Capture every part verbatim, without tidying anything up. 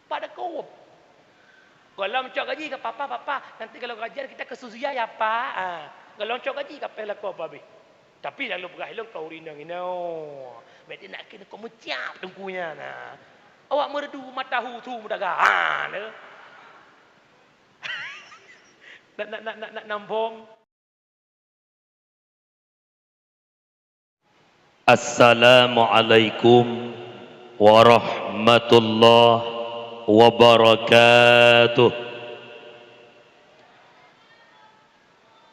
Pak Dakob. Gohlom cok gaji ka papa, papa, nanti kalau gajian kita ke Suzuya ya, Pak. Ah, gohlom cok gaji ka peh lakoe pabeh. Tapi lalu peugah ilong kau rinong ino. Berarti nak kena kau meciap tengkunya nah. Awak merdu mata hu tu mudaga. Ha, ne. Nak, nak, nak, nak, nak nambong. Assalamualaikum warahmatullahi wabarakatuh.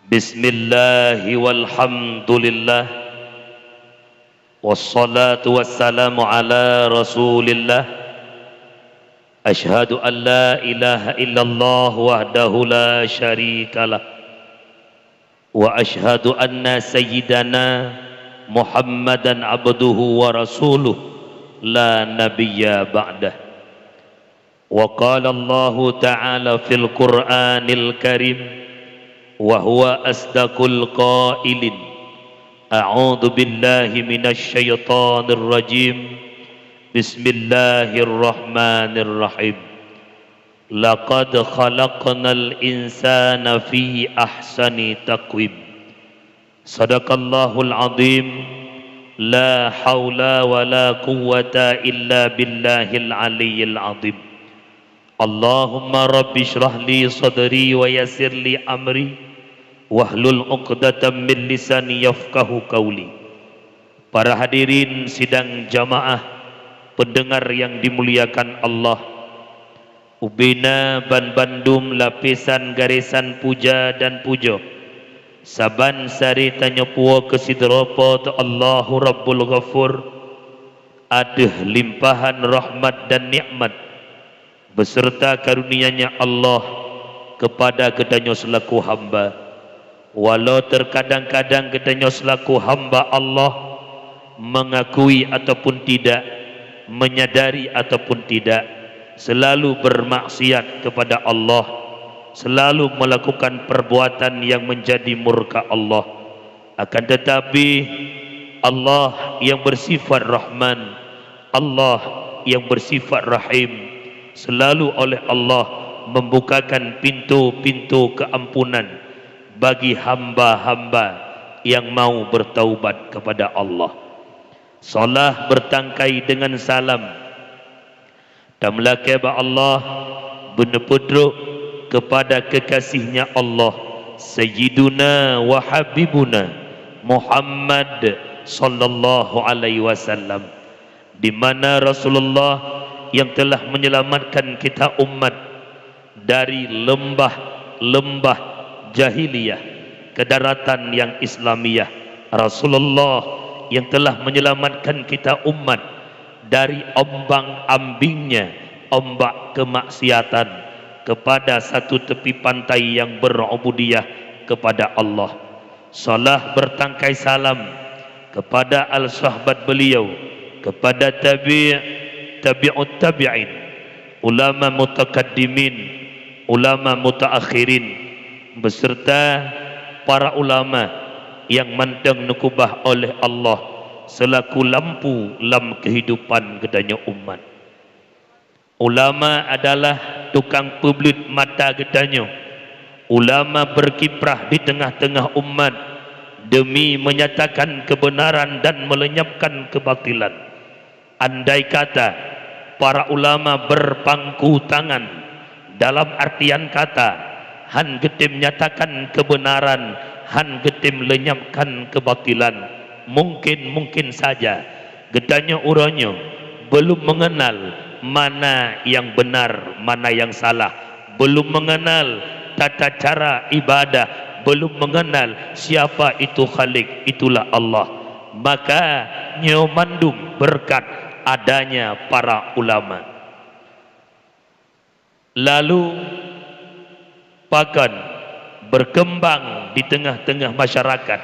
Bismillahi walhamdulillah. Wassalatu wassalamu ala Rasulillah. Asyhadu an la ilaha illallah wahdahu la syarikalah. Wa asyhadu anna sayyidana Muhammadan abduhu wa rasuluh la nabiyya ba'dah. Wa qala Allahu ta'ala fil Qur'anil Karim, wa huwa asdaqul qailin. A'udzu billahi minasy syaithanir rajim. Bismillahirrahmanirrahim. Laqad khalaqnal insana fi ahsani taqwim. Sadaqallahul azim. La haula wa la quwwata illa billahil aliyyil azim. Allahumma rabbi shrah li sadri wa yassir li amri wahlul uqdatam min lisani yafqahu qauli. Para hadirin sidang jamaah pendengar yang dimuliakan Allah, ubena banbandum lapisan garesan puja dan pujoe, saban sari tanyoe puwoe keu sidroe Po teu Allahu Rabbul Ghafur, ateueh limpahan rahmat dan nikmat beserta karunia-Nya Allah kepada geutanyoe seulaku hamba. Walau terkadang-kadang geutanyoe seulaku hamba Allah mengakui ataupun tidak, menyadari ataupun tidak, selalu bermaksiat kepada Allah, selalu melakukan perbuatan yang menjadi murka Allah. Akan tetapi, Allah yang bersifat Rahman, Allah yang bersifat Rahim, selalu oleh Allah membukakan pintu-pintu keampunan bagi hamba-hamba yang mau bertaubat kepada Allah. Salat bertangkai dengan salam, tameulakée bak Allah, beuneupeutrok kepada kekasih-Nya Allah, Sayyiduna wa Habibuna Muhammad sallallahu alaihi wasallam, di mana Rasulullah yang telah menyelamatkan kita umat dari lembah-lembah jahiliyah ke daratan yang Islamiyah, Rasulullah yang telah menyelamatkan kita umat dari ombang-ambingnya ombak kemaksiatan kepada satu tepi pantai yang berubudiyah kepada Allah. Salat bertangkai salam kepada al-sahabat beliau, kepada tabi', tabi'ut tabi'in, ulama mutakaddimin, ulama mutaakhirin, beserta para ulama yang mantong neukubah oleh Allah seulaku lampu lam keuhidupan geutanyoe umat. Ulama adalah tukang peubleuet mata geutanyoe. Ulama berkiprah di tengah-tengah umat demi menyatakan kebenaran dan melenyapkan kebatilan. Andai kata para ulama berpangku tangan, dalam artian kata, han geutem nyatakan kebenaran, han geutem lenyapkan kebatilan, mungkin-mungkin saja geutanyoe uroe nyoe belum mengenal mana yang benar, mana yang salah, belum mengenal tata cara ibadah, belum mengenal siapa itu Khalik, itulah Allah. Maka nyoe mandum berkat adanya para ulama. Lalu pakon berkembang di tengah-tengah masyarakat,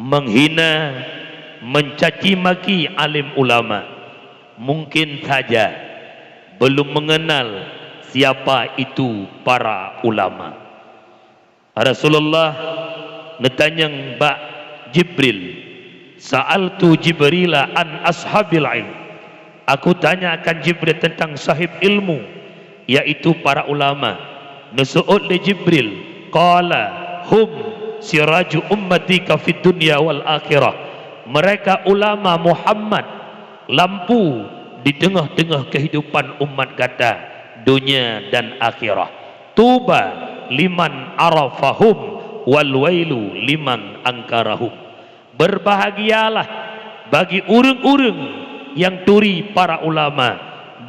menghina, mencaci maki alim ulama, mungkin saja belum mengenal siapa itu para ulama. Rasulullah neutanyong bak Jibril, "Sa'altu Jibrila an ashabil ilm." Aku tanyakan Jibril tentang sahib ilmu, yaitu para ulama. Neuseuôt lé Jibril, qala, "Hum siraju ummatika fid dunya wal akhirah." Mereka ulama Muhammad, lampu di teungoh-teungoh keuhidupan umat gata, donya dan akhirah. Tuba liman arafahum wal wailu liman angkarahum. Berbahagialah bagi ureuëng-ureuëng nyang turi para ulama,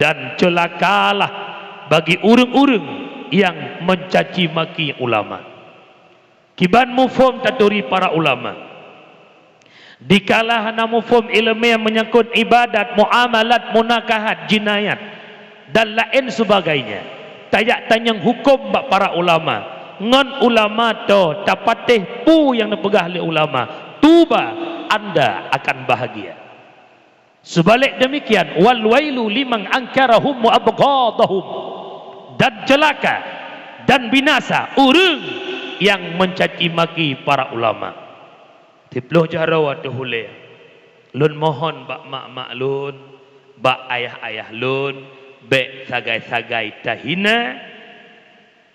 dan ceulakalah bagi ureuëng-ureuëng nyang mencaci maki ulama. Kiban muphom taturi para ulama. Dikala hana muphom iéleumé meunyangkot iébadat, muamalat, munakahat, jinayat, dan laén seubagainya, tajak tanyong huköm bak para ulama. Ngon ulama toe tapatéh peue nyang neupeugah lé ulama, tuba, anda akan bahagia. Seubalek deumikian, wal wailu liman angkarahum wa abghadahum, dan ceulaka dan binasa ureuëng nyang mencaci maki para ulama. Siploh jaroe ateueh ulée, lôn mohon bak mak-mak lôn, bak ayah-ayah lôn, bék sagai-sagai tahina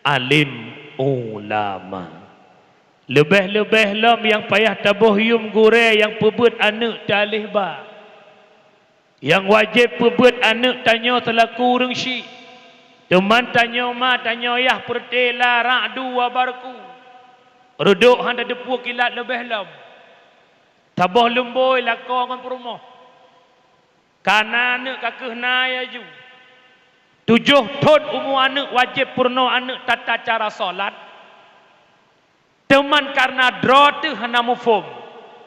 alim ulama. Leubeh-leubeh lom nyang payah taboh yuem gurée nyang peubeuet aneuëk teualih ba. Nyang wajéb peubeuet aneuëk tanyoe seulaku ureuëng syiek. Teuma tanyoe ma, tanyoe yah peureutée la ra'du wa barqu. Reudok hana teupeue kilat leubeh lom. Taboh lumbôi lakoe ngon peurumoh. Ka na aneuëk ka kheueh na laju. Tujoh thon umu aneuëk wajéb peurunoe aneuëk tata cara solat. Teuma kareuna droe teuh hana muphom,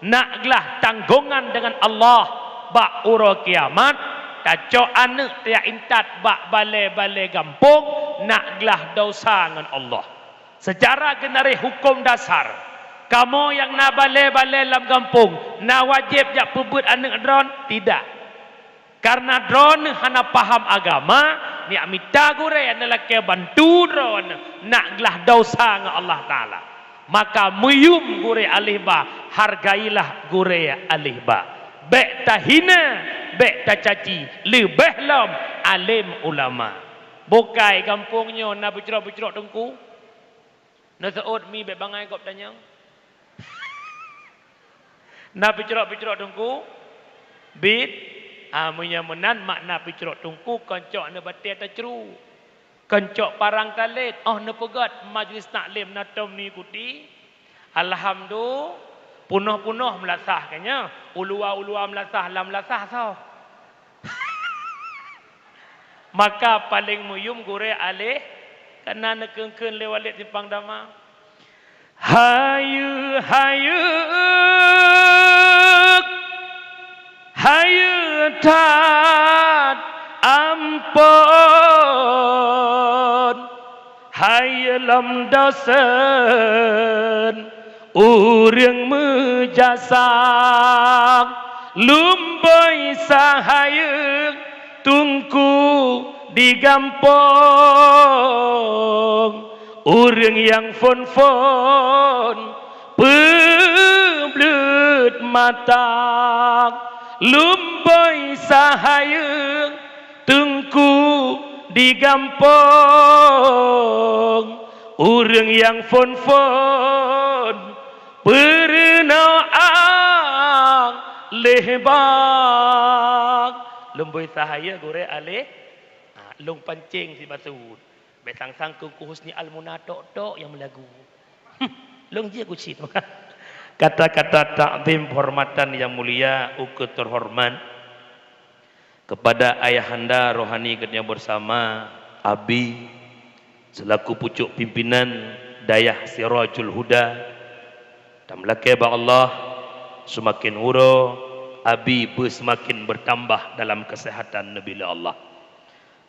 nak glah tanggongan deungon Allah bak uroe kiamat, tacok aneuëk tajak intat bak balée-balée gampông, nak glah desya ngon Allah. Seucara geunareh huköm dasar, kamoe nyang na balée-balée lam gampông na wajéb jak peubeuet aneuëk droen? Tidak. Kareuna droeneueh hana paham agama, neujak mita gurée neulakée bantu droeneueh, nak glah desya ngon Allah Taala. Maka meuyuem gurée alih ba, hargailah gurée alih ba. Bék tahina, bék tacaci, leubeh lom além ulama. Bukai gampông nyoe na beucrok-beucrok teungku? Neuseuôt mi bék bangai gob tanyong. Na picrok-picrok teungku? Bit? Ah, meunyoe meunan makna picrok teungku, kon cok neubatée tacru. Kon cok parang talét, óh neupeugét majlis taklim na tom neuikuti. Alhamdu-, punoh-punoh meulasah ka nyoe. Uluwa-uluwa meulasah, lam meulasah soh. Maka paleng meuyuem gurée aleh, kana neukheun-kheun lé Walid Simpang Dama. Hayeue, hayeue, hayeue that amphon. Hayeue lom dosen ureuëng meujasa, lumboi sahayeue teungku di gampông, ureuëng nyang phon-phon peubleuet mata, lumboi sahayeue teungku di gampông, ureuëng nyang phon-phon peurunoe aleh ba. Lumboi sahayeue gurée aleh, ah, lôn pancéng sibacut. Bék sang-sang keu Husni Almuna tok-tok nyang meulagu. Lôn jeuet ku cit. Kata-kata takzim penghormatan yang mulia, ukeue terhormat kepada ayahanda rohani geutanyoe bersama, Abi, selaku pucuk pimpinan Dayah Sirajul Huda, dan meulakée bak Allah, seumaken uroe Abi beuseumaken beutambah dalam keuseuhatan neubi lé Allah.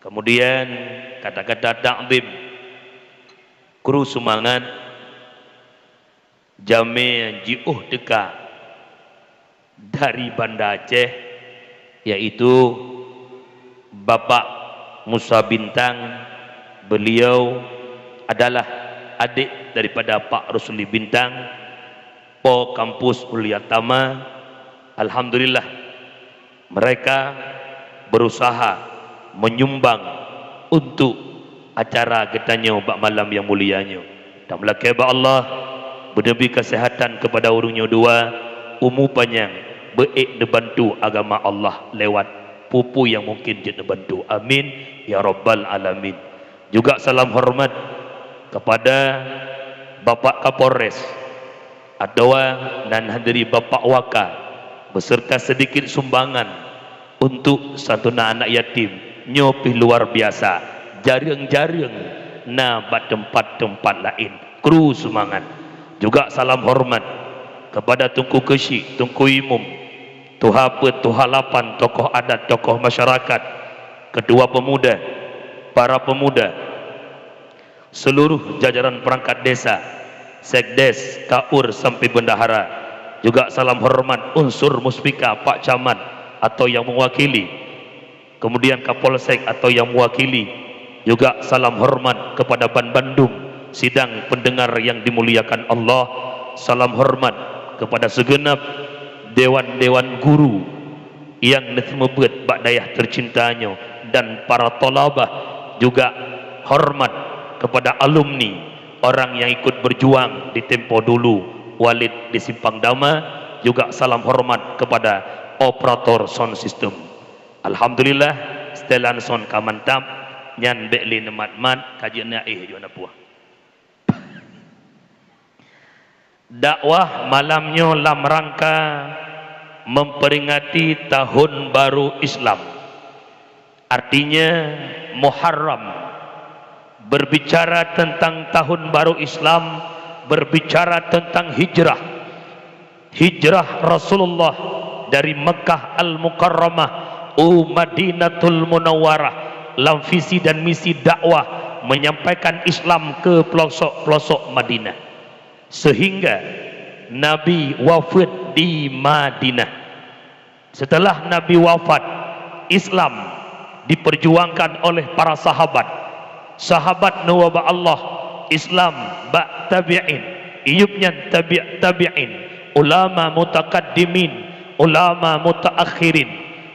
Kemudian, kata-kata takzim, kru seumangat, jamé jiôh teuka dari Banda Aceh, yaitu Bapak Musa Bintang. Beliau adalah adik daripada Pak Rusli Bintang, Po Kampus Ulia Tama. Alhamdulillah, mereka berusaha menyumbang untuk acara geutanyoe bak malam nyang mulia nyoe. Tameulakée bak Allah, beuneubi keuseuhatan keupada ureuëng nyoe dua, umu panyang, beuék neubantu agama Allah lewat peue-peue nyang mungken jeuet neubantu. Amin, ya rabbal alamin. Juga salam hormat kepada Bapak Kapolres, atawa nan hadiri Bapak Waka, beserta sedikit sumbangan untuk santunan anak yatim. Nyoe pih luar biasa, jareueng-jareueng na bak teumpat-teumpat laén. Kru seumangat. Juga salam hormat kepada Teungku Keuchik, Teungku Imum, Tuha Peuet, Tuha Lapan, tokoh adat, tokoh masyarakat, ketua pemuda, para pemuda, seluruh jajaran perangkat desa, sekdes, kaur sampai bendahara. Juga salam hormat unsur muspika, Pak Camat atau yang mewakili, kemudian Kapolsek atau yang mewakili. Juga salam hormat kepada ban bandum sidang pendengar yang dimuliakan Allah. Salam hormat kepada segenap dewan-dewan guru nyang neuseumubeuet bak dayah teucinta nyoe dan para thalabah, juga hormat kepada alumni, orang yang ikut berjuang di tempo dulu, Walid di Simpang Dama, juga salam hormat kepada operator sound system. Alhamdulillah, setelan sound ka mantap, nyan bék lé neumat-mat, ka jeuet na éh jeuet na puah. Dakwah malam nyoe lam rangka memperingati Tahun Baru Islam. Artinya Muharram. Berbicara tentang Tahun Baru Islam, berbicara tentang hijrah. Hijrah Rasulullah dari Mekah Al-Mukarramah u Madinatul Munawwarah lam visi dan misi dakwah menyampaikan Islam ke pelosok-pelosok Madinah. Sehingga Nabi wafat di Madinah. Setelah Nabi wafat, Islam diperjuangkan oleh para sahabat. Sahabat neuba bak Allah, Islam bak tabi'in, iyup nyan tabi' tabi'in, ulama mutakaddimin, ulama mutaakhirin.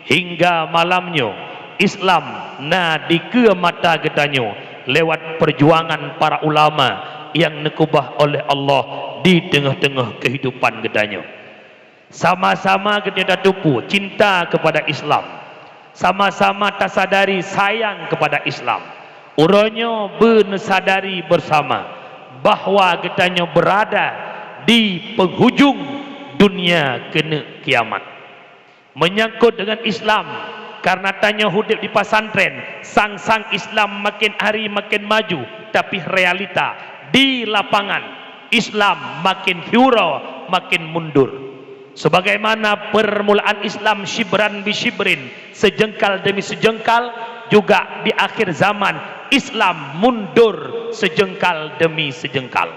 Hingga malam nyoe, Islam na dikeue mata geutanyoe lewat perjuangan para ulama nyang neukubah oleh Allah di teungoh-teungoh keuhidupan geutanyoe. Sama-sama geutanyoe tateupeue cinta keupada Islam. Sama-sama tasadari sayang keupada Islam. Uroe nyoe beuneusadari beusama bahwa geutanyoe beurada di penghujung dunia keuneuk kiamat. Menyangkut dengan Islam, karena tanyoe udeb di pesantren, sang-sang Islam makin hari makin maju, tapi realita di lapangan, Islam makin viral, makin mundur. Sebagaimana permulaan Islam syibran bi syibrin, sejengkal demi sejengkal, juga di akhir zaman Islam mundur sejengkal demi sejengkal.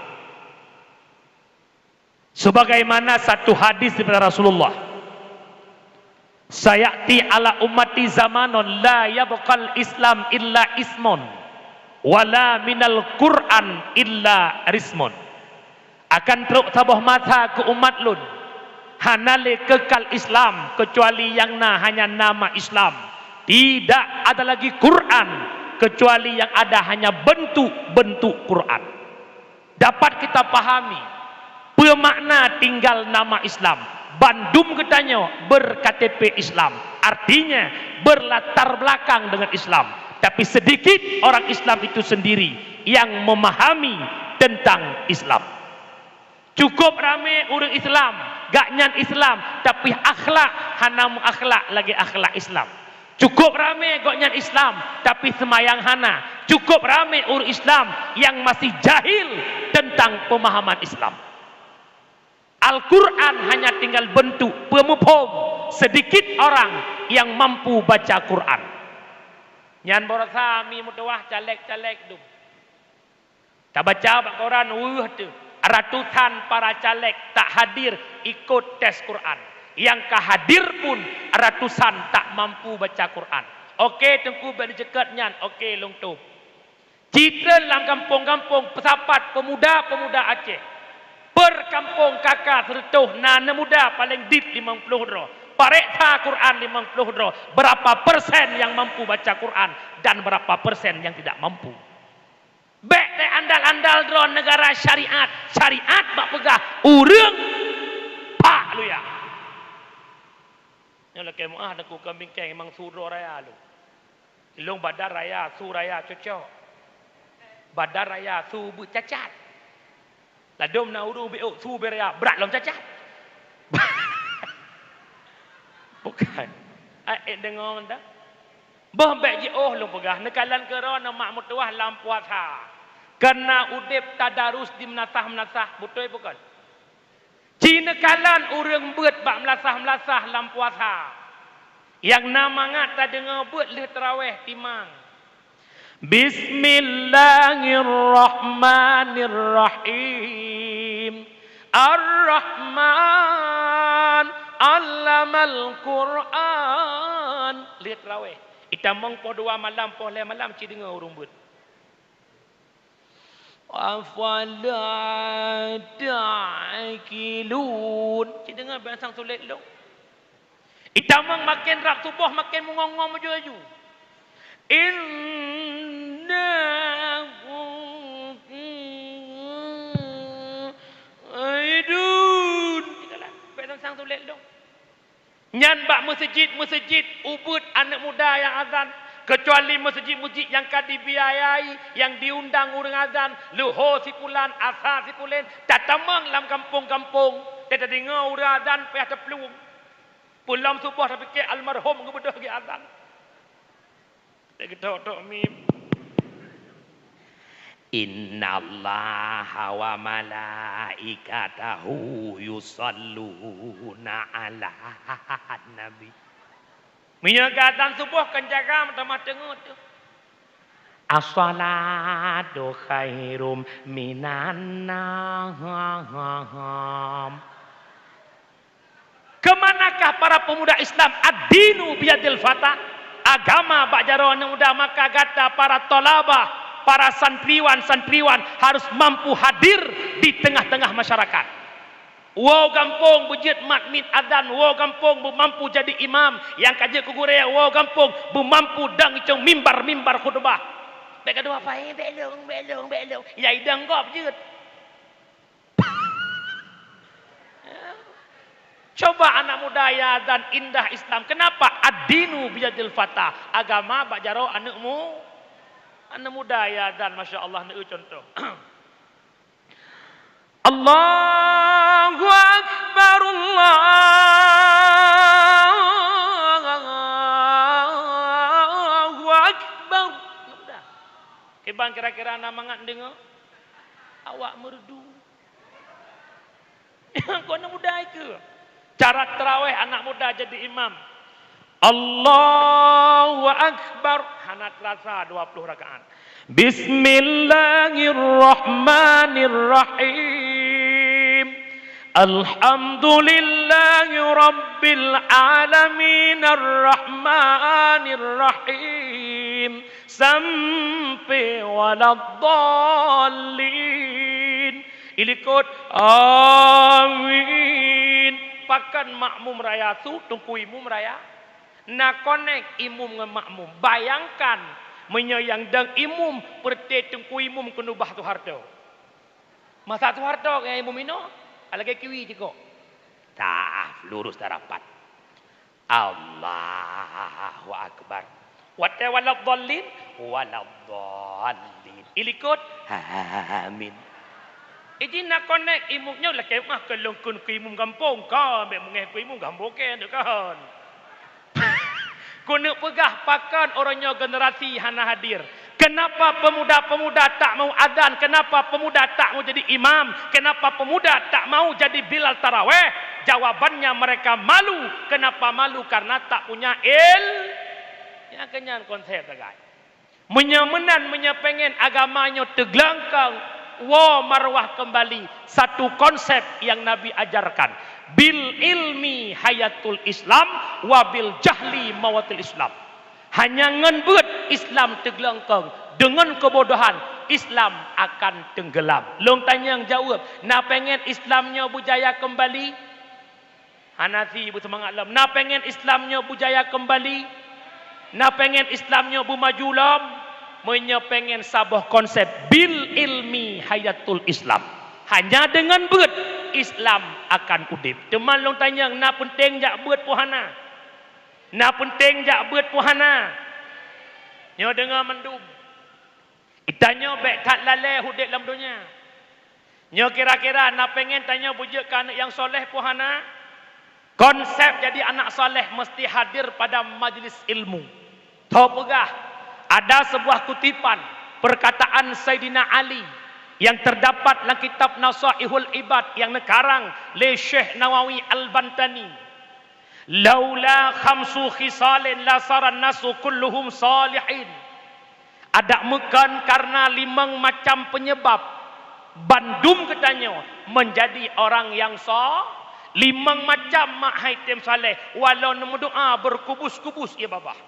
Sebagaimana satu hadis daripada Rasulullah, "Sayati ala ummati zamanun la yabqal Islam illa ismun, wala minal Qur'an illa rismun." Akan trok saboh masa keu umat lôn, hana lé keukal Islam keucuali nyang na hanya nama Islam. Tidak ada lagi Quran keucuali yang ada hanya bentuk-bentuk Quran. Dapat kita pahami, peue makna tinggal nama Islam. Bandum geutanyoe ber-K T P Islam, artinya berlatar belakang dengan Islam. Tapi sedikit orang Islam itu sendiri yang memahami tentang Islam. Cukup ramé ureuëng Islam, gobnyan Islam, tapi akhlak hana meuakhlak lagée akhlak Islam. Cukup ramé gobnyan Islam, tapi seumayang hana. Cukup ramé ureuëng Islam nyang masih jahil tentang pemahaman Islam. Al-Quran hanya tinggal bentuk, peumuphom, sedikit orang yang mampu baca Quran. Nyan baroesa mi meutuwah caleg-caleg dum. Tabaca bak koran, weueh teuh, ratusan para caleg tak hadir ikut tes Quran. Nyang ka hadir pun ratusan tak mampu baca Quran. Oke, Teungku, bék neuceukat nyan. Oke, lôn tôb. Citron lam gampông-gampông peusapat peumuda-peumuda Aceh. Per kampông K K seureutôh na aneuk muda paleng dit limong ploh droe. Pareksa Quran limong ploh droe, berapa persen yang mampu baca Quran dan berapa persen yang tidak mampu. Bék teuandal-andal droe negara syariat, syariat bak peugah ureuëng pak luya. Nyoe lakée meuáh Teungku keu bingkeng memang su droe raya lôn. Lôn badan raya, su raya cocok. Badan raya, su beuet cacat. Ladôm na ureuëng beuet su beuet raya, brat lom cacat. Bukan. Ai, eh, deungoe mantong. Boh bék jiôh lôn peugah, neukalon keudroe neumak meutuwah lam puasa. Kareuna udeb tadarus di meunasah-meunasah, beutôi bukon? Ci neukalon ureuëng beuet bak meulasah-meulasah lam puasa. Nyang na mangat tadeungoe beuet lheueh tarawéh timang. Bismillahirrahmanirrahim. Ar-Rahman, allamal Qur'an. Lheueh tarawéh. Itamong poh dua malam, poh lhée malam ci deungoe ureuëng beuet. Afala ta'qilun. Ci deungoe beuet sang sulet lom. Itamong maken rab suboh maken meungo-ngo meujui-jui. Innahu aidun. Beuet sang sulet lom. Nyan bak meuseujid-meuseujid ubeuet aneuëk muda nyang azan, keucuali meuseujid-meuseujid nyang ka dibiayai, nyang diundang ureuëng azan, leuho sipulan, asa sipulen, tatamong lam gampông-gampông, teudeungoe ureuëng azan payah teuplueng. Peulom suboh tapike almarhum geubeudôh geuazan. Tok-tok mim. Innallaha wa malaikatahu yusalluna 'alan nabi. Meunyoe geuazan suboh kan jaga meutamah teungeut tu. As-salatu khairum minan naum. Keumanakah para pemuda Islam? Ad-dinu biyadil fata. Agama bak jaroe aneuëk muda, maka gata para thalabah, para santriwan-santriwan harus mampu hadir di tengah-tengah masyarakat. Woe gampông beujeuet mat miet azan, woe gampông beumampu jadi imam, nyang ka jeuet keu gurée, woe gampông beumampu dang icong mimbar-mimbar khutubah. Bék gadoh apa, eh, bék lôn, bék lôn, bék lôn. Ya idang gob jeuet. Coba anak muda ya dan indah Islam. Kenapa? Ad-dinu biyadil fata. Agama bak jaroe aneuëk mu-, aneuëk muda ya dan, masya Allah, neu contoh. Allahu Akbar, Allahu Akbar. Kiban kira-kira na mangat deungoe? Awak meureudu. Kon muda ke? Cara tarawéh anak muda jadi imam. Allahu Akbar. Hana terasa dua puluh rakaat. Bismillahirrahmanirrahim. Alhamdulillahi rabbil alamin, arrahmanirrahim. Sampai waladdallin. Ilikot, amin. Pakon makmum raya su, teungku imum raya. Na konek imum ngon makmum. Bayangkan, meunyoe nyang dang imum, peureuté teungku imum keuneubah Soeharto. Masa Soeharto nyang imum inoe, lagée kiwi jikok. Tah, lurus tarapat. Allahu Akbar. Watée waladdallin, waladdallin. Ilikot, amin. Iji na konek imum nyoe lakée mah keu lôn kheun keu imum gampông, kon bék meungéh keu imum gampông keu kon. Keuneuk peugah pakon uroe nyoe generasi hana hadir. Kenapa pemuda-pemuda tak mau azan? Kenapa pemuda tak mau jadi imam? Kenapa pemuda tak mau jadi bilal taraweh? Jawabannya, mereka malu. Kenapa malu? Karena tak punya il-, nyang keunyan konsep sagai. Meunyoe meunan, meunyoe pengen agama nyoe teuglengkong, woe marwah kembali satu konsep yang Nabi ajarkan, "Bil ilmi hayatul Islam, wa bil jahli mawatul Islam." Hanya ngon beuet Islam teuglengkong, deungon keubodohan Islam akan tenggelam. Lôn tanyong jaweueb, na pengen Islam nyoe beujaya kembali? Hana si beuseumangat lom. Na pengen Islam nyoe beujaya keumbali? Na pengen Islam nyoe beumaju lom? Meunyoe pengen saboh konsep, bil ilmi hayatul Islam. Hanya deungon beuet Islam akan udeb. Teuma lôn tanyong, na peunteng jak beuet peue hana? Na peunteng jak beuet peue hana? Nyoe deungoe mandum. Tanyoe bék that lalée udeb lam donya. Nyoe kira-kira na pengen tanyoe beujeuet keu aneuk nyang soleh peue hana? Konsep jadi anak soleh meusti hadir pada majlis ilmu. Tho peugah, ada sebuah kutipan perkataan Saidina Ali yang terdapat lam kitab Nasaihul Ibad yang neukarang lé Syekh Nawawi Al-Bantani. "Laula khamsu khisalin la saran nasu kulluhum salihin." Adak meukon karena limong macam penyebab bandum geutanyoe menjadi orang yang so-, limong macam mak hai tem saleh, walau neumeudoa berkubus-kubus, ya babah.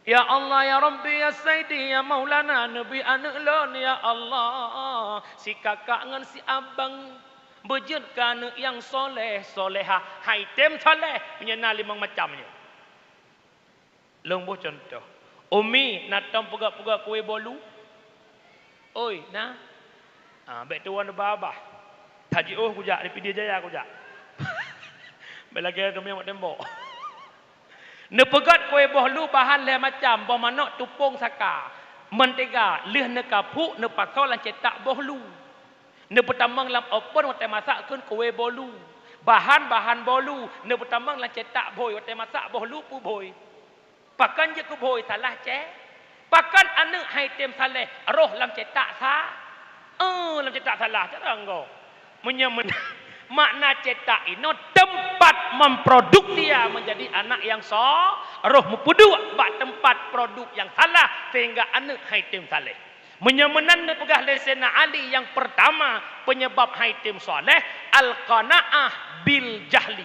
Ya Allah, ya Rabbi, ya Saidi, ya Maulana, neubi aneuk lôn, ya Allah, si kakak ngon si abang, beujeuet keu aneuk nyang soleh, solehah, hai tem saleh, meunyoe na limong macam nyoe. Lôn boh cuntoh. Umi, na tom peugöt-peugöt kué bolu? Oi, na? Ah, bék tuwan babah. Tajiôh kujak, di Pidie Jaya kujak. Bék lagèe keumieng bak tembok. Neupeugöt kué boh lu bahan lhèe macam, boh manok, tupông, saka, mentega, lheueh neukapuk, neupasoe lam cetak boh lu. Neupeutamong lam open watèe masak kheun kué bolu. Bahan-bahan bolu neupeutamong lam cetak bhôi, watèe masak boh lu peubhôi. Pakon jeuet keu bhôi, salah cè-, pakon aneuk hai tem saleh roh lam cetak sa-, eh, lam cetak salah, cara enggau. Meunyoe men-, makna cetak inoe tempat memproduksi dia menjadi anak yang so-, roh meupeuduek bak tempat produk yang salah sehingga aneuk hai tem saleh. Meunyoe meunan neupeugah lé Saidina Ali, nyang peurtama peunyeubab hai tem saleh, al-qanaah bil jahli.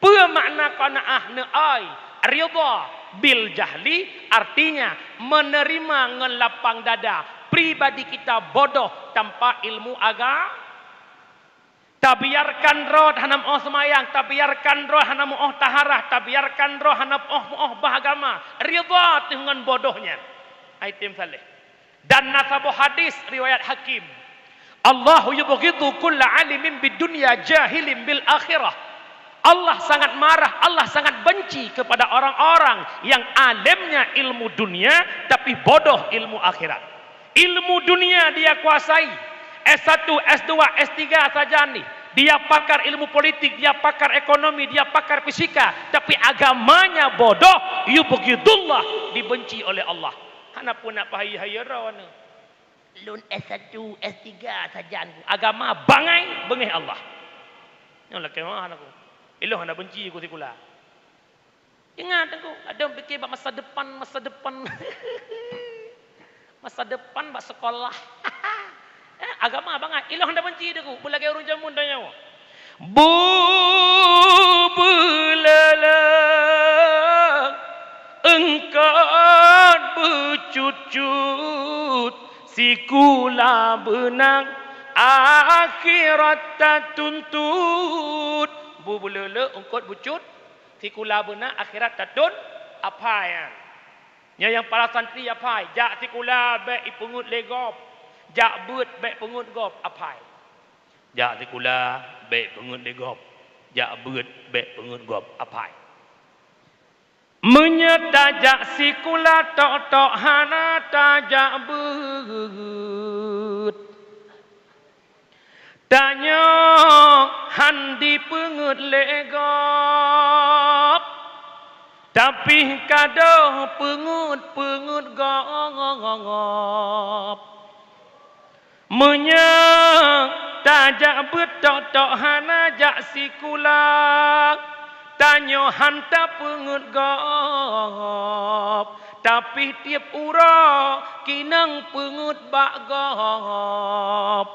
Peue makna qanaah neuai? Ridha bil jahli, artinya menerima ngon lapang dada pribadi kita bodoh tanpa ilmu aga-, Tabiarkan droe hana meu'oh seumayang, tabiarkan droe hana meu'oh taharah, tabiarkan droe hana meu'oh, meu'oh bah agama, ridha teuh ngon bodoh nyan. Hai tem saleh. Dan na saboh hadis riwayat Hakim, "Allahu yubghidu kulla alimin bid dunya jahilin bil akhirah." Allah sangat marah, Allah sangat benci kepada orang-orang yang alimnya ilmu dunia tapi bodoh ilmu akhirat. Ilmu dunia dia kuasai, S satu, S dua, S tiga sajan nih. Dia pakar ilmu politik, dia pakar ekonomi, dia pakar fisika, tapi agamanya bodoh, yubghidullah, dibenci oleh Allah. Hana pun nak pahai-hai droeneuh. Lôn S satu, S tiga sajan ku. Agama bangai, beungéh Allah. Nyoe lakée meu'ah aku. Ilôn hana benci ku sikula. Ingat, Teungku, kadang pikir bak masa depan, masa depan. Masa depan bak sekolah. Eh, agama bangai. Ilôn hana benci, Teungku. Beulagée ureuëng jameun tanyoe. Bubeuleuleung eungkot beucut-cut, sikula beunang akhirat tatuntut. Bubeuleuleung eungkot beucut, sikula beuna akhirat tatun aphai nyan. Nyoe nyang para santri aphai, jak sikula bék ipeungeut lé gob, jak beuet bék peungeut gob aphai. Jak sikula bék peungeut lé gob, jak beuet bék peungeut gob aphai. Meunyoe tajak sikula tok-tok hana tajak beuet, tanyoe han dipeungeut lé gob, tapi ka deuh peungeut-peungeut gob. Meunyoe tajak beuet tok-tok hana jak sikula, tanyoe han tapeungeut gob, tapi tieb uroe kinong peungeut bak gob.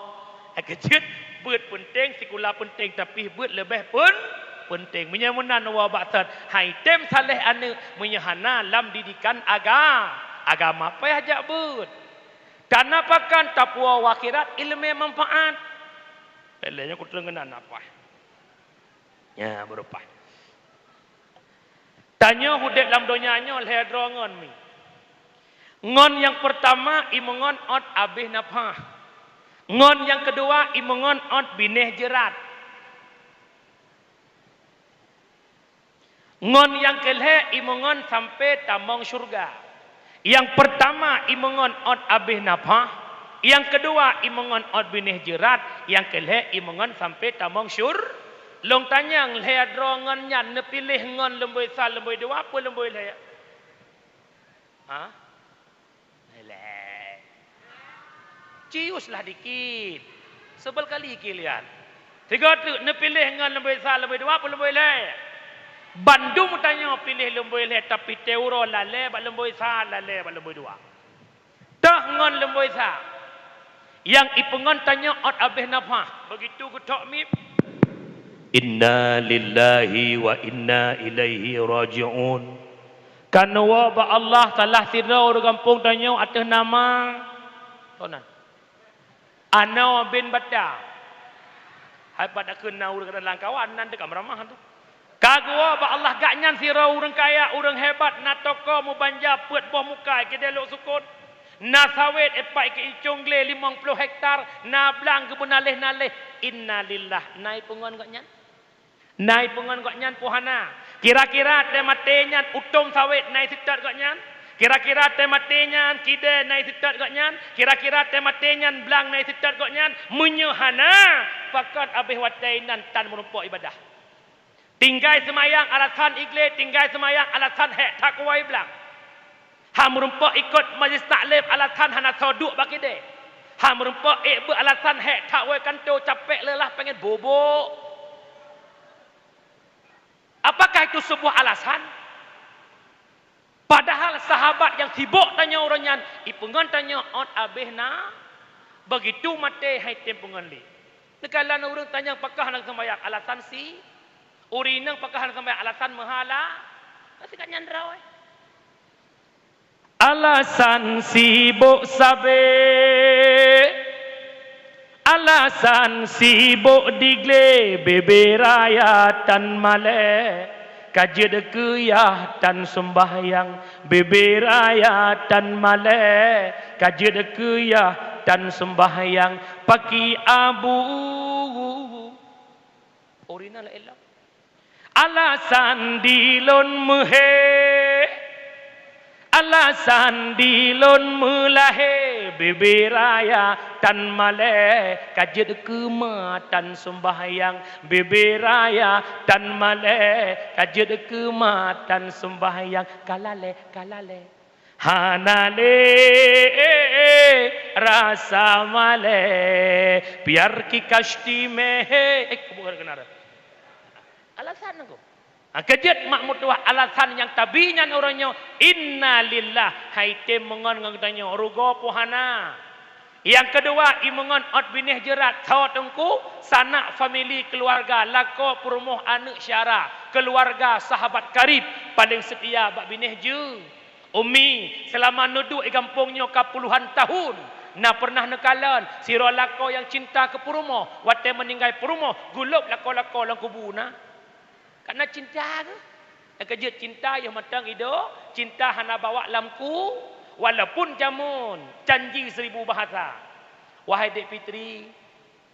Hai keujeuet, beuet peunteng, sikula peunteng, tapi beuet leubeh pen-, peunteng. Meunyoe meunan woe bak that, hai tem saleh aneuk, meunyoe hana lam didikan aga-, agama, payah jak beuet. Kana pakan tapuwoe akhirat ileumé manfaat. Lé nyoe kuteueng keunan apa? Nya, beureumpah. Tanyoe udeb lam donya nyoe lhée droe ngon mi. Ngon nyang peurtama, imeungon ôt abéh nafah. Ngon nyang keudua, imeungon ôt binéh jeurat. Ngon nyang keu lhée, imeungon sampoe tamong syeuruga. Nyang peurtama, imeungon ôt abéh nafah. Nyang keudua, imeungon ôt binéh jeurat. Nyang keu lhée, imeungon sampoe tamong syur-, lôn tanyong, lhée droe ngon nyan neupiléh ngon lumboi sa, lumboi dua, peue lumboi lhée? Ha? Lhée. Ciuslah dikit. Seubel kali kilian. Sigoe teuk neupiléh ngon lumboi sa, lumboi dua, peue lumboi lhée? Bandum tanyoe piléh lumboi lhée, tapi teuuroe lalée bak lumboi sa, lalée bak lumboi dua. Toh ngon lumboi sa. Nyang ipeungon tanyoe ôt abéh nafah. Beugitu geuthok miet. Inna lillahi wa inna ilaihi raji'un. Kan woe bak Allah salah sidroe ureuëng gampông tanyoe ateueh nama. Toh nan. Anoe bin Bata. Hai pat takheun na ureuëng kadang lam kawan nan teuka meuramah tu. Ka geuwoe bak Allah gobnyan sidroe ureuëng kaya, ureuëng hebat, na toko meubanja peuet boh muka, keudeh lhok sukon. Na sawét ipat keu icong glé limong ploh hektar, na blang geubeunaleh-naleh. Innalillah, na ipeungon gobnyan? Na ipeungon gobnyan peue hana? Kira-kira teumaté nyan utom sawét na iseutôt gobnyan? Kira-kira teumaté nyan kidée na iseutôt gobnyan? Kira-kira teumaté nyan blang na iseutôt gobnyan? Meunyoe hana, pakon abéh watée inan tan meurumpok ibadah? Tinggai seumayang alasan iglé, tinggai seumayang alasan hék that kuwoe blang. Han meurumpok ikot majlis taklim alasan hana soe duek bak idéh. Han meurumpok ék beuet alasan hék that woe kantô capék leulah péngen bubuk. Apakah itu sebuah alasan? Padahal sahabat nyang sibok tanyoe uroe nyan ipeungon tanyoe ôt abéh na, beugitu maté han item peungon lé. Neukalon ureuëng tanyong pakon hana seumayang alasan si, ureuëng inong pakon hana seumayang alasan meuhala, ka sikat nyan droe. Alasan sibok sabe, alasan sibok diglé, bebe raya tan malée, ka jeuet keu yah tan seumbahyang, bebe raya tan malée, ka jeuet keu yah tan seumbahyang, paki abu. Ureuëng inong laén lom. Alasan dilôn meuhé, alasan dilôn meulahé, bebe raya tan malée, ka jeuet keu ma tan seumbahyang, bebe raya tan malée, ka jeuet keu ma tan seumbahyang, ka lalée, ka lalée. Hana lé rasa malée, biar ki kashti meh. Eh, kubur keunan. Alasan nangko. Ha, keujeuet mak meutuwah alasan nyang tabi nyan uroe nyoe, innalillah, han item meungon ngon geutanyoe, rugoe peue hana. Nyang keudua, imeungon ôt binéh jeurat, tho teungku, sanak famili keuluwarga, lakoe peurumoh aneuëk syara, keuluwarga sahabat karib, paleng seutia bak binéh jeuet. Umi, seulama neuduek i gampông nyoe ka puluhan tahun, na peureunah neukalon sidroe lakoe nyang cinta keu peurumoh, watée meuninggai peurumoh, gulôb lakoe-lakoe lam kubu na. Ka na cinta geuh. Nyang keujeuet cinta yoh mantong idôk, cinta hana bawak lam ku, walaupun jameun janji seribu bahasa. Wahai Dek Fitri,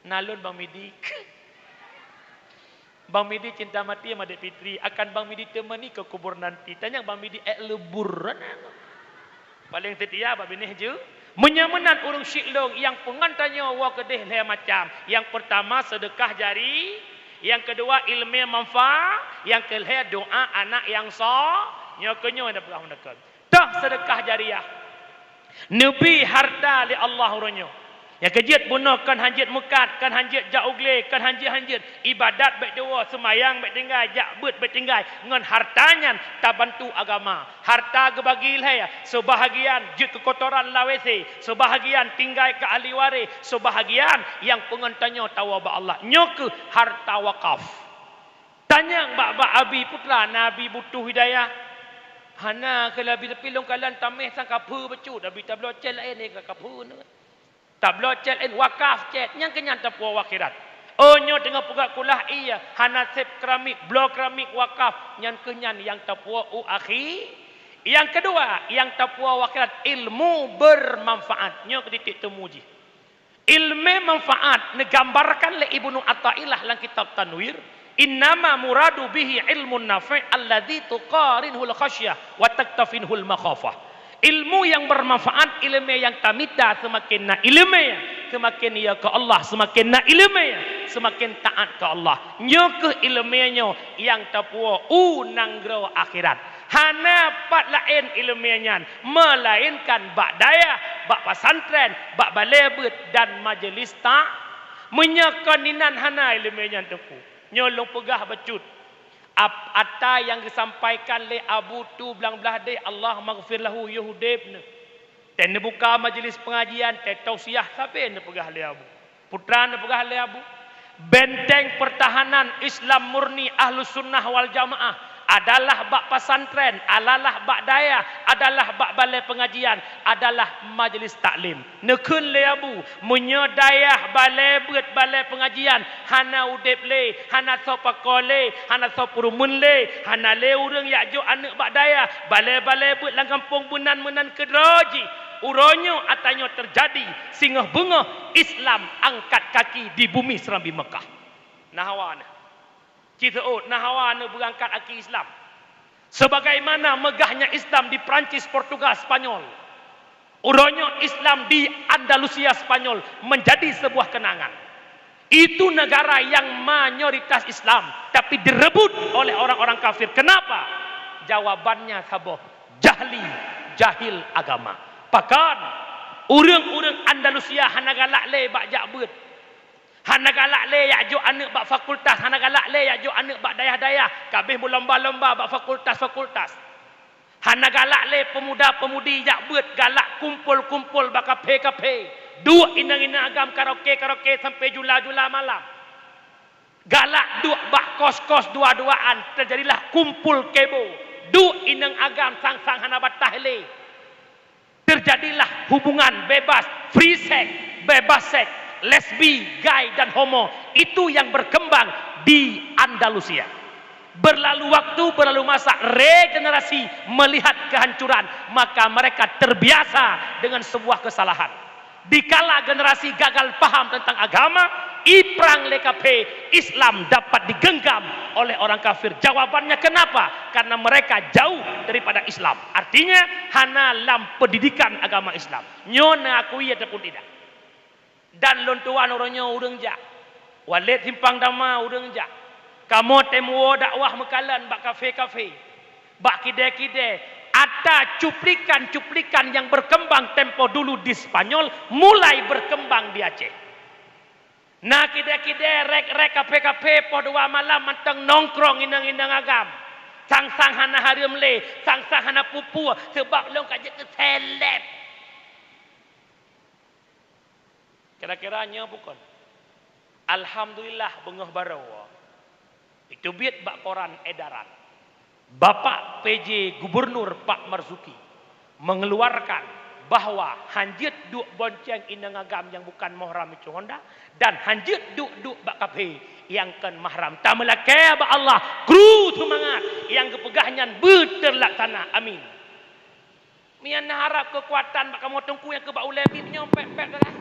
na lôn Bang Midi. Bang Midi cinta mati sama Dek Fitri, akan Bang Midi temani ke kubur nanti. Tanyong Bang Midi ék leubur. Paleng seutia bak binéh jeuet. Meunyoe meunan ureuëng syiek lôn nyang peungon tanyoe woe keudeh lhée macam. Nyang peurtama seudeukah jari, nyang keudua iéleumé manfaat, nyang keulhée doá anak nyang so-, nyoe keu nyoe na peugah meunakon. Toh seudeukah jariah. Neubi harta lé Allah uroe nyoe. Nyang keujeuet bunoe kon hanjeuet meukat, kon hanjeuet jak u glé, kon hanjeuet-hanjeuet. Ibadat bék tuwoe, seumayang bék tinggai, jak beuet bék tinggai. Ngon harta nyan tabantu agama. Harta geubagi lhée, seubahagian jeuet keu kotoran lam WC, seubahagian tinggai keu ahli waréh, seubahagian nyang peungon tanyoe tawoe bak Allah. Nyoe keuh harta wakaf. Tanyong bak, bak Abi Putra, na Abi butuh hidayah? Hana keuh lé Abi, tapi lôn kalon taméh sang kaphé bacut, Abi tabloe cét laén, eh, ka kaphé nyoe. Tabloe cét laén, wakaf cét, nyang keu nyan tapuwoe u akhirat. Oh, nyoe teungoh peugah kulah, iya, hana sép keramik, bloe keramik wakaf, nyan keuh nyan nyang tapuwoe u akhi. Nyang keudua, nyang tapuwoe u akhirat, ilmu bermanfaat. Nyoe keu titik temu jih. Ilmu manfaat neugambarkan lé Ibnu Athaillah lam kitab Tanwir, "Innama muradu bihi ilmun nafi' alladzi tuqarinhul khasyah wa taktafinhul makhafah." Ilmu yang bermanfaat, ilmu yang tamita, seumaken na ilmu, seumaken iya keu Allah, seumaken na ilmu, seumaken taat keu Allah. Nyoe keuh ilmu nyoe nyang tapuwoe u nanggroe akhirat. Hana pat laén ilmu nyan, meulainkan bak dayah, bak pesantren, bak balé beuet dan majelis ta-, meunyoe kon inan hana ilmu nyan teungku. Nyoe lôn peugah bacut. Ap-, ata nyang geusampaikan lé Abu tu blang blaih deh, Allahummaghfir lahu, yoh udeb neuh. Teuh neubuka majelis pengajian, teuh tausiah sabe neupeugah lé Abu. Peue teuma neupeugah lé Abu, benteng pertahanan Islam murni Ahlus Sunnah wal Jamaah adalah bak pesantren, adalah bak dayah, adalah bak balai pengajian, adalah majelis taklim. Neukheun lé Abu, meunyoe dayah, balai beuet, balai pengajian hana udeb lé, hana soe pakoe lé, hana soe peurumeun lé, hana lé ureuëng jak jok aneuëk bak dayah, balai-balai beuet lam gampông meunan-meunan keudroe jih, uroe nyoe ata nyoe teujadi singoh beungoh Islam angkat kaki di bumi Serambi Mekah. Na hawa neuh. Ci seuôt, na hawa neuh beurangkat aki Islam. Sebagaimana megahnya Islam di Prancis, Portugal, Spanyol, uroe nyoe Islam di Andalusia, Spanyol menjadi sebuah kenangan. Itu negara yang mayoritas Islam, tapi direbut oleh orang-orang kafir. Kenapa? Jawabannya saboh, jahli, jahil agama. Bahkan, ureuëng-ureuëng Andalusia hana galak lé bak jak beuet. Hana galak lé jak jok aneuëk bak fakultas, hana galak lé jak jok aneuëk bak dayah-dayah, ka abéh meulomba-lomba bak fakultas-fakultas. Hana galak lé peumuda-peumudi jak beuet, galak kumpul-kumpul bak kafe-kafe, duek inong-inong agam karaoke-karaoke sampai jula-jula malam. Galak duek bak kos-kos dua-duaan, teujadilah kumpul kebo, duek inong agam sang-sang hana bataih lé. Terjadilah hubungan bebas, free sex, bebas seks, lesbi, gay, dan homo. Itu yang berkembang di Andalusia. Berlalu waktu, berlalu masa, regenerasi melihat kehancuran, maka mereka terbiasa dengan sebuah kesalahan. Dikala generasi gagal paham tentang agama, iprang lé kafe, Islam dapat digenggam oleh orang kafir. Jawabannya kenapa? Karena mereka jauh daripada Islam. Artinya, hana lam pendidikan agama Islam. Nyoe neukui ataupun tidak. Dan lôn tuan uroe nyoe ureuëng jak. Walét Simpang Dama ureuëng jak. Kamoe tém woe dakwah meukalon bak kafe-kafe, bak kidée-kidée. Ata cuplikan-cuplikan yang berkembang tempo dulu di Spanyol mulai berkembang di Aceh. Na kidée-kidée, rék-rék, kafe-kafe, poh dua malam mantong nongkrong inong-inong agam. Sang-sang hana hareuem lé, sang-sang hana peue-peue, sabab lôn ka jeuet keu seleb. Kira-kira nyoe bukon. Alhamdulillah, beungoh baroe. Itu biet bak koran edaran. Bapak P J Gubernur Pak Marzuki mengeluarkan bahwa hanjeuet duek bonceng inong agam nyang bukan mahram itu honda dan hanjeuet duek-duek bak kafe nyang kon mahram. Tameulakée bak Allah, kru seumangat nyang geupeugah nyan beuteulaksana. Amin. Mian na harab keukuatan bak kamoe teungku nyang keu bak ulée bit nyoe pek-pek dah.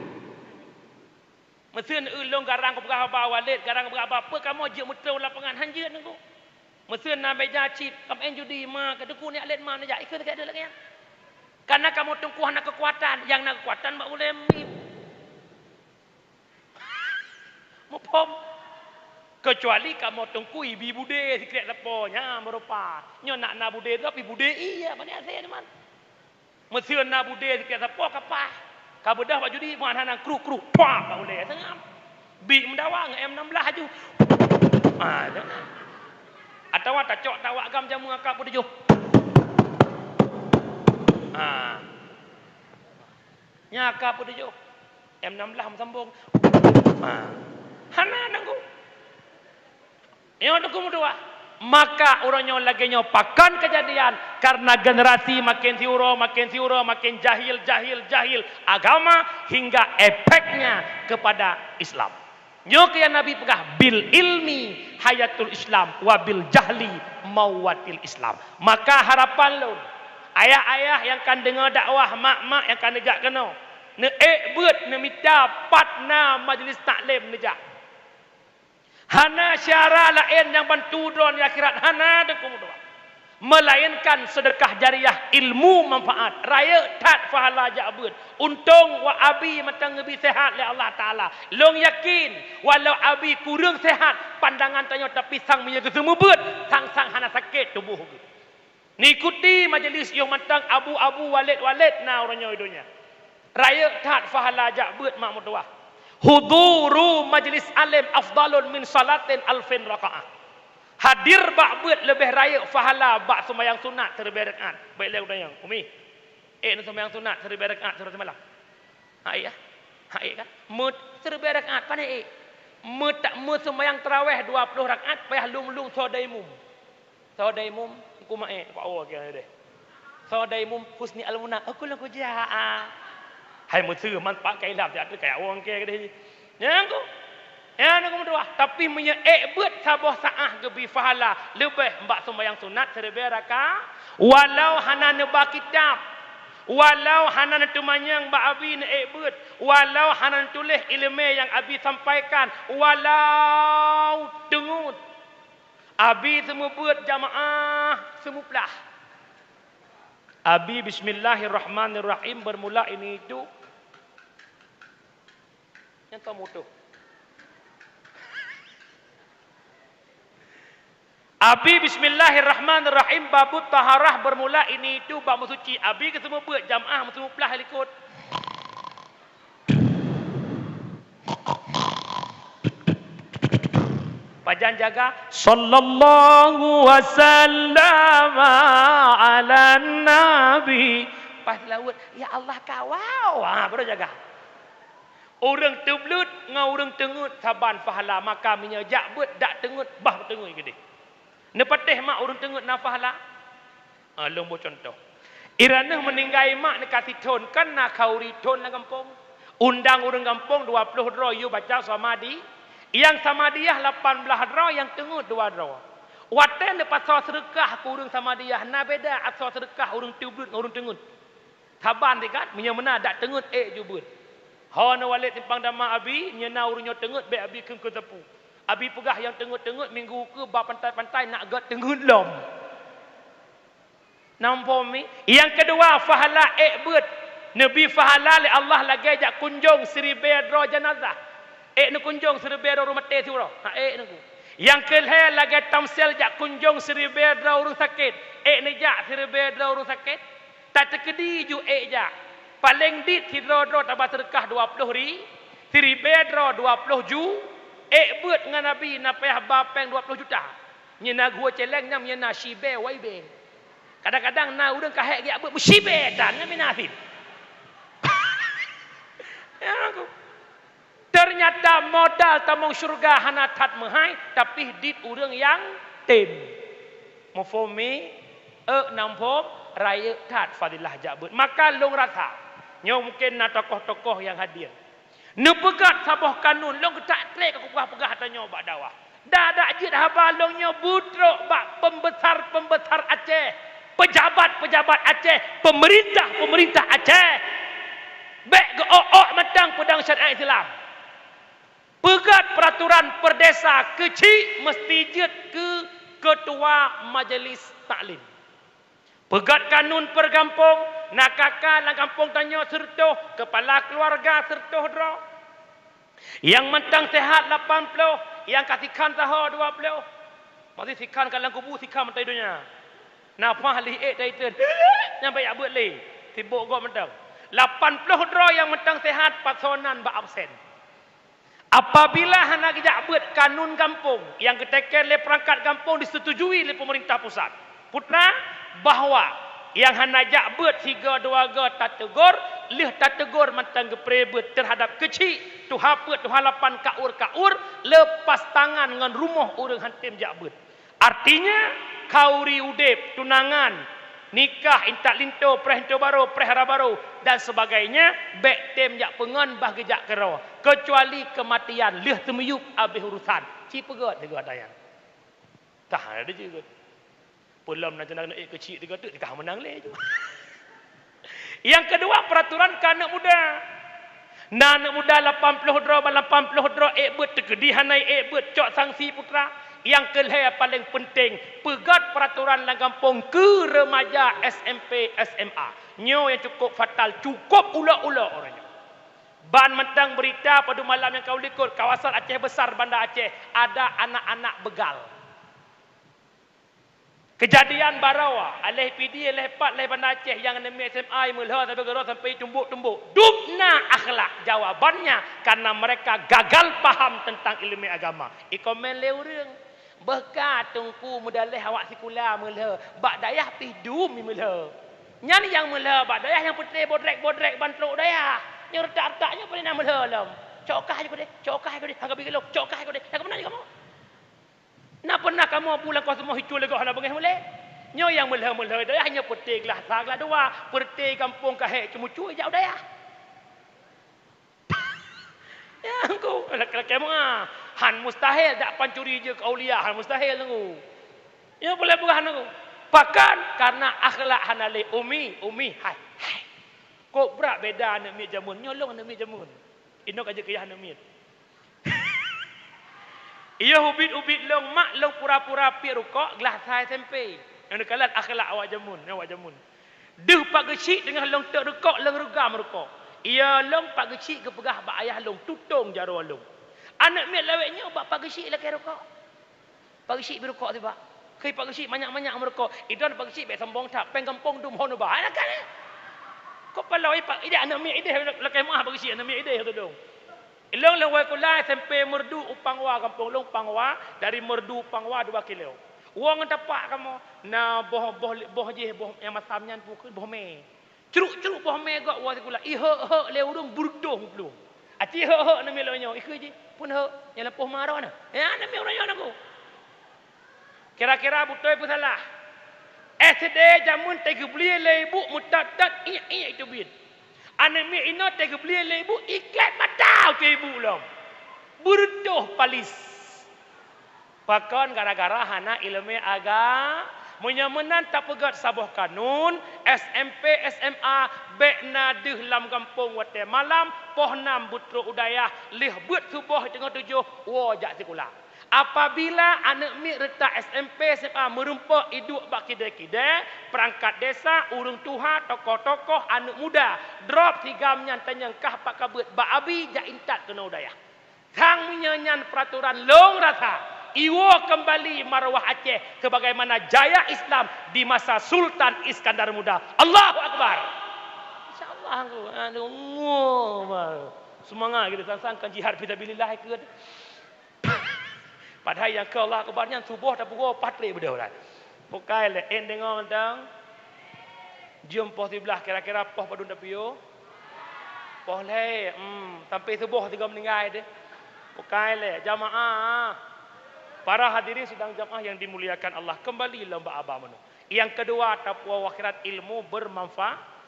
Meuseuen eu lôn garang kupeugah haba Walid, garang kupeugah haba peue kamoe jeuet meutrôn lapangan hanjeuet nunggu. Meuseuen na beja cit, kam en judi ma, ka teungku ni alet ma neujak ikeu sakét lagée nyan. Kana kamoe teungku hana keukuatan, nyang na keukuatan bak ulée mim. Muphom. Keucuali kamoe teungku ibi budé sikrék sapo nyan meurupa. Nyoe nak na budé tu tapi budé iya bani asée teuma. Meuseuen na budé sikrék sapo ka pah. Ka beudoh bak judi meuhan hana kruk-kruk pah bak ulée seungab. Bi meudawa ngon M enam belas aju. Ah, tu. Atawa tacok tawak gam jameun ka peutujoh. Ah. Nya ka peutujoh. M enam belas meusambong. Ha. Hana nanggu. Nyoe teungku meutuah. Maka uroe nyoe lagée nyoe pakon keujadian karena generasi makin siuroe, makin siuroe, makin jahil, jahil, jahil agama hingga efeknya kepada Islam. Nyoe keuh nyang Nabi peugah, "Bil ilmi hayatul Islam, wa bil jahli mauwatil Islam." Maka harapan lôn, ayah-ayah nyang ka deungoe dakwah, mak-mak nyang ka neujak keunoe, neuék beuet neumita pat na majlis taklim neujak. Hana syedara laén nyang bantu droe di akhirat, hana, Teungku meutuah. Meulaénkan seudeukah jariah ilmu manfaat, rayeuk that pahala jak beuet. Untông wak Abi mantong geubri seuhat lé Allah Taala. Lôn yakin, walau Abi kureueng seuhat, pandangan tanyoe tapisang meunyoe geuseumeubeuet, sang-sang hana sakét tuboh geuh. Neuikuti majelis yoh mantong abu-abu, walét-walét na uroe nyoe donya. Rayeuk that pahala jak beuet mak meutuah. Huduru majlis alim afdalun min salatin alfin rakaah. Hadir bak beuet leubeh rayeuk pahala bak seumayang sunat siribèe rakaat. Bèk lé geutanyoe, Umi. Eh, na seumayang sunat siribèe rakaat siuroe simalam? Hai, ya? Hai, kan? Mut siribèe rakaat, pane eh. Mut tak mut seumayang tarawih dua ploh rakaat, payah lum-lum soe daimum. Soe daimum, ku maé, ku awak kira deh. Soe daimum Husni Almuna, aku lôn kujak, ah. Hai meuseu man pakai lam, tiap tu kayak orang kaya deh. Nyang ku. Ya, ni ku meutuah. Tapi meunyoe ék beuet saboh saah geubri pahala leubeh bak seumayang sunat siribèe rakaat, walau hana neuba kitab, walau hana neuteumanyong bak Abi neuék beuet, walau hana neutuléh ileumèe nyang Abi sampaikan, walau teungeut. Abi seumeubeuet jamaah seumuplah. Abi bismillahirrahmanirrahim bermula ini itu. Nyang tamutuh. Abi bismillahirrahmanirrahim, babut taharah bermula ini itu bab meusuci. Abi geuseumeubeuet jamaah meuseumuplah likot. Pajan jaga, "Sallallahu wasallam ala nabi." Pas laweuet, "Ya Allah, kawal." Ha, baru jaga. Ureueng teubleut ngon ureueng teungeut saban pahala, maka meunyoe jak beuet dak teungeut, bah teungeut keudeh. Neupatéh mak ureueng teungeut na pahala? Ah, lôn boh cuntoh. Ireueng meuninggai mak neuka sithon, kan na khauri thon lam gampông. Undang ureueng gampông dua ploh droe yue baca Samadi, nyang Samadiyah lapan blaih droe, nyang teungeut dua droe. Watèe neupasoe seudeukah keu ureueng Samadiyah, na beda asoe seudeukah ureueng teubleut ngon ureueng teungeut. Saban sikat, meunyoe meunan dak teungeut ék ju beuet. Ho neuwalét simpang dama Abi, nyoe na ureueng nyoe teungeut, bèk Abi kheun keu sapeue. Abi peugah nyang teungeut-teungeut minggu ukeue ba pantai-pantai nak gèt teungeut lom. Nampak mi? Nyang keudua, pahala ék beuet. Neubi pahala lé Allah lagèe jak kunjong siribèe droe janazah. Ék neukunjong siribèe droe ureueng maté siuroe. Ha, ék neuku. Nyang keulhèe lagèe tamsil jak kunjong siribèe droe ureueng sakét. Ék neujak siribèe droe ureueng sakét. Tateukeudi ju ék jak. Paleng dit sidroe-droe taba seudeukah dua ploh ri-, siribèe droe dua ploh ju, ék beuet ngon Abi na payah ba pèng dua ploh juta. Nyan na gua celeng nyang nyan na sibèe wai bèe. Kadang-kadang na ureueng ka hék geujak beuet meucibèe tan nyan mina sit. Ya aku. Teunyata modal tamong syeuruga hana that meuhai, tapi dit ureueng nyang tem. Muphom mi? Ék na muphom, rayeuk that fadilah jak beuet. Maka lôn rasa, nyoe mungken na tokoh-tokoh nyang hadir. Neupeugèt saboh kanun, lôn geutak trép ka kupeugah-peugah tanyoe bak dakwah. Dak-dak jeuet haba lôn nyoe beutrok bak pembesar-pembesar Aceh, pejabat-pejabat Aceh, pemerintah-pemerintah Aceh. Bèk geuok-ok mantong peudong syariat Islam. Peugèt peuraturan peurdesa keuchik meusti jeuet keu keutua majelis taklim. Peugèt kanun peugampông, na K K lam gampông tanyoe sireutôh, keupala keuluwarga sireutôh droe. Nyang mantong seuhat lapan ploh, nyang ka sikhan saho dua ploh. Maté sikhan ka lam kubu, sikhan mantong di donya. Na paih lheuh ék taiteun, nyang bèk jak beuet lé, sibôk gob mantong. Lapan ploh droe nyang mantong seuhat, pasoe nan bak absen. Apabila hana geujak beuet kanun gampông nyang geuteken lé peurangkat gampông disetujui lé peumeurintah pusat, putra, bahwa nyang hana jak beuet sigoe dua goe tateugor, lheueh tateugor mantong geupreh beuet teuhadap keuchik, tuha peuet, tuha lapan, kaur-kaur, leupas tangan ngon rumoh ureueng han tem jak beuet. Artinya, khauri udeb, tunangan, nikah, intat linto, preh linto barô, preh hara barô, dan sebagainya, bèk tem jak peungon bah geujak keudroe. Keucuali keumatian lheueh teumiyueb habéh urusan. Ci peugét sigoe tanyan. Tah, ada jeuet. Peulom na ceunak keuneuk ék keuchik tiga teuk, ka meunang lé ju. Nyang keudua, peuraturan keu aneuk muda. Na aneuk muda lapan ploh droe, ba lapan ploh droe ék beuet teukeudi hana ék beuet, cok sanksi putra. Nyang keulhée paleng peunteng, peugét peuraturan lam gampông keu remaja S M P, S M A. Nyoe nyang cukôp fatal, cukôp ulok-ulok uroe nyoe. Ban mantong beurita padum malam nyang ka u likot, kawasan Aceh Besar, Banda Aceh, ada anak-anak begal. Keujadian baroe, aléh Pidie, aléh pat, aléh Banda Aceh nyang aneuk miet S M A meulhö sabe keudroe sampai tumbok-tumbok. Dum na akhlak, jawabannya karena mereka gagal paham tentang ileumèe agama. Ikomen lé ureuëng. Beuh ka teungku meudaleh awak sikula meulhö, bak dayah pih dum meulhö. Nyan nyang meulhö bak dayah nyang peutré bodrek-bodrek ban trok dayah. Nyang reutak-reutak nyoe paleng na meulhö lom. Cok kah ju keudeh, cok kah ju keudeh, hana bri lom, cok kah ju keudeh. Na pernah kamoe? Na pernah kamoe pulang kos rumoh icul lé goh hana beungéh mulé? Nyoe nyang meulhö-meulhö dayah nyoe peuté glah sa glah dua, peuté gampông ka hék ceumucue jak u dayah. Ya, engku, lakée-lakée meu'ah. Han mustahil dak pancuri jeuet keu aulia, han mustahil, engku. Ya, boleh peugah, engku. Pakon? Karena akhlak hana lé. Umi, Umi, hai, hai. Kok brat beda aneuk miet jameun. Nyoe lôn aneuk miet jameun. Inoe ka jeuet keu yah aneuk miet. Iya ubit-ubit lôn, mak lôn pura-pura piep rukok, glah sa S M P. Nyang neukalon akhlak awak jameun, awak jameun. Deuh Pak Geuchik teungoh lôn teuek rukok, lôn reugam rukok. Iya lôn Pak Geuchik geupeugah bak ayah lôn, tutong jaroe lôn. Aneuk miet lawét nyoe bak Pak Geuchik lakée rukok. Pak Geuchik bri rukok sibak. Keu Pak Geuchik manyak-manyak meurukok. Idong Pak Geuchik bék sombong that, péng gampông dum hon uba. Hana kan, eh? Kok paloe Pak, ideh aneuk miet ideh lakée meu'ah Pak Geuchik, aneuk miet ideh tudong. Ilong lôn woe sikula S M P Meureudu u Pangwa, gampông lôn Pangwa, dari Meureudu u Pangwa dua kilo. Woe ngon tapak kamoe, na boh, boh, boh jih, boh nyang masam nyan pukon boh mé. Cruk-cruk boh mé gok woe sikula, ihek-hek lé ureuëng beureutoh meuplueng. Aci hek-hek aneuk miet lôn nyoe, ikheun jih, pun hek, nyang lampôh ma droeneuh. Ya, aneuk miet ureuëng nyoe na ku. Kira-kira beutôi peusalah. S D jameun teugeubri lé ibu meutat-tat iék-iék teubiet. Aneuk miet inoe teugeubri lé ibu iklét mata u ibu lom. Beureutoh palis. Pakon? Gara-gara hana ileumèe aga-, meunyoe meunan tapeugét saboh kanun, S M P, S M A, bék na deuh lam gampông watée malam, poh nam beutrok u dayah, lheueh beuet suboh teungoh tujoh, woe jak sikula. Apabila aneuk miet reutak S M P, S M A meurumpok iduek bak kidée-kidée, perangkat desa, ureuëng tuha, tokoh-tokoh, aneuk muda, drob sigam nyan tanyong kah pat ka beuet bak abi jak intat keunoe u dayah. Sang meunyoe nyan peuraturan lôn rasa, iwoe keumbali marwah Aceh sebagaimana jaya Islam di masa Sultan Iskandar Muda. Allahu Akbar. Insya Allah, aduh, semangat kita sang-sang kan jihad fisabilillah ikut. Padahai nyang keu Allah Akbar nyan suboh tapeugoe paih trép beudôh lah. Bukai lé, en deungoe mantong. Jeuem poh siblaih kira-kira poh padum tapiôh? Poh lhée, hmm, sampai suboh sigoe meuninggai deh. Bukai lé, jamaah. Para hadirin sidang jamaah yang dimuliakan Allah, kembali lom bak aba meunoe. Yang kedua, taqwa akhirat, ilmu bermanfaat.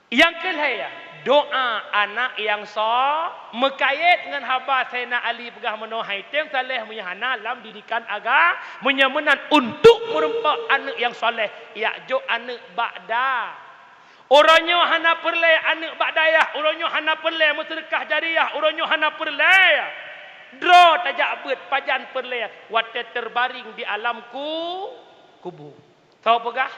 Nyang keu lhée, doa anak nyang so-, meukayét ngon haba Saidina Ali peugah meunoe, hai tem saleh meunyoe hana lam didikan aga-, meunyoe meunan untuk meurumpok aneuk nyang saleh, jak jok aneuk bak da-, uroe nyoe hana peureulée aneuk bak dayah, uroe nyoe hana peureulée meuseudeukah jariah, uroe nyoe hana peureulée droe tajak beuet pajan peureulée watée teubaring di alam ku-, kubu. Soe peugah?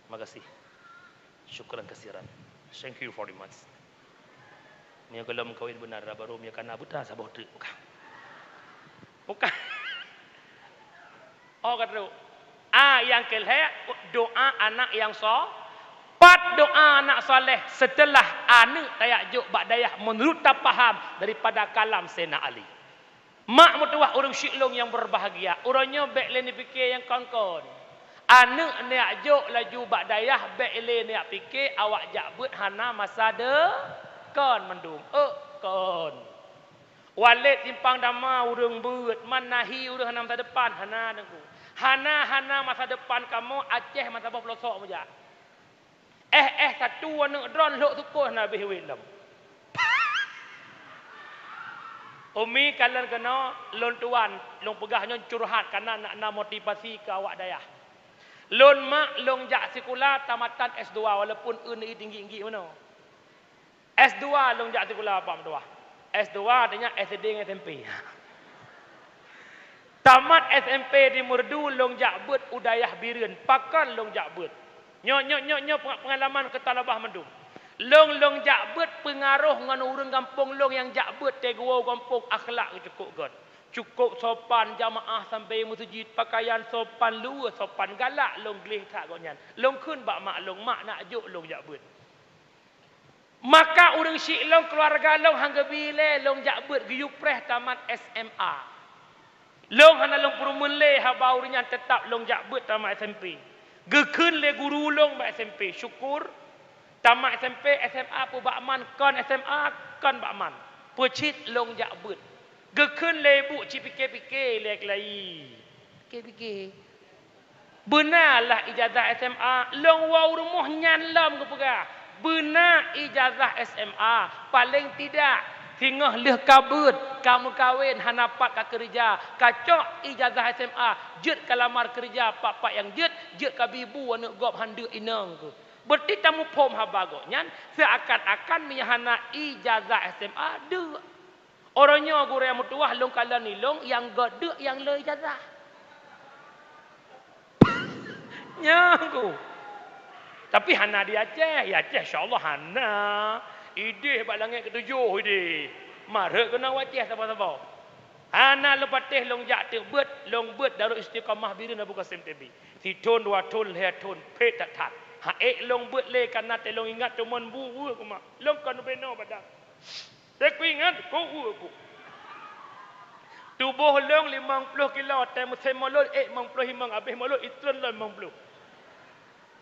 Makasih. Syukran kasiran. Thank you very much. Meunyoe gohlom kawin beuna, baru meunyoe kana buta saboh teuk. Bukan. Bukan. Oh, ka trok. A, nyang keu lhée, doa anak nyang so-, pat doa anak saleh seuteulah aneuk tajak jok bak dayah meunurut tapaham daripada kalam Saidina Ali. Mak meutuwah ureuëng syiek lôn nyang berbahagia, uroe nyoe bék lé neupiké nyang kon-kon. Aneuk neujak jok laju bak dayah, bék lé neujak pike awak jak beuet hana masa de-, kon mandum. Euk kon. Walet Simpang Dama ureuëng beuet, man nahi ureuëng hana masa depan, hana Teungku. Hana, hana masa depan kamoe Aceh masa boh peulosok meujak. Eh, eh, satu aneuk droen lhok sukon hana habéh wét lom. Umi kalon keunoe, lôn tuan, lôn peugah nyoe curhat kana nak na motivasi keu awak dayah. Lôn mak lôn jak sikula tamatan S dua walaupun eun i tinggi-tinggi meunoe. S dua lôn jak sikula bak meutuah. S dua artinya S D ngon S M P. Tamat S M P di Meureudu lôn jak beuet u dayah Bireuen, pakon lôn jak beuet. Nyoe, nyoe, nyoe, nyoe penga-, peungalaman keu talabah mandum. Lôn, lôn jak beuet peungaroh ngon ureuëng gampông lôn nyang jak beuet teugeuwoe gampông akhlak geuh cukôp gét. Cukôp sopan jamaah sampai meuseujid, pakaian sopan luweuh, sopan galak lôn gleh that gobnyan. Lôn kheun bak mak lôn, "Mak, nak jok lôn jak beuet." Maka ureuëng syiek lôn keuluwarga lôn han geubi lé lôn jak beuet geuyue preh tamat S M A. Lôn hana lôn peurumeuen lé haba ureuëng nyan teutab lôn jak beuet tamat S M P. Geukheun lé guru lôn bak S M P, syukur tamat S M P, S M A peue bak man kon S M A kon bak man. Peucit lôn jak beuet. Geukheun lé ibu cit pike-pike lé keulayi. Pike-pike. Beuna lah ijazah S M A, lôn woe u rumoh nyan lom geupeugah, beuna ijazah S M A, paleng tidak singoh lheueh ka beuet, ka meukawen, hana pat ka keureuja, ka cok ijazah S M A, jeuet ka lamar keureuja, pat-pat nyang jeuet, jeuet ka bi bu aneuk gob han deuk inong keuh. Beureuti tamuphom haba gobnyan, seuakan-akan meunyo hana ijazah S M A, deuk. Uroe nyoe gurée meutuwah lôn kalon ilong nyang gét deuk nyang le ijazah. Nyan ku. Tapi hana di Aceh. Di Aceh insya Allah hana. Idéh bak langét keutujôh idéh. Marheuet keunan u Aceh saboh-saboh. Hana lôn patéh lôn jak teuk beuet, lôn beuet Darul Istiqamah Bireuen Abu Qasim T B. Sithon, dua thon, lhée thon, phét that-that. Ha ék lôn beuet lé kana teu lôn ingat teumon bu weueh kumat. Lôn kon ubenoe badan. Teuku ingat, ku ueh ku. Tuboh lôn limong ploh kilo, watée musém mulod, ék limong ploh limong, abéh mulod, itreun lôn limong ploh.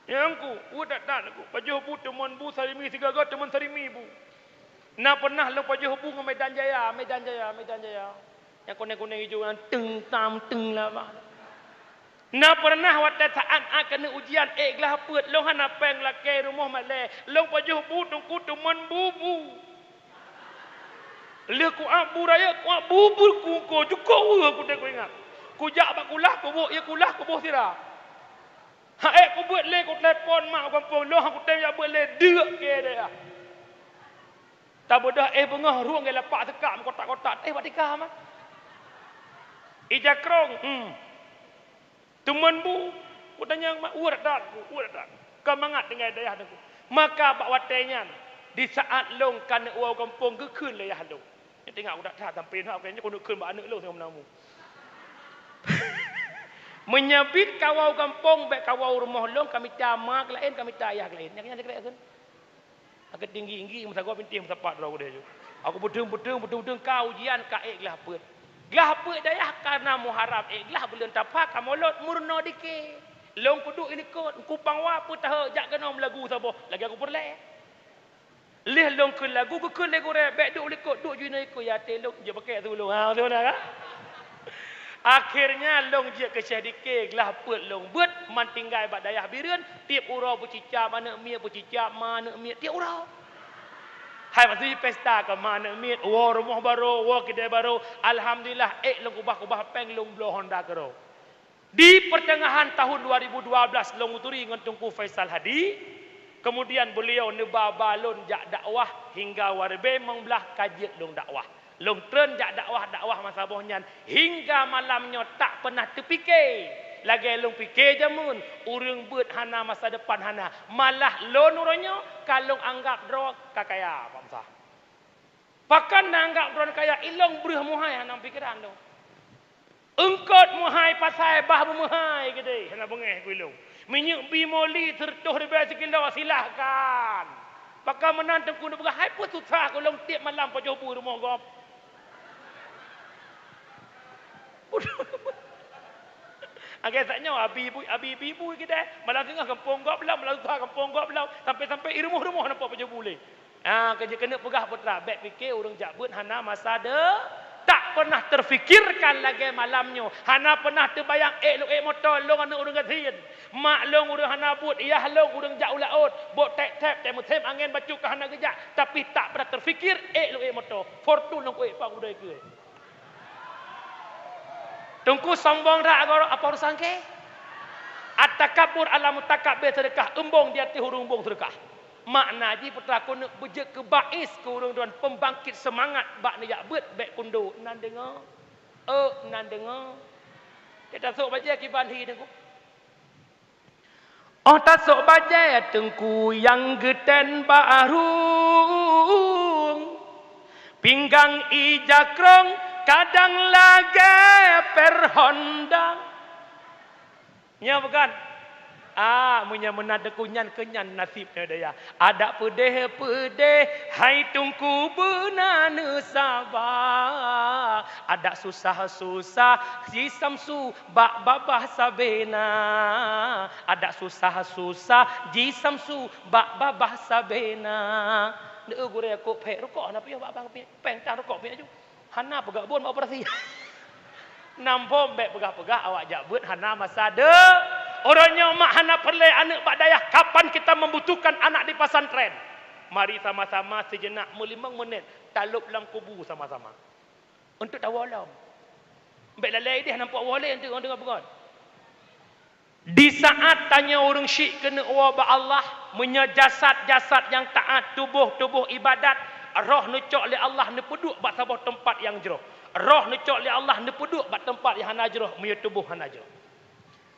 Nyang ku, ueh that-that ku, pajoh bu teumon bu sarimi sigoe-goe teumon sarimi bu. Na pernah lôn pajoh bu ngon Medan Jaya, Medan Jaya, Medan Jaya. Nyang kunéng-kunéng ijo nyan teueng tam teueng lama. Na pernah watée saát a keuneuk ujian ék glah peuet, lôn hana péng lakée rumoh malée, lôn pajoh bu teungku teumon bu-bu. Lheueh kuak bu rayeuk, kuak bu-bu ku ko, jukok weueh ku teuku ingat. Kujak bak kulah, kuboh ié kulah, kuboh sira. Ha ék kubeuet lé, kutelepon mak gampông, lôn han kutem jak beuet lé, deuk keu dayah. Tabeudôh éh beungoh rueng gé lapak seukak meukotak-kotak, éh bak tika mah. Ija krong, hmm. Teumon bu, kutanyong mak, ueh that, ueh that. Ka mangat tinggai dayah teungku. Maka bak watée nyan, di saát lôn ka neuk woe gampông geukheun lé yah lôn. Nyoe teuingat udah that sampoe na, nyoe keuneuk kheun bak aneuk lôn singoh meunamu. Meunyo bit ka woe gampông, bék ka woe rumoh lôn, ka mita ma keu laén, ka mita yah keu laén. Nyan, nyan sikrék kheun. Akhé tinggi-tinggi meusagoe bintéh meusapat droe udeh ju. Aku peudeueng-peudeueng, peudeueng-peudeueng ka ujian ka ék glah peuet. Glah peuet dayah ka na Muharram ék glah buleuen Safar ka mulod meurunoe dike. Lôn kuduek ilikot, Teungku Pangwa peue taheu jak keunoe meulagu saboh lagée aku peureulée. Lheueh lôn kheun lagu geukheun lé gurée, bék duek likot, duek ju inoe ikot ya até lôn, jeuet pakèk su lôn. Ha, beutôi na kan? Akhirnya lôn jeuet keu Syeh Dike, glah peuet lôn beuet, man tinggai bak dayah Bireuen, tieb uroe peucicab aneuk miet, peucicab ma aneuk miet, tieb uroe. Hai maksud jih pesta keu ma aneuk miet, woe rumoh barô, woe kidai barô. Alhamdulillah, ék lôn keubah-keubah péng lôn bloe honda keudroe. Di peuteungahan tahun dua ribu dua belas lôn meuturi ngon Teungku Faisal Hadi, kemudian beuliau neuba-ba lôn jak dakwah hingga waribée limong blaih ka jeuet lôn dakwah. Lôn treun jak dakwah-dakwah masa boh nyan hingga malam nyoe tak peunah teupike lagée lôn pike jameun, ureuëng beuet hana masa depan hana, malah lôn uroe nyoe ka lôn anggab droe ka kaya, Pak Musa. Pakon na anggab droe kaya, ilong breueh meuhai hana pikeran lôn. Eungkot meuhai pasai bah beumeuhai keudeh hana beungéh ku ilong. Minyeuk bi moli sireutôh ribée sikilo silahkan. Pakon meunan Teungku neupeugah hai peue susah ku lôn tieb malam pajoh bu rumoh gob. Lagèe saat nyoe, abi ibu, abi ibu-ibu keudè, malam singoh gampông gob lom, malam susah gampông gob lom, sampai-sampai i rumoh-rumoh nampak baju bulèe. Ah, keu jeuet keuneuk peugah putra, bèk pike ureueng jak beuet hana masa de-, tak pernah terfikirkan lagèe malam nyoe. Hana pernah teubayang, ék lôn ék moto, lôn aneuk ureueng gasien. Mak lôn ureueng hana buet, yah lôn ureueng jak u laôt, bôk tép-tép, tém musém angén bacut ka hana geujak, tapi tak pernah terfikir, ék lôn ék moto. Fortuner lôn ék, pak gudai keu. Teungku sombong that, agak apa urusan kèe? At-takabbur 'alal mutakabbir, seudeukah eumbong di ateueh ureueng eumbong seudeukah. Makna jih, putra keuneuk beujeuet keu baiz keu ureueng droen, pembangkit seumangat bak neujak beuet, bèk keundo. Nan deungö? Ôk, nan deungö? Kita sok bajèe kiban hi, Teungku. Óh tasok bajèe Teungku nyang geutén bak rueng, pinggang ija krong kadang lagèe per Honda. Nyo bukan? Ah, meunyoe meunan Teungku nyan keu nyan naseb nyoe daya. Adak peudeh-peudeh, hai Teungku beuna neusaba. Adak susah-susah, si Samsu bak babah sabena. Adak susah-susah, ji Samsu bak babah sabena. Neu gurèe kok phèk rukok hana piôh bak abang piôh. Péng tang rukok piôh aju. Hana peugah bon bak operasi. Nam phom bèk peugah-peugah awak jak beuet hana masa de-, uroe nyoe mak hana peureulèe aneuk bak dayah, kapan kita membutuhkan anak di pesantren? Mari sama-sama sejenak meulimong menit talop lam kubu sama-sama. Untuk tawoe lom. Bèk lalai idéh nampak woe lé untuk deungon peugöt. Di saat tanyoe ureueng syik keuneuk woe bak Allah, meunyoe jasad-jasad nyang taát, tuboh-tuboh ibadat, roh neucok lé Allah neupeuduek bak saboh teumpat nyang jroh. Roh neucok lé Allah neupeuduek bak teumpat nyang hana jroh, meunyoe tuboh hana jroh.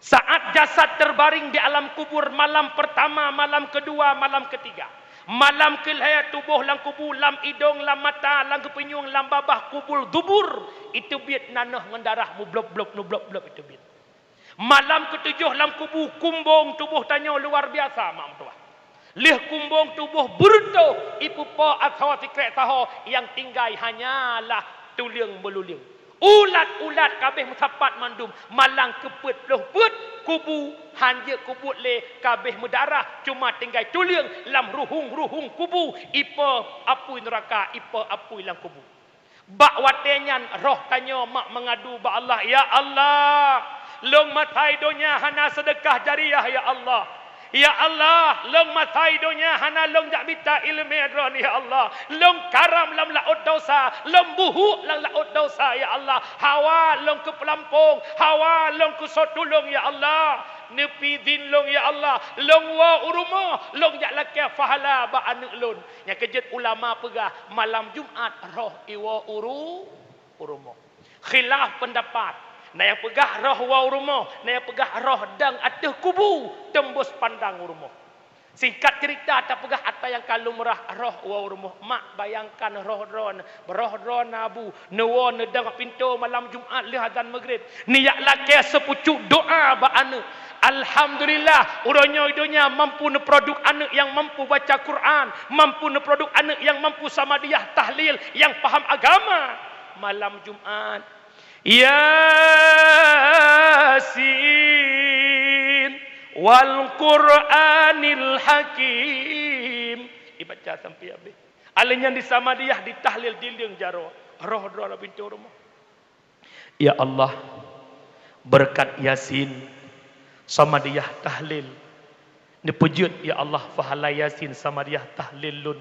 Saat jasad terbaring di alam kubur, malam pertama, malam kedua, malam ketiga. Malam keulhèe tuboh lam kubu, lam idong, lam mata, lam geupeunyueng, lam babah, kubul dubur, iteubiet nanoh ngon darah mublop-blop, mublop-blop iteubiet. Malam ketujoh lam kubu, kumbong tuboh tanyoe luar biasa, mak meutuah. Lheueh kumbong tuboh beureutoh, ipeupo asoe sikrek saho, nyang tinggai hanyalah tuleueng meululeueng. Ulat-ulat ka abéh meusapat mandum, malang keupeuet ploh peuet kubu, hanjeuet kubuet lé, ka abéh meudarah, cuma tinggai tuleueng lam ruhueng-ruhueng kubu, ipo apui neuraka, ipo apui lam kubu. Bak watèe nyan roh tanyoe mak meungadu bak Allah, "Ya Allah, lôn masa i donya hana seudeukah jariah, ya Allah. Ya Allah, lôn masa i donya hana lôn jak mita ileumèe droen, ya Allah. Lôn karam lam laôt dosa, lôn buhuk lam laôt dosa, ya Allah. Hawa lôn keu peulampông, hawa lôn keu soe tulông, ya Allah. Neupeuidhin lôn, ya Allah, lôn woe u rumoh, lôn jak lakèe pahala bak aneuk lôn." Nyang keujeuet ulama peugah, malam Jumat roh iwoe u ru-, u rumoh. Khilaf peundapat. Na nyang peugah roh woe u rumoh, na nyang peugah roh dong ateueh kubu, teumbus pandang u rumoh. Singkat ceurita, tapeugah atra nyang ka lumrah, roh woe u rumoh. Mak, bayangkan roh droen, roh droen na bu, neuwoe neudong pintoe malam Jumat lheueh azan Maghrib. Neujak lakèe seupucuk doa bak aneuk. Alhamdulillah, uroe nyoe i donya mampu neuproduk aneuk nyang mampu baca Quran, mampu neuproduk aneuk nyang mampu samadiyah tahlil, nyang paham agama. Malam Jumat, "Yasin wal Qur'anil Hakim." Ibaca sampai habéh. Alèh nyan disamadiyah, ditahlil, dileueng jaroe. Roh droe lam pintoe rumoh. Ya Allah, beureukat Yasin, samadiyah tahlil, neupeujeuet, ya Allah, pahala Yasin, samadiyah tahlil lôn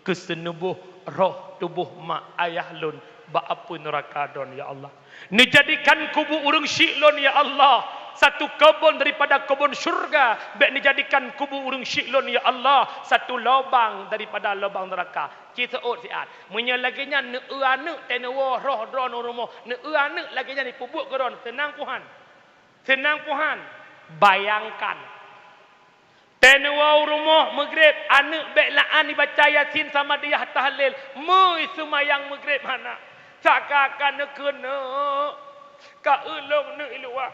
keu seuneuboh roh tuboh mak ayah lôn bak apui neuraka droen, ya Allah. Neujadikan kubu ureueng syik lôn, ya Allah, satu keubon daripada keubon syurga. Bèk neujadikan kubu ureueng syik lôn, ya Allah, satu lobang daripada lobang neuraka. Ci seuôt siat. Meunyoe lagèe nyan, neueu aneuk teuh neuwoe roh droen u rumoh, neueu aneuk lagèe nyan ipeubuet keu droen, seunang peu han? Seunang peu han? Bayangkan. Teuh neuwoe u rumoh Maghrib, aneuk bèk la'an ibaca Yasin samadiyah tahlil, meu iseumayang Maghrib hana. Saka ka neukeuneuk, ka eu lôn neuk i luwa.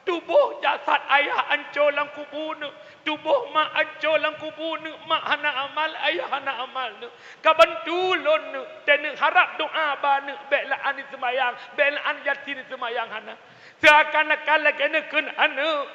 Tuboh jasad ayah anco lam kubu neuk, tuboh mak anco lam kubu neuk, mak hana amal, ayah hana amal neuk. Ka bantu lôn neuk, teuh neuk harab doa bak neuk, bèk la'an iseumayang, bèk la'an Yasin iseumayang hana. Seuakan-akan lagée neukheun aneuk,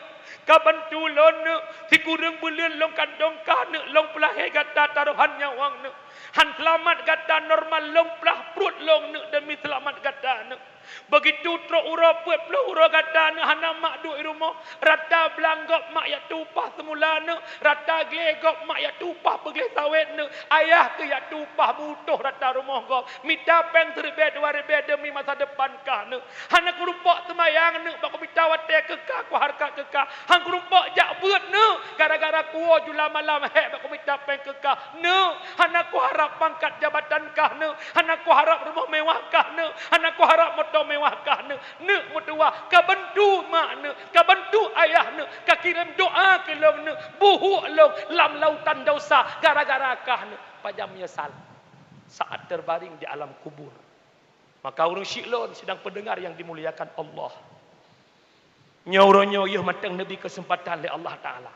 ka bantu lôn neuk, sikureueng buleuen lôn kandong kah neuk, lôn peulahé gata tarohan nyawöng neuk. Han seulamat gata normal lôn plah pruet lôn neuk deumi seulamat gata neuk. Begitu trok uroe peuet ploh uroe gata neuk hana mak duek i rumoh, rata blang gob mak jak tueng upah seumula neuk, rata glé gob mak jak tueng upah peugleh sawét neuk, ayah keuh jak tueng upah beuutoh rata rumoh gob, mita péng siribée dua ribée deumi masa depan kah neuk. Hana kurumpok seumayang neuk bak kumita watée keu kah, kuhareukat keu kah. Han kurumpok jak beuet neuk gara-gara kuwoe jula malam hék bak kumita péng keu kah neuk. Hana kuharab pangkat jabatan kah neuk. Hana kuharab rumoh mewah kah neuk. Hana kuharab moto mewah kah neuk. Neuk meutuwah, ka bantu mak neuk, ka bantu ayah neuk, ka kirém doá keu lôn neuk, buhuk lôn lam lautan dosa gara-gara kah neuk. Pajan meunyeusal saat terbaring di alam kubur. Maka ureuëng syiek lôn sidang pendengar yang dimuliakan Allah. Nyoe uroe nyoe yoh mantong neubri keuseumpatan lé Allah Taala.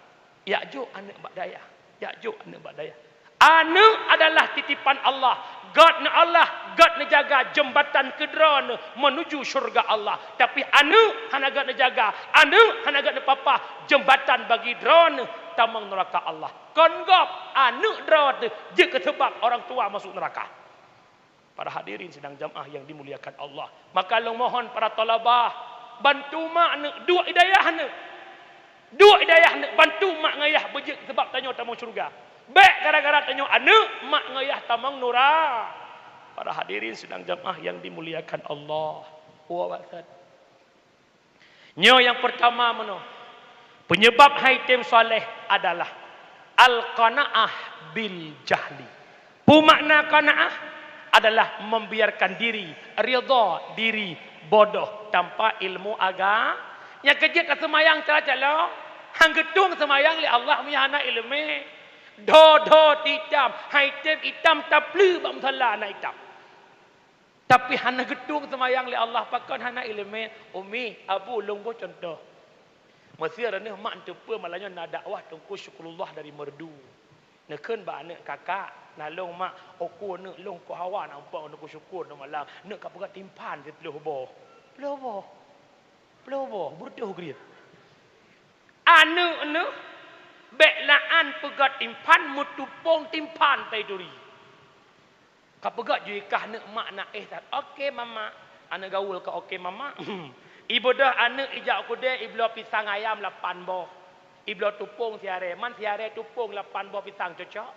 Jak jok aneuk bak dayah, jak jok aneuk bak dayah. Aneuk adalah titipan Allah. Göt neuh Allah, göt neujaga jeumbatan keu droeneuh meunuju syeuruga Allah. Tapi aneuk hana göt neujaga, aneuk hana göt neupapah, jeumbatan bagi droeneuh tamong neuraka Allah. Kon gob aneuk droeneuh jeuet keu seubab orang tua masuk neuraka. Para hadirin sidang jamaah yang dimuliakan Allah. Maka lôn mohon para thalabah, bantu mak neuk, duek i dayah neuk. Duek i dayah neuk, bantu mak ngon yah beujeuet seubab tanyoe tamong syeuruga. Bék gara-gara tanyoe aneuk, mak ngon yah tamong nura. Para hadirin sidang jamaah yang dimuliakan Allah. Wa barakatuh. Nyoe nyang peurtama meunoe, peunyeubab han item saleh adalah al-qanaah bil jahli. Peue makna qanaah? Adalah membiarkan diri, ridha diri bodoh tanpa ilmu aga-, nyang keujeuet ka seumayang cara calok, han geutueng seumayang lé Allah meunyo hana iéleumé. Dho-dho itam, han item itam tapleue bak musala na itam. Tapi hana geutueng seumayang lé Allah, pakon hana iéleumé? Umi, abu, lôn boh cuntoh. Meusé droeneuh mak neuteupeue malam nyoe na dakwah Teungku Syukurullah dari Meureudu. Neukheun bak aneuk, "Kakak, na lôn mak, uku aneuk lôn ku hawa na umpang Teungku Syukur nyoe malam, neuk ka peugöt timphan siplôh boh." Plôh boh. Plôh boh, beureutoh grit. Aneuk neuh bék laan peugöt timphan, meutupông timphan tai turi. Ka peugöt ju ikah aneuk mak na éh that, "Oke, Mama." Aneuk gaul ka, "Oke, Mama." Ibeudôh aneuk ijak u keudè, ibloe pisang ayam lapan boh. Ibloe tupông siaré, man siaré tupông lapan boh pisang cocok.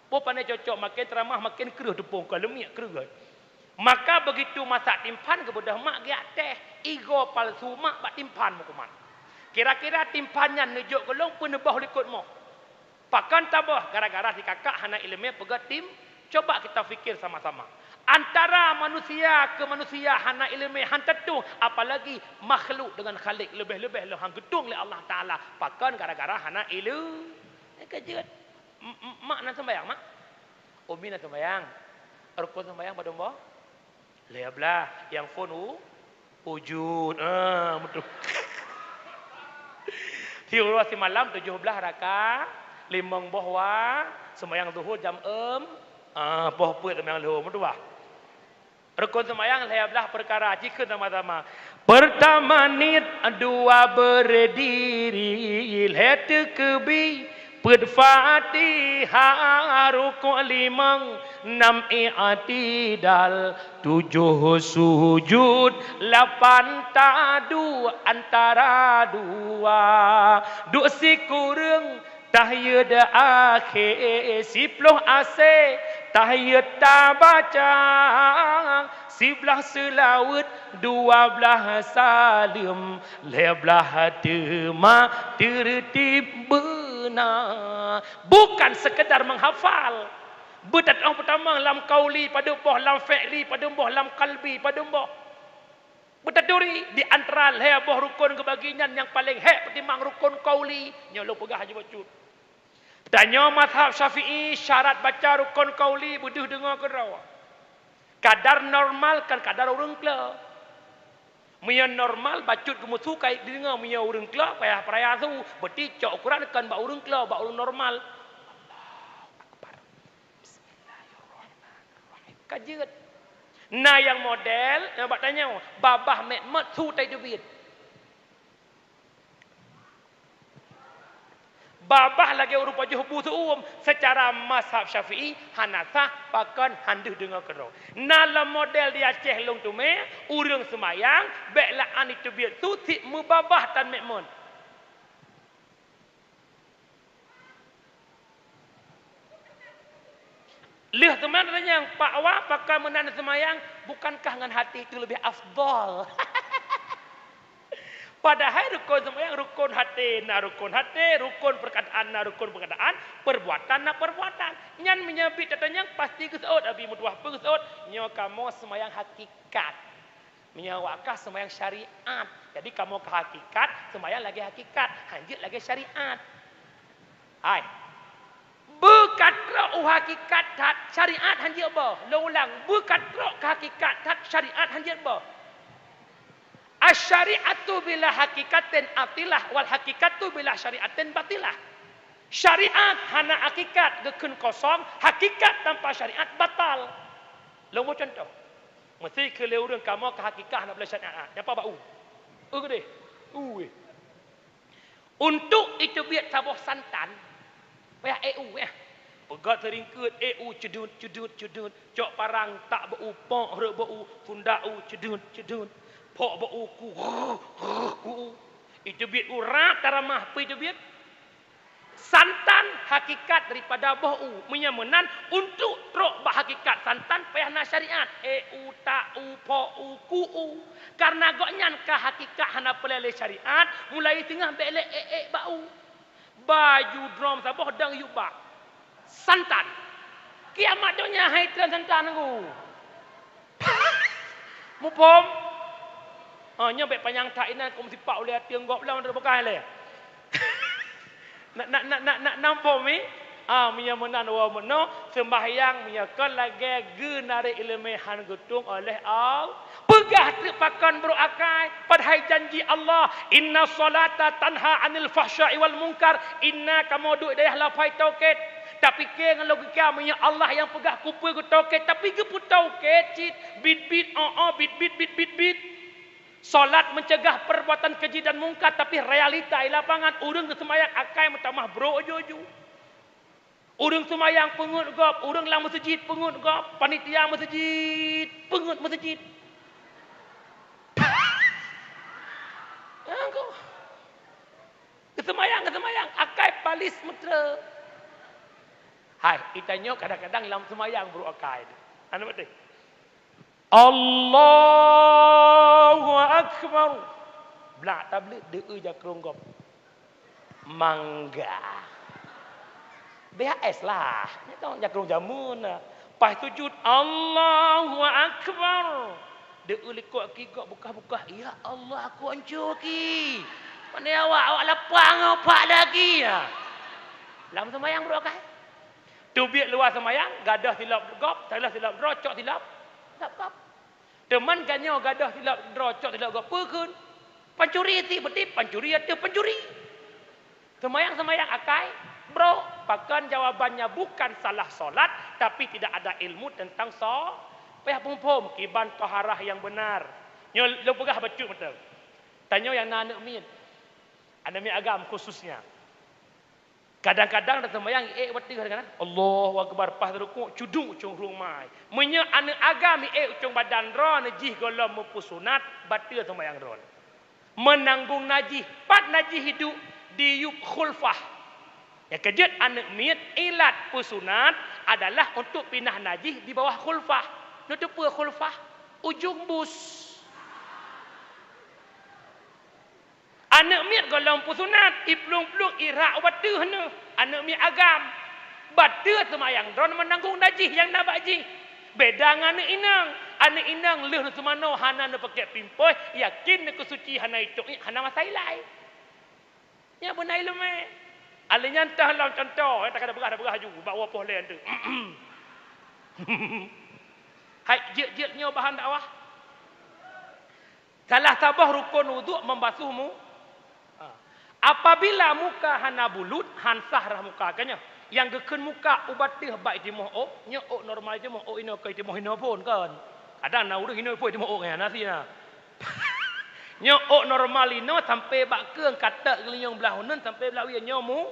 Boh pane cocok, maken teuramah, maken kreueh tupông ka leumiek kreueh. Maka begitu masak timphan geubeudôh mak geujak teh, igoe palsu mak bak timphan meukuman. Kira-kira timphan nyan neujok keu lôn peue neuboh likot moh? Pakon taboh? Gara-gara si kakak hana iéleumé peugöt tim. Coba kita fikir sama-sama. Antara manusia ke manusia hana iéleumé han teutueng, apalagi makhluk dengan Khalik, leubeh-leubeh lôn han geutueng lé Allah Taala. Pakon? Gara-gara hana iéleumé. Keujeuet. M-, m-, mak na sembayang, mak? Umi na sembayang. Rukun sembayang padum boh? Lhèe blah, nyang phôn u-, ujud. Ah, beutôi. Siuroe simalam tujoh blah raka, limong boh wa, seumayang zuhur jam eum, ah, boh peuet seumayang leuhô, beutôi bah. Rukon seumayang lhèe blah peukara, jikheun sama-sama. Peurtama niet, dua beurdiri, lhèe teukeubi, peuet Fatihah, rukuk limong, nam i'tidal, tujoh sujud, lapan taduek antara dua. Duek sikureueng, tahiyeut akhé, siploh asèe, tahiyeut tabaca, siblah seulaweuet, dua blah saleuem, lhèe blah teuma teureutib beuna. Bukan sekedar menghafal. Beutateupeu peutamong lam qauli padum boh, lam fi'li padum boh, lam qalbi padum boh. Beutaturi di antara lhèe boh rukon geubagi nyan nyang paleng hèk peutimang rukon qauli, nyoe lôn peugah laju bacut. Tanyoe mazhab Syafi'i, syarat baca rukon qauli beudeuh deungoe keudroe. Kadar normal kon kadar ureueng klo. Meunyoe normal, bacut geumeusu ka deungoe, meunyoe ureueng klo payah peuraya su, beuti cok ukuran kon bak ureueng klo, bak ureueng normal. Allahu Akbar. Bismillahirrahmanirrahim. Ka jeuet. Na nyang model, nyang bak tanyoe, babah mét-mét su tai teubiet. Babah lagée ureuëng pajoh bu seu-uem, seucara mazhab Syafi'i hana sah, pakon han deuh deungoe keudroe. Na lom model di Aceh lôn teumé, ureuëng seumayang bék laan iteubiet su cit meubabah tan mémon. Lheueh teuma tanyong, "Pak Wa, pakon meunan seumayang, bukankah ngon hati itu lebih afdhal?" Padahai rukon seumayang, rukon hati na rukon hati, rukon peukataan na rukon peukataan, peubuatan na peubuatan. Nyan meunyoe bit tatanyong, pasti geuseuôt, abi meutuwah peue geuseuôt, nyoe kamoe seumayang hakikat. Meunyoe awak kah seumayang syariat. Jadi kamoe ka hakikat, seumayang lagée hakikat, hanjeuet lagée syariat. Hai. Beukatrok u hakikat that, syariat hanjeuet boh. Lôn ulang, beukatrok ka hakikat that, syariat hanjeuet boh. Asy-syari'atu bila hakikatin atilah, wal hakikatu bila syariatin batilah. Syariat hana hakikat, geukheun kosong, hakikat tanpa syariat batal. Lôn boh cuntoh. Meusé keu lé ureuëng kamoe ka hakikat hana boleh syariat. Nyapa bak u? Eu geudeh. U weh. Untuk iteubiet saboh santan, payah ék u, eh. Peugöt seuringkeut, ék u, ceudeuet, ceudeuet, ceudeuet. Cok parang, tak bak u, pok rhot bak u, sundak u, ceudeuet, ceudeuet. Pok bak u, ku, ku u. Iteubiet u rab taramah, peue iteubiet? Santan hakikat daripada boh u. Meunyoe meunan, untuk trok bak hakikat santan payah na syariat. Ék u, tak u, pok u, ku u. Karena gobnyan ka hakikat hana peureulée lé syariat, mulai singoh bék lé ék-ék bak u. Baju droe saboh dang yub bak santan. Kiamat donya hai tren santan nanggu. Muphom? Ha, nyoe bék panyang that inan keu meusipak ulée até gob lom teubeukai lé. Nak, nak, nak, nak, nak, na muphom, eh? Ah, meunyoe meunan woe meunoe, seumbahyang meunyoe kon lagée geunarek ileumé han geutueng oleh Allah. Peugah treuk pakon brok akai, padahai janji Allah, "Inna sholata tanha 'anil fahsya'i wal munkar." Inna kamoe duek dayah lapai toket. Tapike ngon logika, meunyoe Allah nyang peugah kupeue geutoket, tapi geupeutoket cit, bit-bit, oh, oh, bit-bit, bit-bit, bit. Salat mencegah perbuatan keji dan mungkar, tapi realita di lapangan ureuëng geuseumayang akai meutamah brok ju-ju. Ureuëng seumayang peungeuet gob, ureuëng lam meuseujid peungeuet gob, panitia meuseujid peungeuet meuseujid. Angko. Geuseumayang, geuseumayang, akai palis meutre. Hai, itanyoe kadang-kadang lam seumayang brok akai. Hana beutôi. Allahu Akbar. Blak tablet deu'eu jakrong gob. Mangga. B H S lah. Nyan kan jakrong jameun na. Pas sujud, Allahu Akbar. Deu'eu likot ki gob bukah-bukah. Ya Allah, aku anco ki. Pandai awak, awak lapang, awak pak lagi. Ya. Lam seumayang brok akai. Teubiet luwa seumayang, gadôh silop gob, gadôh silop droe, cok silop, silop gob. Teuma geutanyoe gadôh silop droe, cok silop gob, peue kheun? Pancuri ti beutip, pancuri ateueh pancuri. Seumayang-seumayang akai, brok, pakon jawabannya bukan salah solat, tapi tidak ada ilmu tentang so-, payah phom-phom kiban toharah nyang beunar. Nyoe lôn peugah bacut mantong. Tanyoe nyang na aneuk miet. Aneuk miet agam khususnya. Kadang-kadang dah seumayang, ék watèe kadang-kadang, Allahu Akbar, paih rukuk, cuduk cong rhueng mai. Meunyoe aneuk agam ék cong badan droeneuh jih gohlom meupeusunat, bateue seumayang droeneuh. Meunanggong najih, pat najih iduek, diyub khulfah. Nyang keujeuet aneuk miet ilat peusunat adalah untuk pinah najih di bawah khulfah. Neuteupeue khulfah? Ujong bus. Aneuk miet gohlom peusunat, iplueng-plueng irak u bateue neuh, aneuk miet agam. Bateue seumayang droeneuh meunanggong najih nyang na bak jih. Beda ngon aneuk inong. Aneuk inong lheueh neuseumanoe hana neupaké pimpôh, yakin neukeusuci hana itôk, hana masa ilai. Nyan beuna ileumèe. Alèh nyan teuh lom cuntoh, nyang takada peugah, tapeugah laju, bak uroe poh lhèe teuh. Hai, jeuet-jeuet nyoe bahan dakwah. Salah saboh rukon wudhu membasuh mu-, ha. Apabila muka hana bulut, han sah rhah muka. Ka nyoe, nyang geukheun muka u bateue bak jitimoh ôk, nyoe ôk normal jitimoh, ôk inoe kon jitimoh inoe phôn kon. Kadang na ureueng inoe phôn jitimoh ôk nyan, na si na. Nyoe ôk normal inoe sampai bak keueng, katok geulinyueng blah uneuen sampai blah wie nyoe mu-,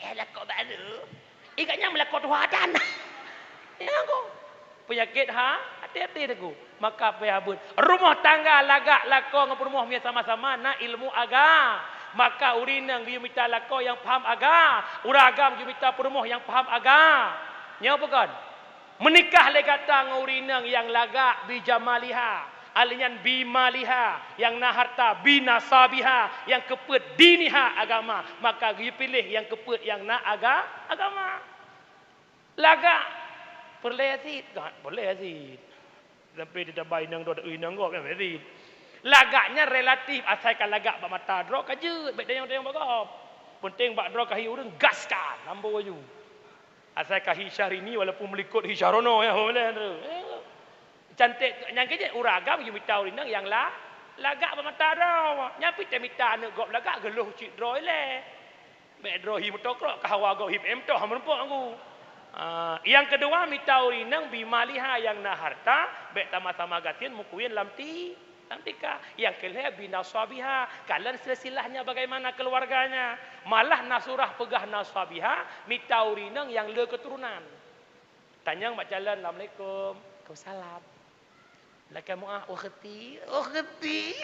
Eh, lakoe baru. Ingat nyang meulakoe tuha dan. Nyang ko. Peunyakét ha, hati-hati teungku. Maka payah beuet. Rumoh tangga lagak lakoe ngon peurumoh meunyo sama-sama na ilmu aga. Maka ureueng inong geuyue mita lakoe nyang paham aga. Ureueng agam geuyue mita peurumoh nyang paham aga. Nyoe peue kon? Meunikah lé gata ngon ureueng inong nyang lagak bi jamaliha, alèh nyan bi maliha, nyang na harta, bi nasabiha, nyang keupeuet diniha agama, maka geupiléh nyang keupeuet nyang na aga-, agama. Lagak peureulèe cit, gat peureulèe cit. Sampai di tabai inong dot inong gob nyang cit. Lagak nyan relatif, asai ka lagak bak mata droe ka jeuet, bèk tanyong-tanyong bak gob. Penting bak droe ka hi ureueng, gaskan, lambo laju. Asai ka hi Syahrini walaupun meulikot hi Syahrono ya, ho lé tu. Cantik nyang keu jeuet ureueng agam geumita ureueng inong nyang la-, lagak bak mata droe. Nyan pih teumita aneuk gob lagak geulôh cit droe ilèe. Bèk droe hi meutokrok ka hawa gob hi peuem toh meurumpok anggu. Ah, nyang keudua mita ureueng inong bi maliha nyang na harta, bèk sama-sama gasien meukawén lam ti. Lam tika, nyang keulhèe bi nasabiha, kalon silsilahnya bagaimana keluarganya. Malah na surah peugah nasabiha, mita ureueng inong nyang le keuturonan. Tanyong bak calon, "Assalamualaikum." "Waalaikumsalam." "Lakèe meu'ah, ukhti." "Ukhti."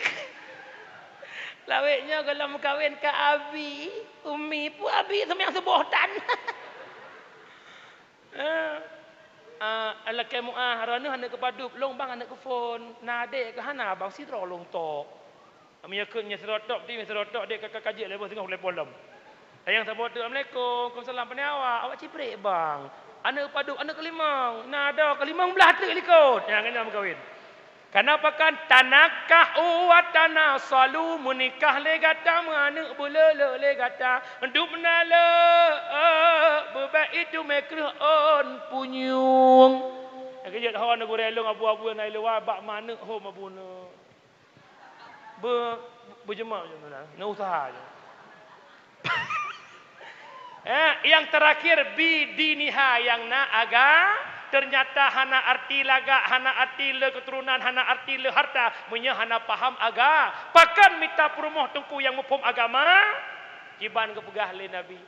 Lawét nyoe gohlom meukawen ka abi, umi, peue abi seumiyang suboh tan. Eh, ah, lakèe meu'ah, droeneuh aneuk keu padub, lôn bang aneuk keu phôn. Na adék keu hana, bang sidroe lôn tok. Meunyoe kheun nyoe sidroe tok, di sidroe tok, dek ka, ka, ka jeuet lé boh singoh lé polom. Tanyong saboh teuk, "Assalamualaikum." "Waalaikumsalam." "Pane awak?" "Awak ciprek bang." "Aneuk padub, aneuk keu limong?" "Na droe keu limong blaih teuk likot." Nyang keunong meukawen. Kana pakan tanakahu wa tanasalu, meunikah lé gata, meuaneuk beuleuleuk lé gata. Dub na le, beubek itu meukreuh ôn punyueng. Nyang keujeuet ho na gurée lôn abu-abu na i luwa bak maneuk ho mabuna. Be-, beujeumak je na, na usaha je. Eh, yang terakhir, bidiniha, yang na aga, ternyata hana arti lagak, hana arti le keturunan, hana arti le harta, meunyoe hana paham aga. Pakon mita peurumoh teungku nyang muphom agama? Kiban geupeugah lé Nabi,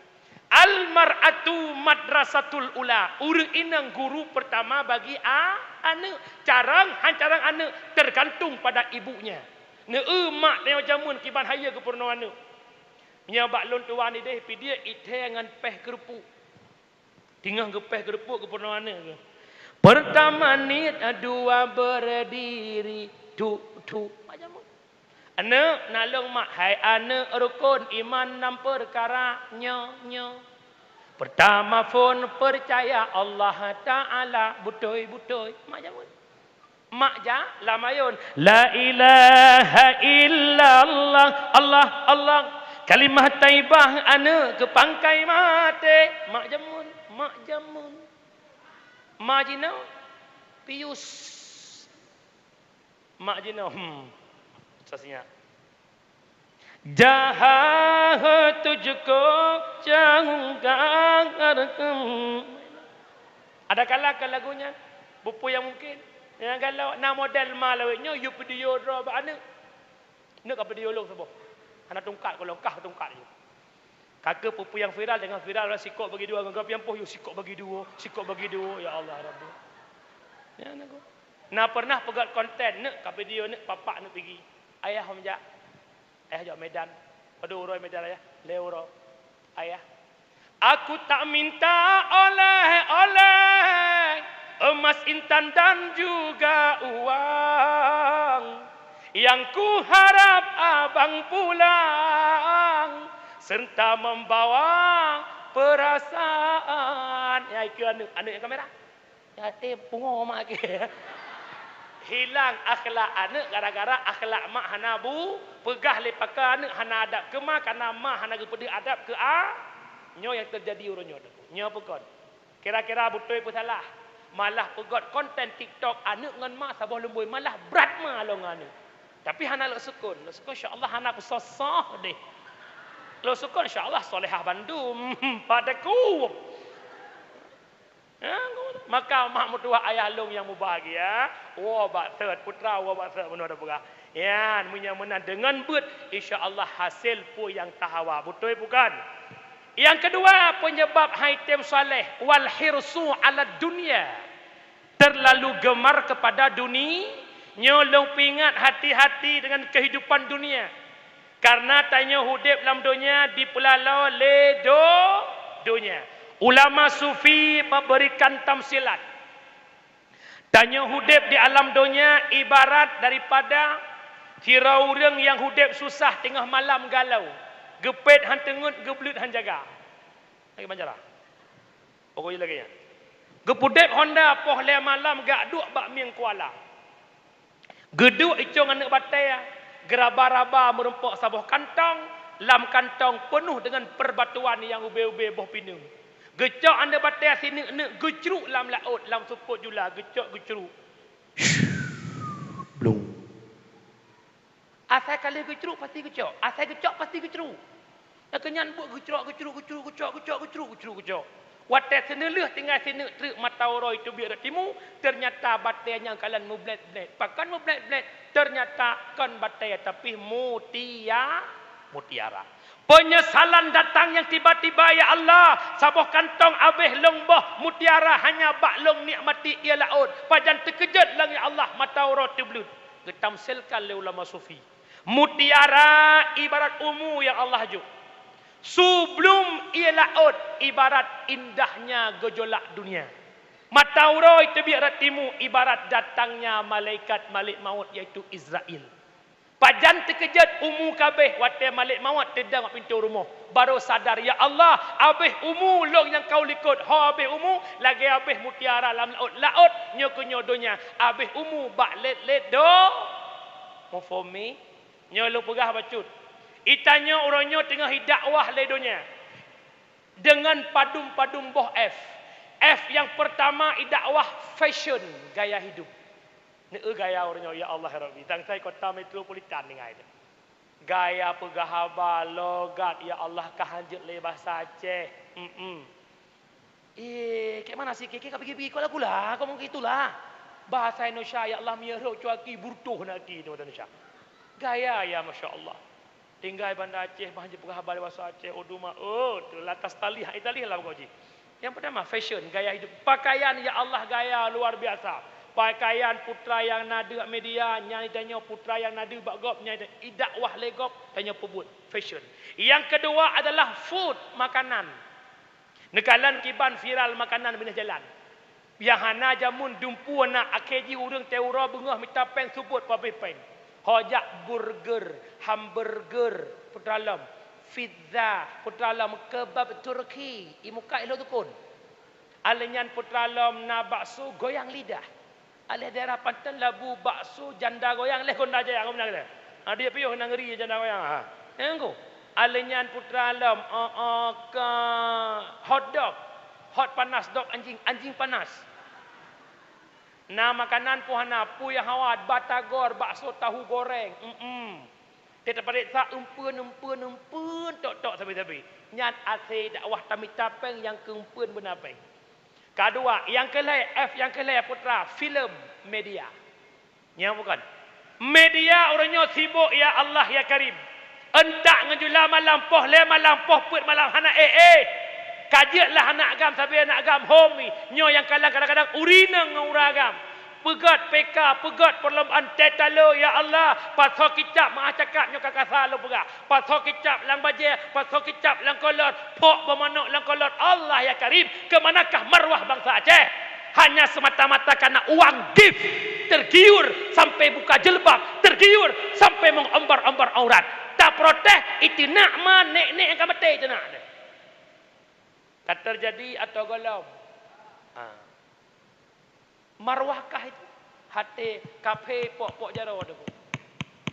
"Al mar'atu madrasatul ula." Ureueng inong guru pertama bagi a-, aneuk. Carong, han carong aneuk, tergantung pada ibunya. Neu-eu mak tanyoe jameun kiban hayeue geupeurunoe aneuk. Meunyoe bak lôn tuwan ideh, pidiek, ithée ngon péh keureupuk. Teungoh geupéh keureupuk geupeurunoe aneuk geuh. Pertama niet, dua berdiri, tu, tu. Mak jameun. Aneuk, na lôn mak, hai aneuk rukon iman nam peukara nyoe, nyoe. Pertama phon percaya Allah Taala, beutôi, beutôi. Mak jameun. Mak ja, lam ayôn, "La ilaha illa Allah, Allah, Allah. Kalimah thaibah aneuk keu pangkai maté. Mak jameun, mak jameun. Ma jinoe pius. Mak jinoe, hmm. Sasinya. Jaha tujuko canggar. Ada kala ke lagu nyan? Bupu yang mungkin. Yang kalau na model ma lawét nyoe, you video droe bak aneuk. Neuk ka video lôn saboh. Hana tungkat, kalau kah tungkat je. Ka keuh peue-peue nyang viral, teungoh viral, sikok bagi dua, ngon pian poh, yue sikok bagi dua, sikok bagi dua. Ya Allah, ya Rabbi. Ya, nak. Na pernah peugöt konten, neuk ka video, neuk papak, neuk pigi. Ayah hom jak. Ayah jak Medan. Padum uroe Medan, ayah? Lhèe uroe. Ayah. Aku tak minta oleh-oleh, emas, intan dan juga uang. Yang kuharap abang pulang serta membawa perasaan. Ya, itu aneuk, aneuk nyang kamera. Yatim pungo mak ke. Hilang akhlak aneuk gara-gara akhlak mak hana bu, peugah lé pakai aneuk hana adab keu ma, karena ma hana geupeudeuh adab keu a. Nyoe nyang teujadi uroe nyoe. Nyoe peue kon? Kira-kira beutôi peue salah? Malah peugöt konten TikTok aneuk ngon ma saboh lumboi, malah brat ma lom ngon aneuk. Tapi hana lôn sukon. Lôn sukon insya Allah hana peusoh-soh deh. Lôn sukon insya Allah solehah bandum. Padaku. Ha, maka mak meutuah ayah lôn nyang mubahagia, woe bak thot, putra woe bak thot, meunoe tapeugah. Nyan, meunyoe meunan deungon beuet, insya Allah hasil peue nyang tahawa. Beutôi bukan? Nyang keudua, penyebab hai tem saleh, wal hirsu 'alad dunya. Terlalu gemar kepada duni-, nyoe lôn peuingat hati-hati dengan kehidupan dunia. Karena tanyoe udeb lam donya dipeulalo lé do-, donya. Ulama sufi memberikan tamsilat. Tanyoe udeb di alam donya ibarat daripada sidroe ureuëng nyang udeb susah teungoh malam galau, geupet han teungeut, geubleut han jaga. Lagi bancara. Pokok lagée nyan. Geupudeb honda poh lhée malam gak duek bak mieng kuala. Geuduek icong aneuk batée, geuraba-raba meurumpok saboh kantong, lam kantong peunoh deungon perbatuan nyang ubé-ubé boh pineung. Geucok aneuk batée sineuk-neuk geucruk lam laôt, lam seupôt jula geucok geucruk. Blung. Asai ka lheueh geucruk pasti geucok, asai geucok pasti geucruk. Nyang keunyan buet geucrok, geucruk, geucruk, geucok, geucok, geucruk, geucruk, geucok. Watée seuneulheueh tinggai sineuk treuk mata uroe teubiet rot timu, teunyata batée nyang kalon meublét-blét. Pakon meublét-blét? Teunyata kon batée, tapi mutia-, mutiara. Penyesalan datang nyang tiba-tiba, ya Allah, saboh kantong abéh lôn boh mutiara hanya bak lôn nikmati ié laôt. Pajan teukeujot lôn, ya Allah, mata uroe teubleuet. Geutamsilkan lé ulama sufi. Mutiara ibarat umu nyang Allah jok. Sublum ié laôt ibarat indahnya gejolak dunia. Mata uroe teubiet rot timu ibarat datangnya malaikat Malek Maut, yaitu Izrail. Pajan teukeujot umu kabéh watée Malek Maut teudong bak pintoe rumoh. Barô sadar, "Ya Allah, abéh umu lôn nyang ka u likot." Ho abéh umu, lagée abéh mutiara lam laôt. Laôt nyoe keu nyoe donya, abéh umu bak lét-lét do-, muphom mi? Nyoe lôn peugah bacut. Itanyoe uroe nyoe teungoh idakwah lé donya deungon padum-padum boh F. F nyang peurtama idakwah fashion, gaya hidup. Neu gaya uroe nyoe, ya Allah ya Rabbi, tangsai kota metropolitan tinggai teuh. Gaya peugah haba, logat, ya Allah, ka hanjeuet lé basa Aceh. Mm-mm. Eh, kek mana sih, kek, kek, ka pigi-pigi, kok lagu lah, kok mungkin itulah. Bahasa Indonesia, ya Allah, miyaro cuaki, burtoh na aki, tu bahasa Indonesia. Gaya, ya, Masya Allah. Tinggai Banda Aceh, bah, peugah haba lé basa Aceh, oh, duma, oh, tu, lantas talih, hai talih lah pokok jih. Yang pertama, fashion, gaya hidup. Pakaian, ya Allah, gaya luar biasa. Pakaian putra nyang na deuek media, nyan itanyoe putra nyang na deuek bak gob, nyan idakwah lé gob, tanyoe peubuet, fashion. Yang kedua adalah food, makanan. Neukalon kiban viral makanan binéh jalan. Nyang hana jameun dumpu na akhé jih ureuëng teuh uroe beungoh mita péng subot pabéh péng. Ho jak burger, hamburger, putra lom, pizza, putra lom, kebab Turki, imuka ilho dukon. Alèh nyan putra lom na bakso goyang lidah. Alèh daerah Panton Labu bakso janda goyang leh gonda jaya ngomong leh. Adik piôh nangri janda wayang, ha. Nyang ku. Alèh nyan putra lom, oh, oh, ka hot dog. Hot panas dog anjing, anjing panas. Na makanan pun hana, pui hawa, batagor, bakso tahu goreng. Mm-mm. Teuparéksa eumpeuen, eumpeuen, eumpeuen, tok-tok sabe-sabe. Nyan asai dakwah tamita péng nyang keu eumpeuen beuna péng. Kadua, nyang keu lhèe, F nyang keu lhèe putra, filem, media. Nyang bukan. Media uroe nyoe sibok, ya Allah, ya Karim. Euntak ngon jula malam, poh lhèe malam, poh peuet malam, hana éh-éh. Ka jeuet lah aneuk agam sabe aneuk agam hom nyoe nyang kalang kadang-kadang urineueng ngon ureueng agam. Peugöt P K, peugöt perlombaan tét talo, ya Allah, pasoe kicap meu'ah cakap nyoe ka kasa lôn peugah. Pasoe kicap lam bajèe, pasoe kicap lam kolot, phok beumanok lam kolot. Allah ya Karim, keumanakah marwah bansa Aceh? Hanya semata-mata karena uang gift, tergiur sampai buka jilbab, tergiur sampai mengombar-ombar aurat. Taprotes, itu nak ma nek-nek nyang ka maté itu nak. Ka terjadi atau golom? Ha. Marwah kah itu? Até kaphé pok-pok jaroe tu.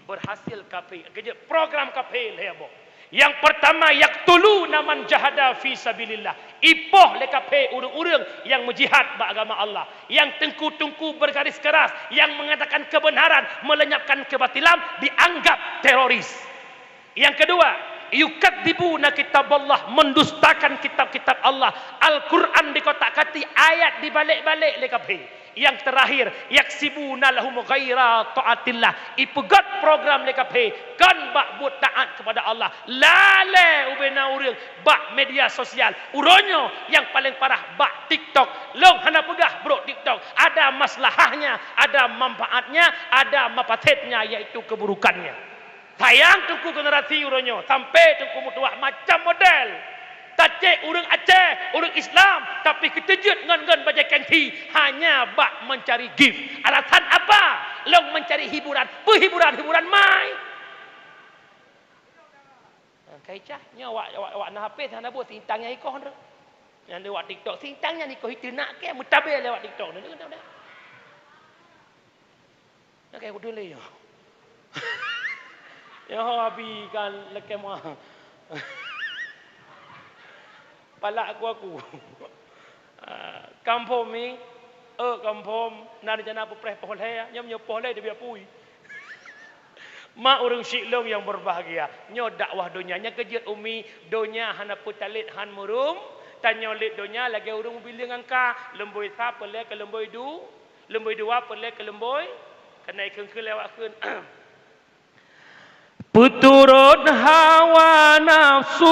Berhasil kaphé. Keujeuet program kaphé lhèe boh. Yang pertama, yaqtuluna man jahada fi sabilillah. Ipoh lé kaphé ureueng-ureueng nyang meujihad bak agama Allah. Yang teungku-teungku bergaris keras, yang mengatakan kebenaran, melenyapkan kebatilan, dianggap teroris. Yang kedua, yukadzibuna kitaballah, mendustakan kitab-kitab Allah. Al-Quran dikotak-katik, ayat dibalik-balik lé kaphé. Yang terakhir, yaksibuna lahum ghaira taatillah. Ipeugöt program lé kaphé, kon bak buet taat kepada Allah. Lalée ubena ureuëng bak media sosial. Uroe nyoe nyang paleng parah bak TikTok. Lôn hana peugah brok TikTok. Ada maslahahnya, ada manfaatnya, ada mafasadnya, yaitu keburukannya. Sayang teungku generasi uroe nyoe, sampai teungku meutuwah macam model. Tacék ureuëng Aceh, ureuëng Islam, tapi keuteujeuet ngon-ngon bajée gengsi hanya bak mencari gift. Alasan apa? Lôn mencari hiburan. Peue hiburan? Hiburan mai. Kai cah, nyoe awak, awak, awak na H P sana buet sintang nyang ikoh tu. Nyang lewat TikTok, sintang nyang ikoh itu nak ke, meutabé lewat TikTok tu. Oke, udeueng lé nyoe. Nyoe abi kan leukém wah. Palak aku, aku. Ah, confirm ni, eh, confirm, na rencana peupreh poh lhée, nyam nyoe poh lhée dibiak pui. Mak ureuëng syik lôn nyang berbahagia, nyoe dakwah donya nyang keujeuet umi, donya hana peutalét han meurum, tanyoe lét donya lagée ureuëng bileung angka, leumboi sa peureulée keu leumboi du, leumboi dua peureulée keu leumboi, keuneuk kheun-kheun lewat kheun. Peuturot hawa nafsu,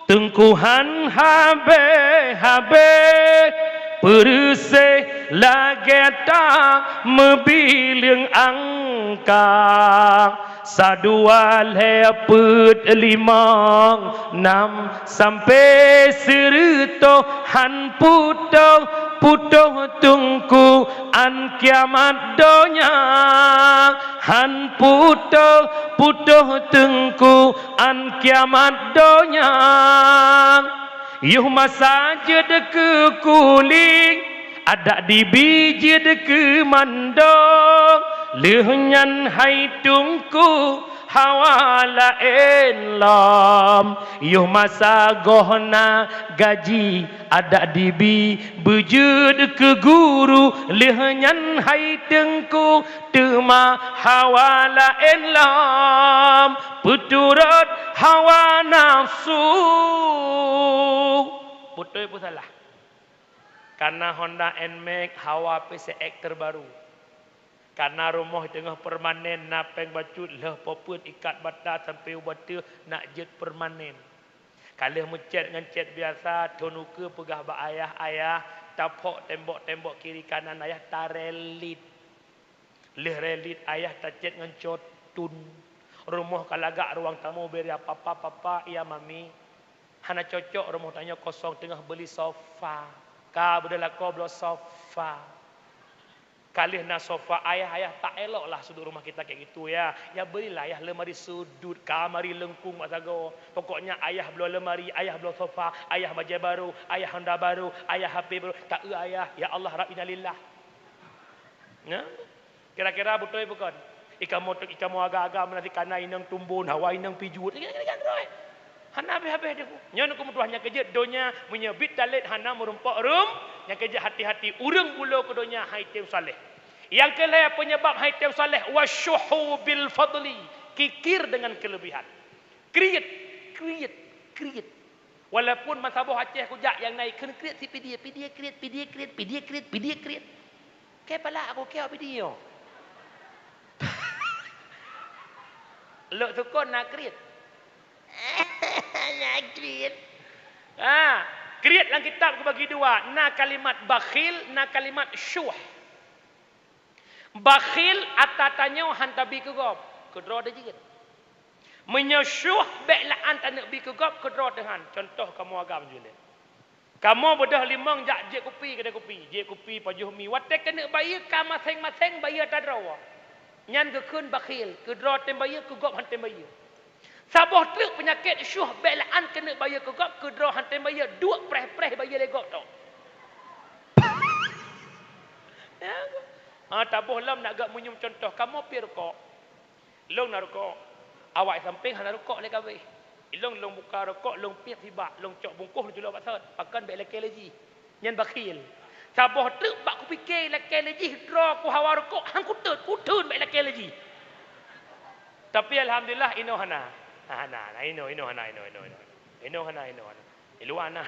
teungkuhan habéh-habéh, peureuséh lagée ta meubileung angka. Sa dua lhée peuet limong nam sampai sireutôh han putôh-putôh teungku an kiamat donya. Han putôh-putôh teungku an kiamat donya. Yoh masa jeuet keu kuling, adak dibi jeuet keu mandong, lheueh nyan hai teungku hawa laén lom. Yoh masa goh na gaji, adak dibi beujeuet keu guru, lheueh nyan hai teungku teuma hawa laén lom, peuturot hawa nafsu. Beutôi peusalah? Kana Honda Nmax hawa P C X terbaru. Kana rumoh teungoh permanen, na péng bacut lheueh popeuet ikat bata sampai u bateuh nak jeuet permanen. Ka lheueh meucét ngon cét biasa, thon ukeue peugah bak ayah, "Ayah, taphok tembok-tembok kiri kanan ayah, tarelit." Lheueh relit ayah tacét ngon cotun. Rumoh ka lagak ruang tamu beri papa, papa, iya mami. Hana cocok rumoh tanyoe kosong teungoh beuli sofa. Ka beudôh lakoe bloe sofa. Ka lheueh na sofa ayah, ayah tak eloklah sudut rumah kita kayak gitu ya. Ya berilah ayah lemari sudut, kamari lengkung bak sagoe. Pokoknya ayah bloe lemari, ayah bloe sofa, ayah bajée baru, ayah Honda baru, ayah H P baru. Tak eu ayah, ya Allah Rabb innalillah. Nah, kira-kira beutôi bukon? Ikamoe, ikamoe agam-agam meunan sikana inong tumbon, hawa inong pijuet. Hana habéh-habéh Teungku. Nyoe Teungku meutuah nyang keujeuet donya meunyoe bit talét hana meurumpok rum, nyang keujeuet hati-hati ureuëng bulo keu donya hai tem saleh. Nyang keulhée penyebab hai tem saleh wasyuhu bil fadli, kikir dengan kelebihan. Kriet, kriet, kriet. Walaupun meusaboh Aceh kujak nyang na ikheun kriet si Pidie, Pidie kriet, Pidie kriet, Pidie kriet, Pidie kriet. Kée pala aku kée Pidie nyoe. Lok sukon na kriet. Na kriet. Ha, kriet lam kitab kubagi dua, na kalimat bakhil, na kalimat syuh. Bakhil ata tanyoe han tabi keu gob, keudroe teuh jeuet. Meunyoe syuh bék la'an taneuk bi keu gob, keudroe teuh han. Cuntoh kamoe agam jeuet. Kamoe beudôh limong jak jeuet kupi keudée kupi, jeuet kupi pajoh mi. Watée keuneuk bayeue ka maséng-maséng bayeue ata droe. Nyan geukheun bakhil, keudroe tem bayeue, keu gob han tem bayeue. Saboh treuk peunyakét syuh bék la'an keuneuk bayeue keu gob, keudroe han tem bayeue, duek preh-preh bayeue lé gob tok. Ya. Ha, taboh lom nak gak meunyoe cuntoh, kamoe piep rukok. Lôn na rukok. Awak sampéng hana rukok lé kabéh. Ilôn lôn buka rukok, lôn piep sibak, lôn cok bungkôh lôn culok bak sot. Pakon bék lakée lé jih. Nyan bakhil. Saboh treuk bak kupike lakée lé jih droe kuhawa rukok, han kuteun, kuteun bék lakée lé jih. Tapi alhamdulillah inoe hana. Hana, hana, inoe, inoe hana, inoe, inoe, inoe. Inoe hana, inoe hana. Di luwa na.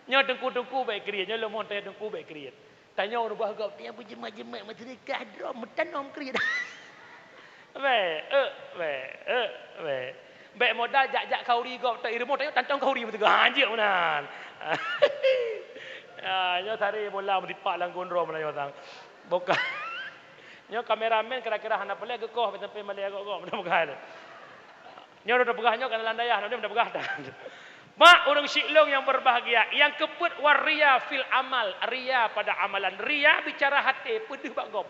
Nyoe teungku-teungku bék kriet, nyoe lôn mohon teuh teungku bék kriet. Tanyoe ureuëng bah gob, nyang beujeumat-jeumat meuseudeukah droe meutanom kriet. Bék, eh, bék, eh, bék. Bék modal jak-jak khauri gob, ta irumoh tanyoe tantong khauri meuteugah. Ha, jeuet meunan. Ah, nyoe sari bola meusipak lam gunroe meulayeue sang. Bukan. Nyoe kameramen kira-kira hana peureulée geukoh sampai malée gob-gob, mudah-mudahan. Nyoe udah peugah nyoe kana lam dayah, udah peugah dah. Mak ureuëng siklong yang berbahagia, yang keupeuet waria fil amal, ria pada amalan. Ria bicara haté, peudeuh bak gob.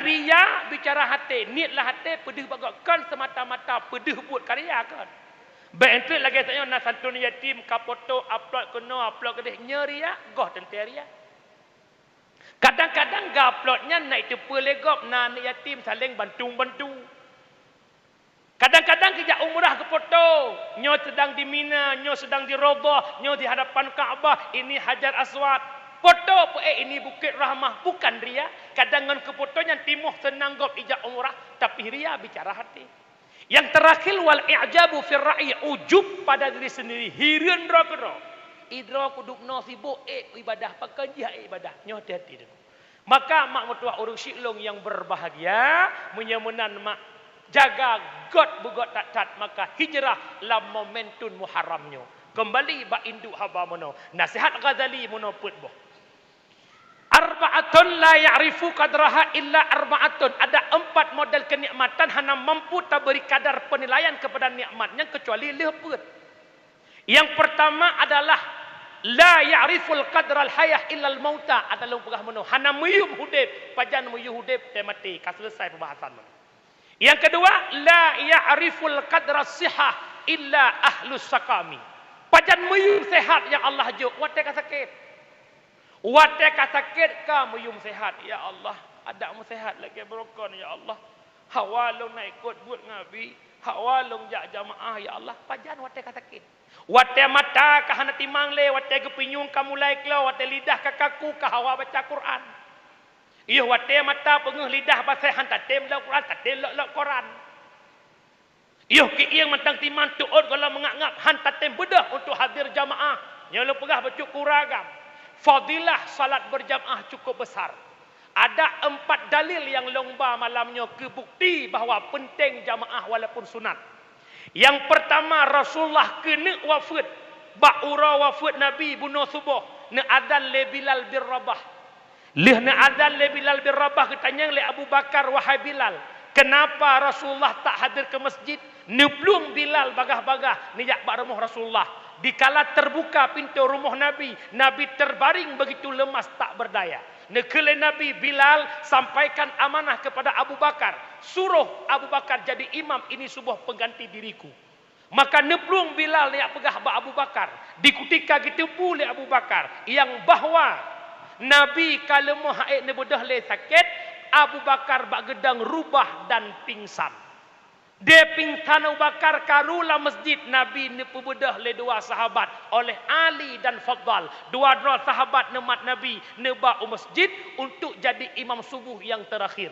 Ria bicara haté, niet lam haté, peudeuh bak gob. Kon semata-mata peudeuh buet karya kon. Bék enteuk lagée tanyoe na santun yatim, ka poto, upload keunoe, upload keudeh, nyoe ria, goh teuntée ria. Kadang-kadang geuupload nyan na iteupeue lé gob, na aneuk yatim saléng bantu-bantu. Kadang-kadang geujak umrah geupoto, nyoe sedang di Mina, nyoe sedang di Raudhah, nyoe di hadapan Ka'bah, ini Hajar Aswad. Poto peuék ini Bukét Rahmah, bukan ria. Kadang ngon keupoto nyan timoh seunang gob ijak umrah, tapi ria bicara haté. Yang terakhir, wal i'jabu fir ra'yi, ujub pada diri sendiri, hireuen droe keudroe. Idroe kudubnoe sibok ék ibadah, pakon jih ék ibadah. Nyoe hati-hati dulu. Maka mak meutuah ureuëng siklong yang berbahagia, meunyoe meunan mak jaga göt beugöt that-that, maka hijrah lam momentum Muharram nyoe. Kembali bak induk haba meunoe, nasihat Ghazali meunoe peuet boh. Arba'atun la ya'rifu qadraha illa arba'atun. Ada empat model kenikmatan hana mampu taberi kadar penilaian kepada nikmat nyan kecuali lheueh peuet. Yang pertama adalah la ya'riful qadral hayah illal mauta. Ata lôn peugah meunoe, hana meuyum udeb, pajan meuyum udeb teumaté. Ka selesai pembahasan meunoe. Yang kedua, la ya'riful qadras sihah illa ahlus saqami. Pajan meuyum sehat nyang Allah jok watée ka sakét. Watée ka sakét ka meuyum sehat, ya Allah, adak meusehat lagée beurokon, ya Allah. Hawa lôn na ikot buet ngabi, hawa lôn jak jamaah, ya Allah, pajan watée ka sakét. Watée mata ka hana timang lé, watée geupinyueng ka mulai klo, watée lidah ka kaku ka hawa baca Quran. Yoh watée mata peungeuh lidah basée han tatem lok Quran, tatem lok-lok koran. Yoh kieng mantang timan tuot gohlom meungap-ngap han tatem beudôh untuk hadir jamaah. Nyoe lôn peugah bacut kura agam. Fadilah salat berjamaah cukup besar. Ada empat dalil yang lôn ba malam nyoe keu bukti bahwa penting jamaah walaupun sunat. Yang pertama, Rasulullah keuneuk wafeuet. Bak uroe wafeuet Nabi bunoe suboh, neuadan lé Bilal bin Rabah. Lheueh neuadan lé Bilal bin Rabah, geutanyong lé Abu Bakar, "Wahai Bilal, kenapa Rasulullah tak hadir ke masjid?" Neuplueng Bilal bagah-bagah neujak bak rumoh Rasulullah. Dikala terbuka pintoe rumoh Nabi, Nabi terbaring begitu lemas tak berdaya. Neukheun lé Nabi, "Bilal, sampaikan amanah kepada Abu Bakar. Suruh Abu Bakar jadi imam, ini suboh pengganti diriku." Maka neuplueng Bilal neujak peugah bak Abu Bakar. Di kutika geuteupeue lé Abu Bakar nyang bahwa Nabi ka leumoh han ék neubeudôh lé sakét, Abu Bakar bak geudong rubah dan pingsan. Di pingsan Abu Bakar karu lam masjid, Nabi neupeubeudôh lé dua sahabat, oleh Ali dan Fadhal. Dua droe sahabat neumat Nabi neuba u masjid untuk jadi imam suboh nyang teurakhir.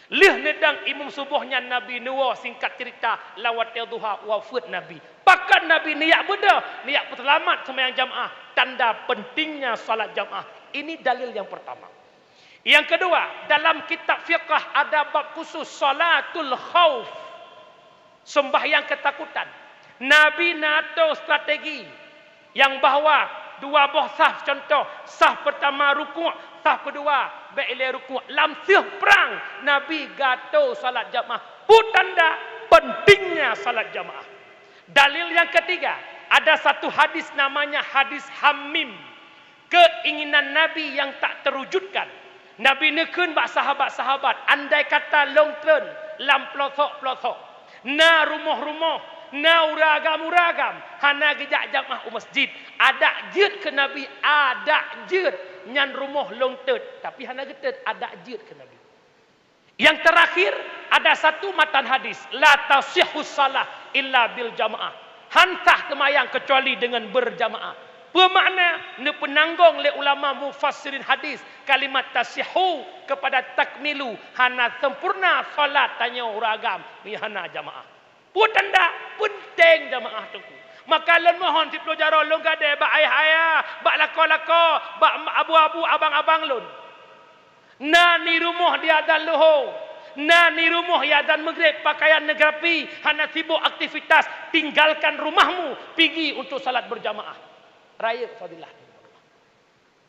Lheueh neudong imam suboh nyan, Nabi neuwoe, singkat ceurita, lam watée duha wafeuet Nabi. Pakon Nabi neujak beudôh, neujak peuseulamat seumayang jamaah, tanda pentingnya salat jamaah. Ini dalil nyang peurtama. Nyang keudua, dalam kitab fiqah ada bab khusus salatul khauf, sembahyang ketakutan. Nabi na atô strategi nyang bahwa dua boh saf, contoh, saf peurtama rukuk, saf keudua bék ilée rukuk. Lam seuh prang Nabi geuatô salat jamaah. Peue tanda pentingnya salat jamaah. Dalil nyang ketiga, ada satu hadis namanya hadis Hamim. Keuinginan Nabi nyang tak teurujutkan. Nabi neukheun bak sahabat-sahabat, andai kata lôn treun lam peulosok-peulosok, na rumoh-rumoh, na ureuëng agam-ureuëng agam hana geujak jamaah u masjid, adak jeuet keu Nabi, adak jeuet, nyan rumoh lôn treun, tapi hana geuteun, adak jeuet keu Nabi. Nyang teurakhir, ada satu matan hadis, "La tasihhu shalah illa bil jamaah." Han sah seumayang keucuali deungon beurjamaah. Peue makna? Neupeunanggong lé ulama mufassirin hadis kalimat tasihhu keupada takmilu, hana sempurna salat tanyoe ureuëng agam meunyo hana jamaah. Peue tanda? Peunteng jamaah, Teungku. Maka lôn mohon siploh jaroe lôn gadée bak ayah-ayah, bak lakoe-lakoe, bak abu-abu, abang-abang lôn. Na di rumoh di azan luho, na di rumoh di azan maghrib, pakaian neugrapi, hana sibuk aktivitas, tinggalkan rumahmu, pigi untuk salat berjamaah. Rayeuk fadilah.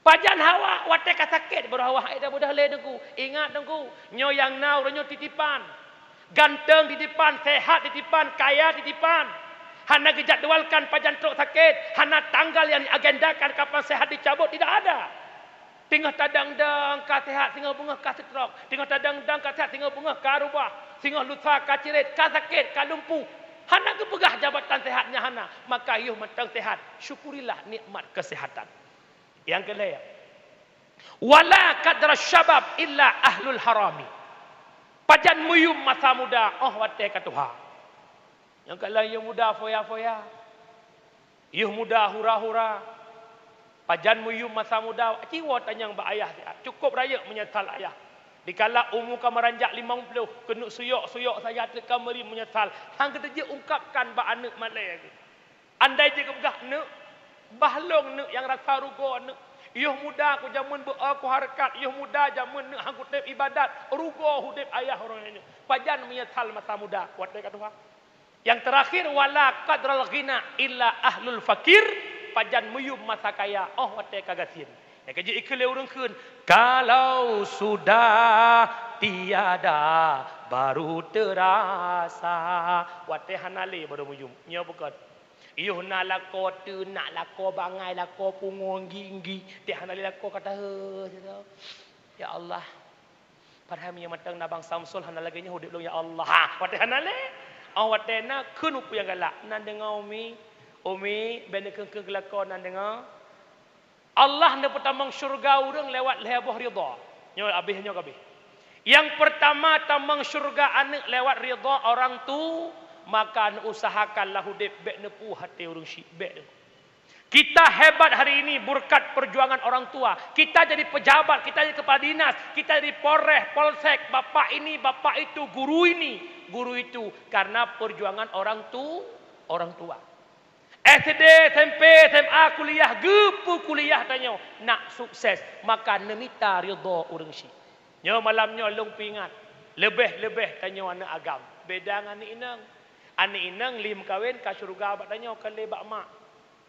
Pajan hawa watée ka sakét, baru hawa hai dah mudah lé, Teungku. Ingat, Teungku, nyoe nyang na uroe nyoe titipan. Ganteng titipan, sehat titipan, kaya titipan. Hana geujadwalkan pajan trok sakét, hana tanggal nyang diagendakan kapan sehat dicabut, tidak ada. Teungoh tadang-dang ka sehat, singoh beungoh ka stroke. Teungoh tadang-dang ka sehat, singoh beungoh ka rubah. Singoh lusa ka cirét, ka sakét, ka lumpuh. Hana geupeugah jabatan sehat nyan hana, maka yoh mantong sehat. Syukurilah nikmat kesehatan. Nyang keulhèe, "Wala qadra syabab illa ahlul harami." Pajan meuyum masa muda, 'oh watèe ka tuha. Nyang ka lheueh yoh muda foya-foya, yoh muda hura-hura. Pajan meuyum masa muda, ci woe tanyong bak ayah siat. Cukôp rayeuk meunyeusal ayah. Dikala umu ka meuranjak limong ploh, keuneuk suyok-suyok saja teuk ka meuri meunyeusal. Han geuteujeuet ungkapkan bak aneuk malèe geuh. Andai jeuet geupeugah, "Neuk, bah lôn neuk nyang rasa rugoe neuk. Yoh muda ku jameun beu-o ku hareukat, yoh muda jameun neuk han kutem ibadat, rugoe udép ayah uroe nyoe." Pajan meunyeusal masa muda, watèe ka tuha. Nyang teurakhir, "Wala qadral ghina illa ahlul fakir," pajan meuyum masa kaya, 'oh watèe ka gasien. Nyang ka jeuet ikheun lé ureueng kheun, "Kalau sudah tiada, baru terasa." Watèe hana lé baru meuyum. Nyoe bukon. Yoh na lakoe teunak, lakoe bangai, lakoe pungo, enggi-enggi, teuh hana lé lakoe ka tahe, ya Allah. Padahai meunyoe mantong na bang Samsul hana lagèe nyoe udép lôn, ya Allah. Ha, watèe hana lé. 'Oh watèe na kheun peue nyang galak. Nan deungö, Umi? Umi, bèk neukheun-kheun keu lakoe nan deungö. Allah neupeutamong syeuruga ureueng lewat lhèe boh ridha. Nyoe abéh, nyoe ka abéh. Nyang peurtama tamong syeuruga aneuk lewat ridha orang tu, maka neuusahakanlah udép bèk neupue até ureueng syik, bèk. Kita hebat hari ini berkat perjuangan orang tua. Kita jadi pejabat, kita jadi kepala dinas, kita jadi polres, polsek, bapak ini, bapak itu, guru ini, guru itu, karena perjuangan orang tu, orang tua. S D, S M P, S M A, kuliah, geupeu kuliah tanyoe nak sukses, maka neumita ridha ureueng syik. Nyoe malam nyoe lôn peuingat, leubeh-leubeh tanyoe aneuk agam, beda ngon aneuk inong. Aneuk inong lheuh meukawen ka syeuruga bak tanyoe, ka lé bak mak.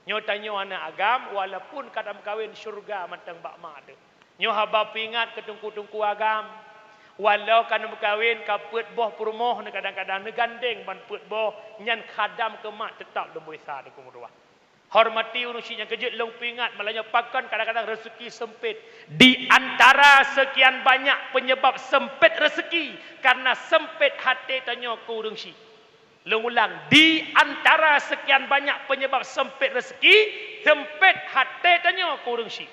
Nyoe tanyoe aneuk agam, walaupun ka tameukawen, syeuruga mantong bak mak teuh. Nyoe haba peuingat keu teungku-teungku agam, walau ka neumeukawen, ka peuet boh peurumoh, kadang-kadang neugandeng ban peuet boh, nyan khadam keu mak, teutap lom beuisa, teungku meutuah. Hormati ureueng syik nyang keujeuet lôn peuingat, malam nyoe pakon kadang-kadang rezeki sempit. Di antara sekian banyak penyebab sempit rezeki, karena sempit até tanyoe keu ureueng syik. Lôn ulang, di antara sekian banyak penyebab sempit rezeki, sempit até tanyoe keu ureueng syik.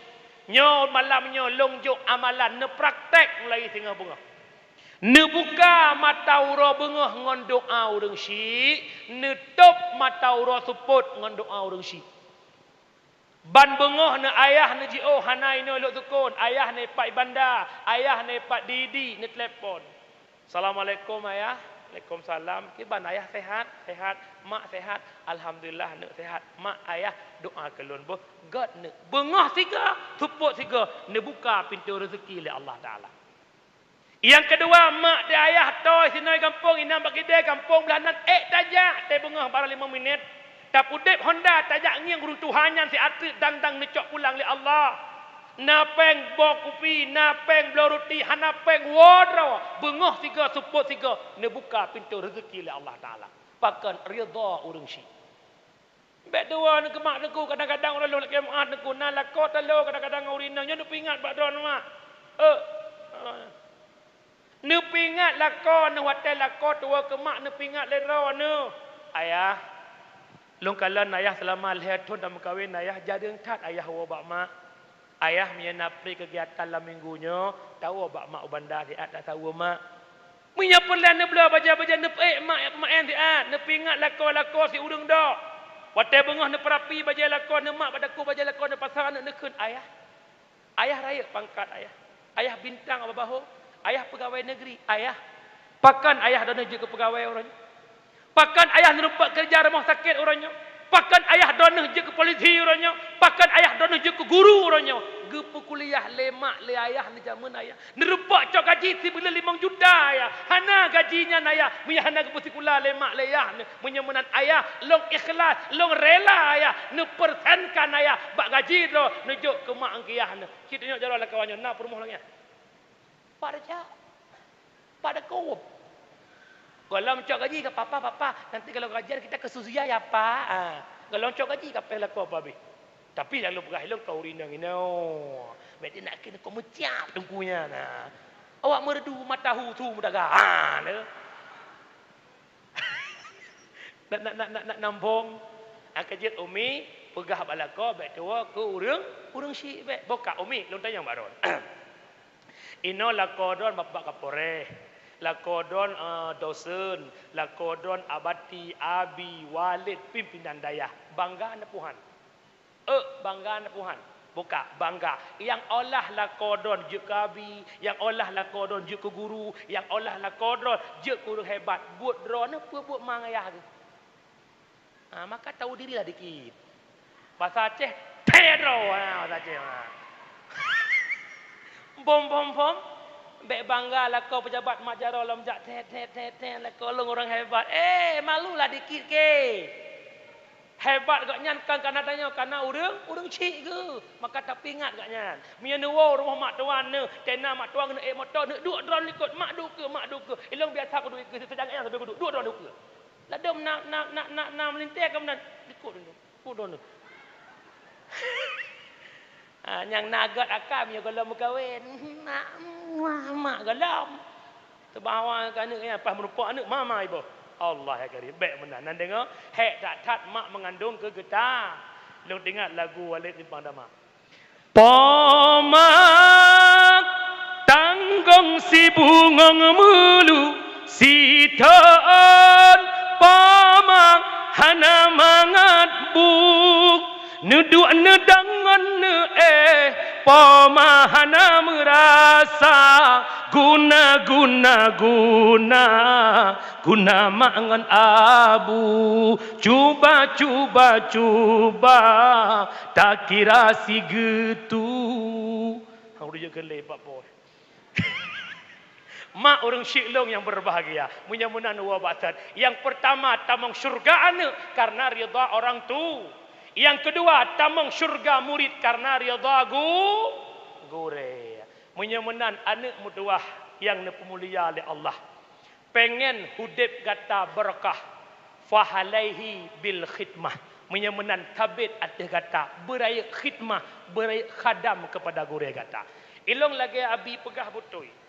Nyoe malam nyoe lôn jok amalan neupraktek mulai singoh beungoh. Neubuka mata uroe beungoh ngon doa ureuëng syiek, neutôb mata uroe seupôt ngon doa ureuëng syiek. Ban beungoh neu ayah neujiôh hana inoe lôn sukon, ayah neupat i banda, ayah neupat di-di, neutelepon. "Assalamualaikum ayah." "Waalaikumsalam." "Kiban ayah sehat?" "Sehat." "Mak sehat?" "Alhamdulillah neuk sehat." "Mak, ayah doa keu lôn boh." Gét neuk. Beungoh sigoe, seupôt sigoe, neubuka pintoe reuzeki lé Allah Taala. Nyang keudua, mak di ayah toi sinoe gampông, inan bak kidée gampông blah nan, ék tajak, teubeungoh barang limong minét. Tapudeb honda tajak ngieng ureuëng tuha nyan siat treuk dang-dang neucok pulang lé Allah. Na péng boh kupi, na péng bloe ruti, hana péng woe droe. Beungoh sigoe, seupôt sigoe, neubuka pintoe reuzeki lé Allah Taala. Pakon? Ridha ureuëng syiek. Bék tuwoe neukeumak teungku, kadang-kadang uroe lôn lakée meu'ah teungku, na lakoe taloe kadang-kadang ngon ureuëng inong nyoe neupeuingat bak droeneuh mak. Eh, neupeuingat lakoe neuh watée lakoe tuwoe keumak neupeuingat lé droeneuh. "Ayah, lôn kalon ayah seulama lhée thon tameukawen ayah, jareueng that ayah woe bak mak." Ayah meunyoe na pri keugiatan lam minggu nyoe, tawoe bak mak u banda siat tasaweue mak. Meunyoe peureulée neubloe bajée-bajée neupeuék mak peumaén siat, neupeuingat lakoe-lakoe si ureuëng dok. Watée beungoh neupeurapi bajée lakoe neuh mak bak takue bajée lakoe neupasang aneuëk neukheun, "Ayah, ayah rayeuk pangkat ayah. Ayah bintang bak bahô. Ayah peugawée neugri. Ayah, pakon ayah droeneuh jeuet keu peugawée uroe nyoe?" Pakon ayah neurumpok keureuja rumoh sakét uroe nyoe? Pakon ayah droeneuh jeuet keu polisi uroe nyoe? Pakon ayah droeneuh jeuet keu guru uroe nyoe? Geupeukuliah lé mak lé ayah neuh jamén ayah. Neurumpok cok gaji sibuleuen limong juta ayah. Hana gaji nyan ayah, meunyoe hana geupeusikula lé mak lé ayah neuh. Meunyoe meunan ayah, lôn ikhlas, lôn rela ayah, neupeursenkan ayah bak gaji droe neujok keu mak ngon keu yah neuh. Cit nyoe jaroe lam kawan nyoe na peurumoh lagée nyan. Pak Raja. Pak Dakob. Gohlom cok gaji keu papa, "Papa, nanti kalau gajian kita ke Suzuya ya, Pak." Ah, gohlom cok gaji ka péng lakoe pabéh. Tapi lalu peugah ilong keu ureuëng inong inoe. Bék nak keuneuk meuciap teungku nyan na. Awak meureudu mata hu su meudaga. Ha, na. Nak, nak, nak, nak, nak nambong. Nyang keujeuet Umi peugah bak lakoe bék tuwoe keu ureuëng, ureuëng syiek bék. Boh ka Umi, lôn tanyong bak droen. Inoe lakoe droen Bapak Kapolres, lakoe droen, eh, dosen, lakoe droen abati, abi, walid, pimpinan dayah. Bangga na puhan. Euk, bangga na puhan. Buka, bangga. Nyang olah lakoe droen jeuet keu abi, nyang olah lakoe droen jeuet keu guru, nyang olah lakoe droen jeuet keu ureuëng hebat. Buet droeneuh peue buet ma ngon ayah geuh. Ha, maka tahu dirilah dikit. Bahasa Aceh, tedro, ha, bahasa Aceh, ha. Bom, bom, bom. Bék bangga lakoe peujabat mak jaroe lom jak, tet, tet, tet, tet, lakoe lôn ureuëng hebat. Eh, malulah dikit ke. Hebat gobnyan kan kana tanyoe, kana ureuëng, ureuëng syiek geuh. Maka tapeuingat gobnyan. Meunyoe neuwoe rumoh mak tuan neuh, tena mak tuan neuh, eh, moto neuh, duek droen likot, mak duek keu, mak duek keu. Ilong biasa kuduek keu, seujang nyang sabe kuduek, duek droen likot. Ladom na, na, na, na, na meulintée ka meunan. Likot droen, likot droen. Ah, nyang na gét akai meunyoe gohlom meukawen. Mak, mak, mak gohlom. Teubawa keu aneuëk nyan, paih meurumpok aneuëk mama iboh. Allah ya Karim, bék meunan. Nan deungoe, hék that-that mak meungandong keu geuta. Lôn teuingat lagu Walid Simpang Dama. Po mak tanggong sibungong meulu sithon, po mak hana mangat buk, neuduek neudong ngon neuéh, po mak hana meurasa guna, guna, guna, guna mak ngon abu. Cuba, cuba, cuba takira sigeutu. Hang udah jeuet keu lé bak boh. Mak ureuëng syiek lôn nyang berbahagia. Meunyoe meunan woe bak that. Nyang pertama tamong syurga aneuëk karena ridha orang tu. Nyang keudua tamong syurga murid karena ridha gu-, gurée. Meunyoe meunan aneuëk meutuwah nyang neupeumulia lé Allah. Pengen udeb gata barokah, fahalaihi bil khidmah. Meunyoe meunan sabet ateueh gata beurayeuk khidmah, beurayeuk khadam keupada gurée gata. Ilong lagée abi peugah beutôi.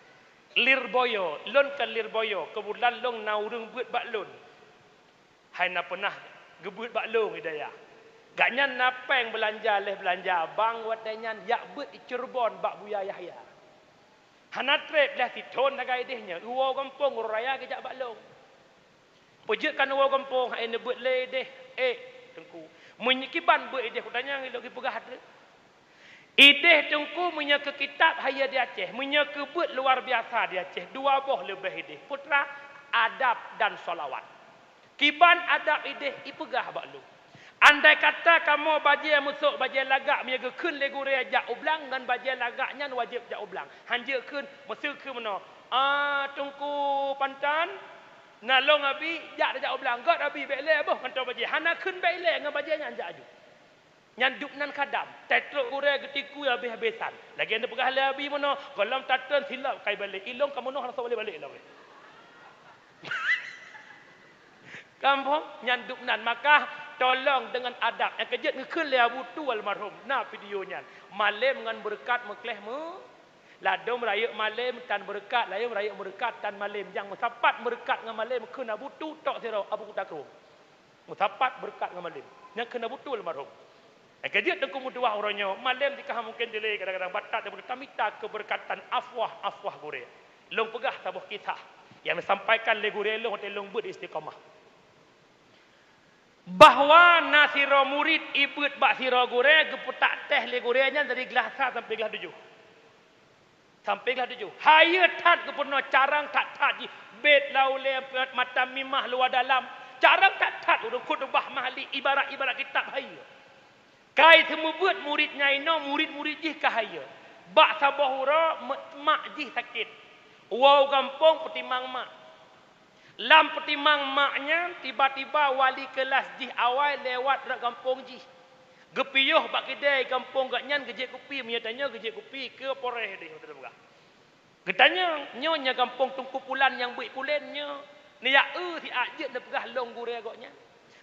Lirboyo, lôn kon lirboyo, keubeutulan lôn na ureuëng beuet bak lôn. Hai na peunah geubeuet bak lôn Hidayah. Gobnyan na péng beulanja lheueh beulanja bang watée nyan jak beuet i Cirebon bak Buya Yahya. Hana treb lheuh sithon sagai ideh nyoe, uwoe gampông uroe raya geujak bak lôn. Peujeuet kan uwoe gampông, hai neubeuet lé ideh, ék, Teungku. Meunyoe kiban beuet ideh, kutanyong ilôn, kipeugah treuk. Ideh Teungku meunyoe keu kitab hayeue di Aceh, meunyoe keu beuet luar biasa di Aceh, dua boh leubeh ideh, peue treuk, adab dan shalawat. Kiban adab ideh ipeugah bak lôn. Andai kata kamoe bajée meusok bajée lagak meunyoe geukheun lé gurée jak u blang ngon bajée lagak nyan wajéb jak u blang. Hanjeuet kheun, meuseu kheun meunoe, "Ah, Teungku Panton, na lôn Abi jak tajak u blang." "Göt Abi, bék ilée boh ngon toh bajée." Hana kheun bék ilée ngon bajée nyan jak aju. Nyan dum nan khadam, tatrok gurée geutiku habéh-habésan. Lagée neupeugah lé Abi meunoe, gohlom tatreun silop kai balek, ilôn ka meunoe hana soe balek-balek lom. Kamoe nyan dum nan, maka tolong deungon adab. Nyang keujeuet geukheun lé Abu Tu almarhum, na video nyan. Malém ngon beureukat meukleh meu-, ladôm rayeuk malém tan beureukat, ladôm rayeuk beureukat tan malém. Nyang meusapat beureukat ngon malém kheun Abu Tu tok sidroe, Abu Kuta Krueng. Meusapat beureukat ngon malém. Nyang kheun Abu Tu almarhum. Nyang keujeuet Teungku meutuwah uroe nyoe, malém jika mungken dilée kadang-kadang batat dan tamita keubeureukatan afwah-afwah gurée. Lôn peugah saboh kisah nyang neusampaikan lé gurée lôn watée lôn beuet istiqamah. Bahwa na sidroe murit ibeuet bak sidroe gurée geupeutak teh lé gurée nyan dari glah sa sampoe glah tujoh. Sampoe glah tujoh. Hayeue that geupeurunoe carang that-that jih. Bét laulée, mata mimah luwa dalam. Carang that-that ureuëng khutubah mahli ibarat-ibarat kitab hayeue. Kai seumeubeuet murit nyan inoe, murit-murit jih ka hayeue. Bak saboh uroe mak jih sakét. Woe u gampông peutimang mak. Lam peutimang mak nyan, tiba-tiba wali keulas jih awai lewat rot gampông jih. Geupiôh bak keudè gampông gobnyan geujép kupi, meunyoe tanyoe geujép kupi keu poreh deh, beutôi peugah. Geutanyong, "Nyoe nya gampông Teungku Pulan nyang beuet pulen nyoe?" Neujak eu siat jeuet neupeugah lôn gurée gobnyan.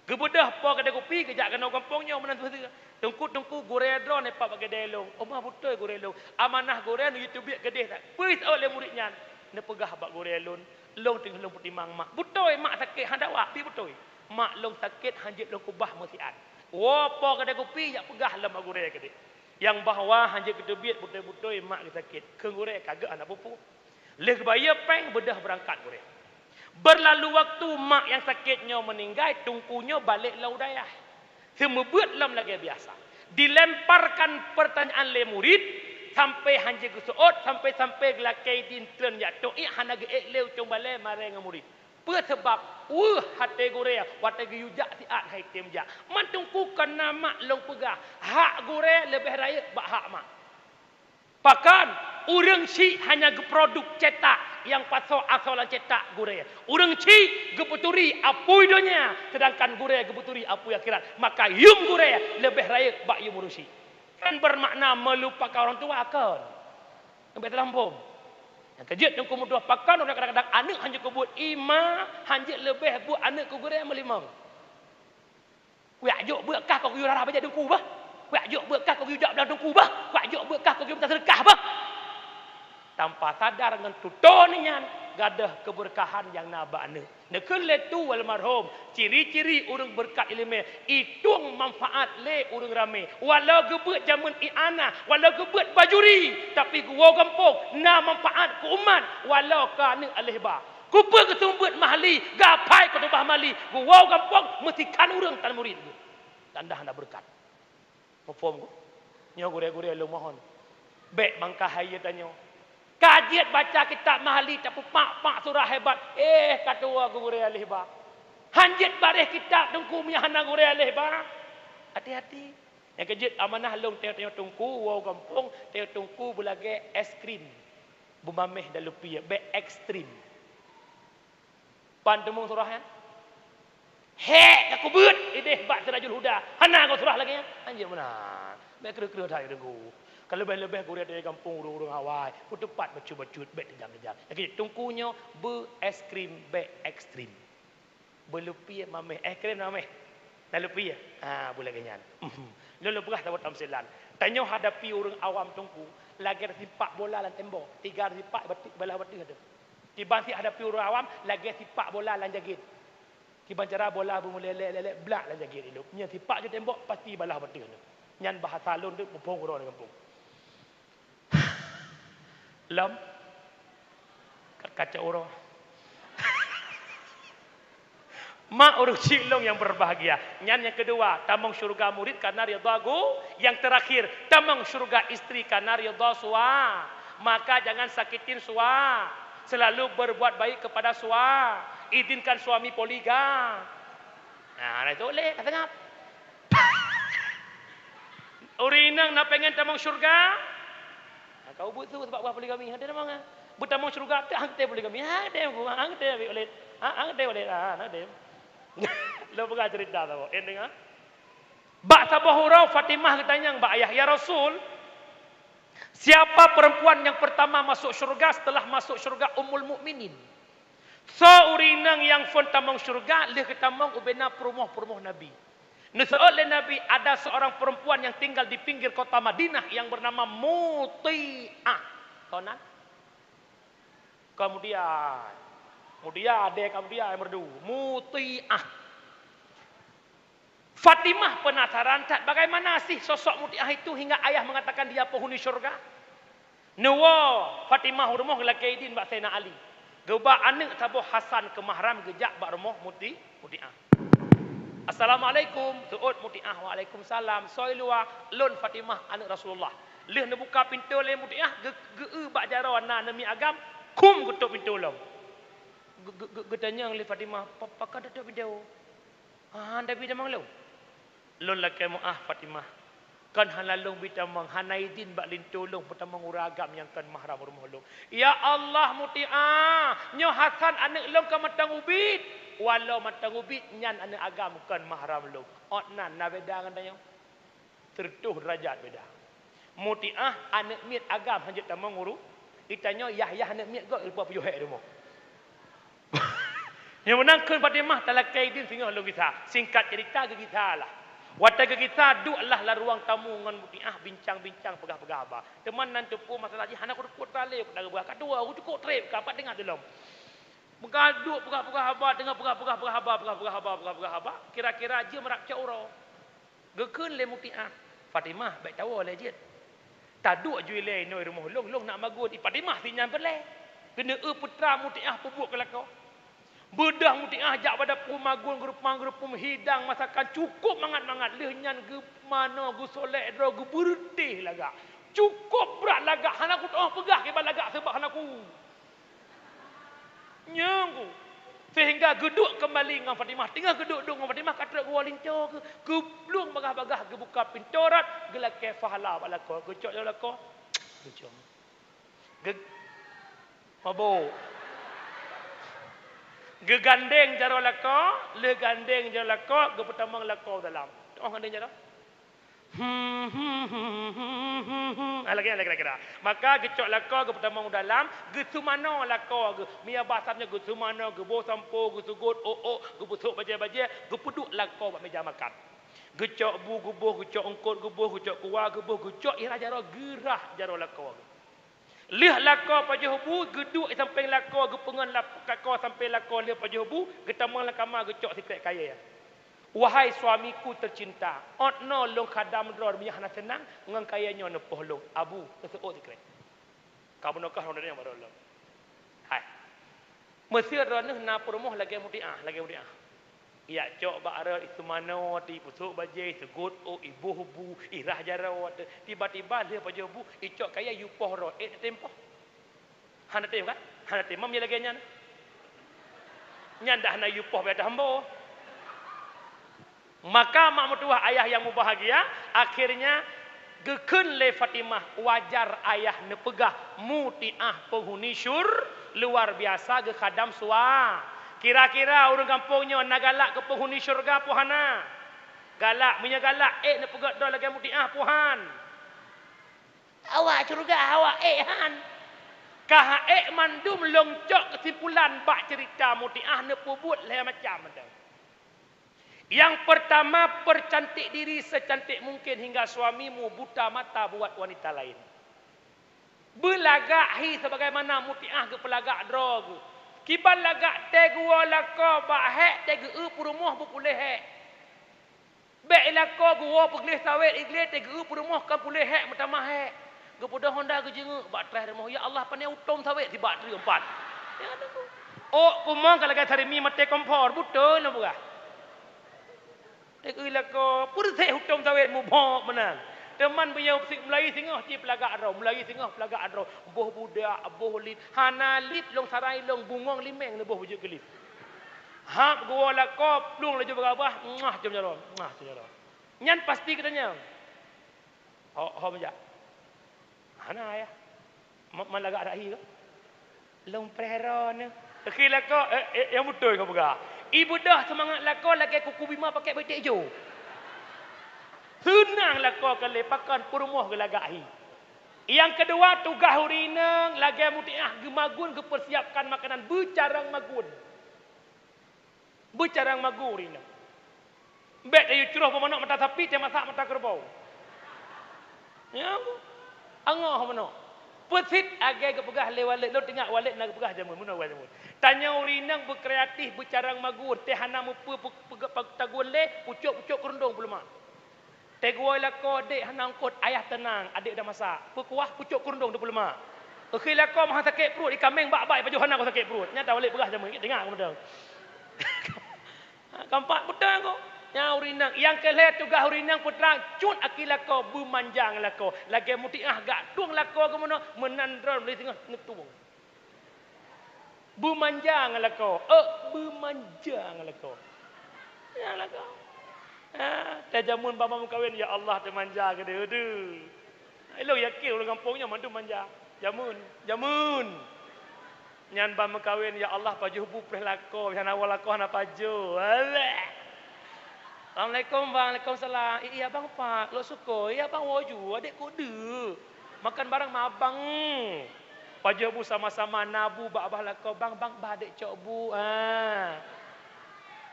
Geubeudôh po keudè kupi geujak keunoe gampông nyoe meunan peue. "Teungku, Teungku, gurée droeneuh pat bak keudè lôn." "Oh ma beutôi gurée lôn." "Amanah gurée neuyue teubiet keudeh that." Peue iseuôt lé murit nyan? Neupeugah bak gurée lôn, "Lôn teungoh lôn peutimang mak." "Beutôi mak sakét?" "Hana wak, pih beutôi. Mak lôn sakét hanjeuet lôn keubah meusiat." Woe po keudè kupi jak peugah lom bak gurée keudeh. Nyang bahwa hanjeuet geuteubiet beutôi-beutôi mak geusakét. Kheun gurée ka geuh hana peue-peue. Lheueh geubayeue péng beudôh beurangkat gurée. Beurlalu waktu mak nyang sakét nyoe meuninggai, Teungku nyoe balek lam dayah. Seumeubeuet lom lagée biasa. Dilemparkan peurtanyaan lé murit, sampoe hanjeuet geuseuôt, sampoe-sampoe geulakée idin treun jak toh ié hana geuék lé ucong balée marée ngon murit. Peue sabab? Weueh até gurée watée geuyue jak siat hai tem jak. Man Teungku kon na mak lôn peugah, hak gurée leubeh rayeuk bak hak mak. Pakon? Ureuëng syiek hanya geuproduek cetak nyang pasoe asoe lam cetak gurée. Ureuëng syiek geupeuturi apui donya, seudangkan gurée geupeuturi apui akhirat. Maka yuem gurée leubeh rayeuk bak yuem ureuëng syiek. Kan bermakna meulupakan orang tua, kon? Leubeh teulamphom. Nyang keujeuet Teungku meutuwah pakon, kadang-kadang aneuëk hanjeuet keu buet ima, hanjeuet leubeh buet aneuëk keu gurée meulimong. Kujak jok beuet kah keu geuyue rara bajée Teungku bah. Kujak jok beuet kah keu geuyue jak blang Teungku bah. Kujak jok beuet kah keu geuyue mita seudeukah bah. Tanpa sadar ngon tutoe nyan, gadôh keubeureukatan nyang na bak aneuëk. Neukheun lé Tu almarhum, ciri-ciri ureuëng beureukat iéleumé, itueng manfaat lé ureuëng ramé. Walau geubeuet jameun ianah, walau geubeuet bajuri, tapi geuwoe gampông na manfaat keu umat, walau keu aneuëk aléh ba. Keupeue geuseumeubeuet mahli, geuaphai khutubah mahli, geuwoe gampông meusikan ureuëng tan murit geuh. Tanda hana beureukat. Muphom geuh? Nyoe gurée-gurée lôn mohon. Bék bangka hayeue tanyoe. Ka jeuet baca kitab mahli tapeupak-pak surah hebat, éh ka tuwoe gurée aléh ba. Hanjeuet baréh kitab Teungku meunyoe hana gurée aléh ba. Hati-hati. Nyang keujeuet amanah lôn tanyoe-tanyoe Teungku, woe gampông, tanyoe Teungku beulagée es krim. Beumameh dan lupie, bék ekstrem. Pan teumeung surah nyan? Hék ka kubeuet ideh bak Sirajul Huda. Hana goe surah lagée nyan. Hanjeuet meunan. Bék kreueh-kreueh that Teungku. Ka leubeh-leubeh gurée di gampông ureuëng-ureuëng awai. Peuteupat bacut-bacut, bék teujam-teujam. Lagée Teungku nyoe beu es krim, bék ekstrem. Beu lupie mameh. Es krim mameh. Na lupie? Ha, beu lagée nyan. Lôn, lôn peugah saboh tamsilan. Tanyoe hadapi ureuëng awam Teungku, lagée sipak bola lam tembok. Tiga sipak balah bateuh teuh. Kiban syiek hadapi ureuëng awam lagée sipak bola lam jagét. Kiban cara bola beumeulélé-lélé blak lam jagét ilop. Nyan sipak ju tembok pasti balah bateuh nyoe. Nyan bahasa lôn teuk muphom uroe di gampông. Lom, Kacau uroe. Mak ureueng chik lôn nyang berbahagia. Nyan nyang keudua, tamong syeuruga murit karena ridha gu-, nyang terakhir, tamong syeuruga istri karena ridha sua-, maka jangan sakitin sua-, selalu berbuat baik kepada sua-, izinkan suami poligam. Nah, na itu lé ka seungab. Ureueng inong na pengen tamong syeuruga? Ha, ka ubit su sabab poligami, hana tamong, ha. Beutamong syeuruga, tak hana poligami. Ha, tem, ha, tem, ha, tem. Ha, hana tem. Lôn peugah cerita saboh. En deungö. Bak saboh uroe Fatimah geutanyong bak ayah, "Ya Rasul, siapa perempuan yang pertama masuk syurga setelah masuk syurga Ummul Mukminin?" Soe ureueng inong nyang phon tamong syeuruga lheueh geutamong ubé na peurumoh-peurumoh Nabi. Neuseuôt lé Nabi, "Ada seorang perempuan yang tinggal di pinggir kota Madinah yang bernama Muti'ah." Kon nan? Kemudian, kemudian deh, kemudian merdu, Muti'ah. Fatimah penasaran that bagaimana sih sosok Muti'ah itu hingga ayah mengatakan dia penghuni syurga. Neuwoe Fatimah u rumoh geulakée idin bak Saidina Ali. Geuba aneuëk saboh Hasan keu mahram geujak bak rumoh Muti-, Muti'ah. "Assalamualaikum," seuôt Muti'ah, "Waalaikumsalam. Soe i luwa?" "Lôn Fatimah, aneuëk Rasulullah." Lheueh neubuka pintoe lé Muti'ah, geu-, geu-, eu bak jaroe na neumiet agam, khum geutôp pintoe lom. Geu-, geu-, geu-, geutanyong lé Fatimah, "Pa-, pakon tatôp pintoe?" "Ah, hana bi tamong lôn." "Lôn lakée meuáh, Fatimah. Kon hana lôn bi tamong, hana idin bak linto lôn peutamong ureuëng agam nyang kon mahram rumoh lôn." "Ya Allah, Muti'ah, nyoe Hasan aneuëk lôn ka mantong ubit. Walau mantong ubit, nyan aneuëk agam kon mahram lôn." Ôt nan na beda ngon tanyoe. Sireutoh deurajat beda. Muti'ah aneuëk miet agam hana jeuet tamong uru. Geutanyoe Yahya aneuëk miet gob rupa puyuh hék rumoh. Nyang meunan kheun Fatimah talakée idin singoh lôn gisa. Singkat cerita geugisa lah. Watée geugisa duek lah lam ruang tamu ngon Muti'ah bincang-bincang peugah-peugah haba. Teuma nan teupeu masalah jih hana kuteupeu tale ku dah geupeugah ka dua, ku cukôp treb ka pat deungoe dilom. Meugadôk peugah-peugah haba, teungoh peugah-peugah haba, peugah-peugah haba, peugah-peugah haba, kira-kira jeuem rab cok uroe. Geukheun lé Muti'ah, "Fatimah, bék tawoe lé jeuet. Taduek ju ilée inoe rumoh lôn, lôn nak magun." I Fatimah si nyan peureulée. Keuneuk eu putra Muti'ah peubuet keu lakoe. Beudôh Muti'ah jak bak dapu magun geureupang-geureupum hidang masakan cukôp mangat-mangat. Lheueh nyan geumanoe, geusolek droe, geubeureunteh lagak. Cukôp brat lagak, hana kutu'oh peugah kiban lagak seubab hana ku Nyang ku. Sehingga geuduek keumbali ngon Fatimah. Teungoh geuduek-duek ngon Fatimah ka trok geuwoe linto geuh. Geuplueng bagah-bagah geubuka pintoe rot, geulakée pahala bak lakoe, geucok jaroe lakoe. Geucok. Geu-, mabôk. Geugandeng jaroe lakoe, lheueh gandeng jaroe lakoe, geupeutamong lakoe dalam. Tu'oh gandeng jaroe. Hmm, hmm, hmm, hmm, hmm, hmm. Ah, lagée nyan, lagée, lagée nyan. Maka geucok lakoe geupeutamong u dalam, geuseumanoe lakoe geuh. Mia bahasa nyoe geuseumanoe, geuboh sampo, geuseugot ôk-ôk, geupeusôk bajée-bajée, geupeuduek lakoe bak meuja makan. Geucok bu geuboh, geucok eungkôt geuboh, geucok kuah geuboh, geucok irah jaroe, geurah jaroe lakoe geuh. Lheueh lakoe pajoh bu, geuduek i sampéng lakoe, geupeungon lap-, lakoe sampéng lakoe lheueh pajoh bu, geutamong lam kama geucok sikrek kayée. Wahai suamiku tercinta, ôt noe lôn khadam droe meunyoe hana seunang ngon kayée nyoe neupoh lôn, Abu, neuseuôt sikrek. Ka bunoe kah droeneuh nyang baroe lom. Hai. Meuseu droeneuh na peurumoh lagée Mutiah, lagée Mutiah. Ijak cok bak rot, iseumanoe, ipeusôk bajée, iseugot ôk, iboh bu, irah jaroe. Tiba-tiba lheueh pajoh bu, icok kayée, ipoh droe, ék tatem poh? Hana tem kan? Hana tem, meunyoe lagée nyan. Nyan dah hana ipoh bak ateueh ambo. Maka mak meutuwah ayah nyang mubahgia, akhirnya geukheun lé Fatimah, wajar ayah neupeugah Mutiah penghuni syur-, luar biasa geukhadam sua-. Kira-kira ureuëng gampông nyoe na galak keu penghuni syeuruga po hana? Galak, meunyoe galak, ék neupeugét droe lagée Mutiah po han? Awak syeuruga, awak ék han? Ka han ék mandum lôn cok keusimpulan bak ceurita Mutiah neupeubuet lhée macam mantong. Yang pertama, percantik diri secantik mungkin hingga suamimu buta mata buat wanita lain. Beulagak hi sebagaimana Mutiah geupeulagak droe geuh. Kiban lagak teuh geuwoe lakoe bak hék, teuh geu-eu peurumoh beupuléh hék. Bék ilakoe geuwoe peugleh sawét igleh teuh geu-eu peurumoh kon puléh hék meutamah hék. Geupeudong honda geujeungeuk bak traih rumoh, "Ya Allah, pane utom sawét sibak treuk empat." Ôk kumong ka lagèe sarimi maté kompor, beutôi lôn peugah. Teuk lakoe, peureséh hutông sawét mubhok meunan. Teuma meunyoe si-, meulayeue singoh cit peulagak droe, meulayeue singoh peulagak droe. Boh budak, boh lip, hana lip lôn sarai lôn bungong limeng neuboh beujeuet keu lip. Hab geuwoe lakoe, plueng laju beugabah, muah, com jaroe, muah, com jaroe. Nyan pasti geutanyoe. Ho, ho meujak. Hana, yah. Ma-, man lagak rahi kah? Lôn preh droeneuh. Keu lakoe, eh, eh, nyang beutôi kapeugah. Ibeudôh seumangat lakoe lagèe kuku bima pakèk beutek ijo. Seunang lakoe keu lé pakon peurumoh geulagak hi. Nyang keudua, tugaih ureueng inong lagèe mutiah geumagun geupeusiapkan makanan beucarông magun. Beucarông magun ureueng inong. Bèk tayue croh bak manok mata sapi, tamasak mata keureubo. Ya, angoh manok. Peusit lagèe geupeugah lé Walid, lôn teuingat Walid na geupeugah jameun, meunoe jameun. Tanyoe ureueng inong beukreatif, beucarông magun, teuh hana mupeue pu-, pu-, pu-, tagun lé, pucok-pucok keurundong peuleumak. Teugui lakoe, "Dek, hana eungkôt." "Ayah teunang, adek udah masak." Peukuah, pucok keurundong teupeuleumak. Keu lakoe meuhan sakét pruet, ikameng bak-bak ipajoh hana sakét pruet. Nyata Walid peugah jameun, teuingat kamoe. Keumpat beutôi kok. Nyan ureueng inong. Nyang keu lhèe tugaih ureueng inong peue treuk, cut aki lakoe, beumanja ngon lakoe. Lagèe mutiah gak tueng lakoe keuh meunoe, meunan droe lé singoh neutueng. Beumanja ngon lakoe. Euk, beumanja ngon lakoe. Nyan lakoe. Ha, teuh jameun bak meukawen, ya Allah, teumanja keudeh, aduh. Ilôn yakin ureueng gampông nyoe mandum manja. Jameun, jameun. Nyan ban meukawen, ya Allah, pajoh bu preh lakoe, hana woe lakoe hana pajoh. Alah. Assalamualaikum, Bang. Waalaikumsalam. "Ih, abang pat, lôn sukôi, abang woe ju, adek kudeuek. Makan bareng ma abang." Pajoh bu sama-sama na bu bak babah lakoe, "Bang, bang, bah adek cok bu." Ha.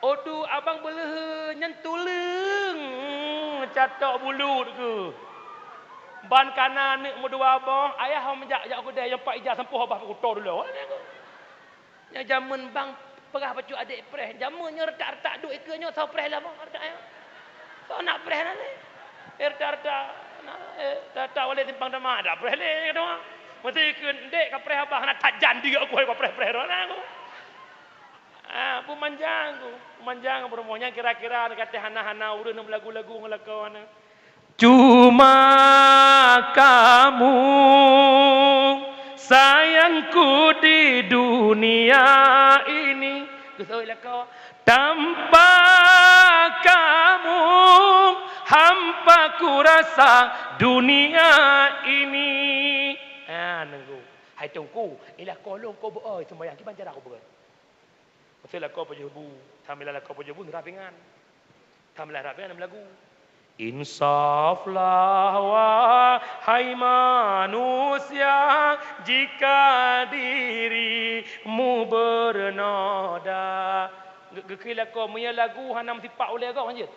Udu abang beuleuheun nyan tuleueng, hmm, catok bulut keuh. Ban kana aneuk meudua boh, ayah hom jak, jak keudè, nyang pat ija sampoe babah kuto dulu. Nyan jameun bang peugah bacut adek preh. Jameun nyoe reutak-reutak duek ikeue nyoe, soe preh lah boh, reutak nyoe. Soe nak preh na lé. Eh, reutak-reutak, na, eh, reutak-reutak walé simpang dama, dak preh lé, kata. Meusti keu ndek ka preh abah, na tajan di aku hai ba preh-preh droe na aku. Ah, beumanjang ku, beumanjang peurumoh nyan kira-kira ka teuh hana-hana ureueng meulagu-lagu ngon lakoe nyan. Cuma kamu sayangku di dunia ini. Geuseuôt lakoe. Tanpa kamu hampa ku rasa dunia ini. Ah, nunggu. Hai Teungku, ilah kolong ko beu-oi sumbayang, kiban cara ko beu-oi. Meusti lakoe pajoh bu, sambilan lakoe pajoh bu, rap ingat. Sambilan rap ingat meulagu. Insaflah, wahai manusia, jika dirimu bernoda. Ge-, geukheun lakoe, meunyoe lagu hana meusipak ulèe gob hanjeuet.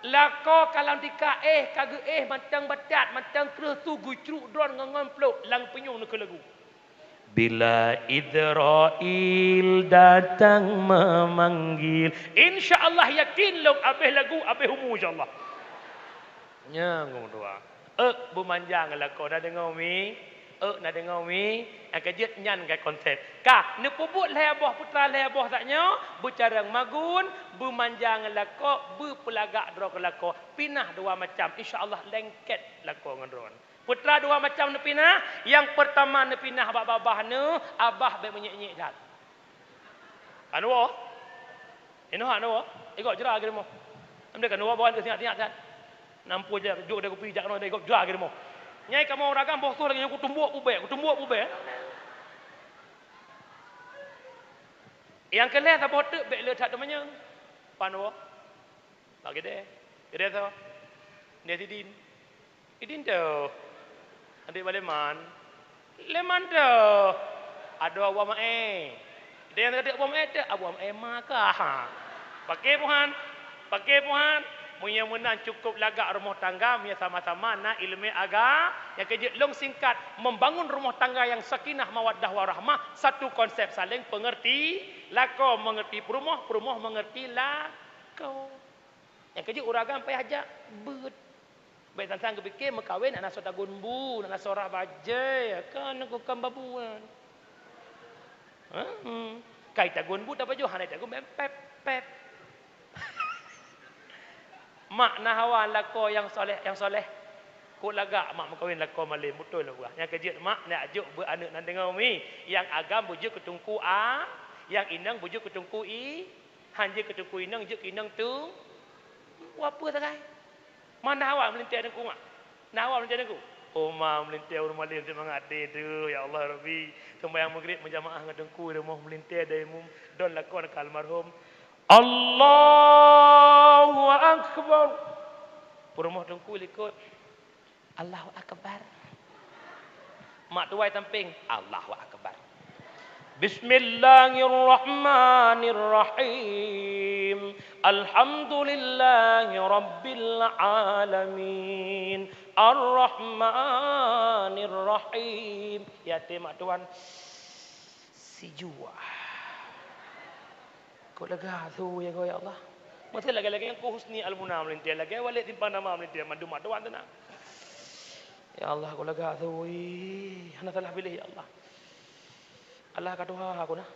Lakoe ka lam tika éh, ka geuéh mantong batat, mantong kreueh su geucruk droe ngon, ngon plôk lam peunyueng neukheun lagu. Bila Israel datang memanggil. Insya Allah yakin lôn abéh lagu, abéh umu insya Allah. Nyang dua. Euk beumanjang lakoe na deungoe mi. Euk na deungoe mi. Nyang keujeuet nyan ka konsep. Ka, neupeubuet lhèe boh putra lhèe boh sak nyoe, beucarông magun, beumanjang lakoe, beupeulagak droe keu lakoe. Pinah dua macam, insya Allah lengket lakoe ngon droe. Putra dua macam neupinah, nyang peurtama neupinah bak babah neuh, abah bèk meunyék-nyék that. Ka neuwoe? Inoe hana woe? Igob jra lagèe rumoh. Amdeh ka neuwoe bawan singat-singat that. Nampu jak juk deh kupi jak keunoe deh igob jra lagèe rumoh. Nyai kamoe ureueng agam boh soh lagèe nyoe kutumbok pubèe, kutumbok pubèe. Nyang keu lhèe saboh teuk bèk le that teumanyong. Pan woe? Bak Gede. Gede soe? Gede Sidin. Sidin teuh. Adik Baleman. Leman teuh. Adoe Abu Amae. Gede nyang teuh Abu Amae teuh. Abu Amae ma kah. Paké puhan. Paké puhan. Meunyoe meunan cukôp lagak rumoh tangga, meunyoe sama-sama na ileumèe aga, nyang keujeuet lôn singkat, membangun rumoh tangga nyang sakinah, mawaddah, warahmah, satu konsep saling pengerti, lakoe mengerti peurumoh, peurumoh mengerti lakoe. Nyang keujeuet ureueng agam payah jak beuet. Bèk sang-sang geupike meukawen aneuk soe tagun bu, aneuk soe rhah bajèe, kan kukam babu nyan. Heeh. Kai tagun bu tapajoh, hana tagun bèk pèp, pèp. Mak na hawa lakoe nyang soleh, nyang soleh. Kok lagak mak meukawen lakoe malem, beutôi lôn peugah. Nyang keujeuet mak nak jok beuet aneuk nan deungoe mi. Nyang agam beujeuet keu teungku a, nyang inong beujeuet keu teungku i, han jeuet keu teungku inong, jeuet keu inong tu. Wa peue sagai? Ma na hawa meulintèe teungku mak? Na hawa meulintèe teungku? Oh ma meulintèe ureueng malem seumangat até tu, ya Allah Rabbi. Seumbahyang Maghrib meujamaah ngon teungku i rumoh meulintèe dai mum don lakoe ka almarhum. Allahu Akbar. Peurumoh teungku likot. Allahu Akbar. Mak tuwai sampéng. Allahu Akbar. Bismillahirrahmanirrahim. Alhamdulillahi rabbil alamin. Arrahmanirrahim. Ya, até mak tuan. Sijuah. Kok lega su ya, ya Allah. Masa lagèe-lagèe Teungku Husni Al-Muna meulintèe, lagèe Walid Simpang Nama meulintèe, mandum mak tuan teunang. Ya Allah, kok lega su, ih, hana salah piléh, ya Allah. Allah ka tuha aku nah.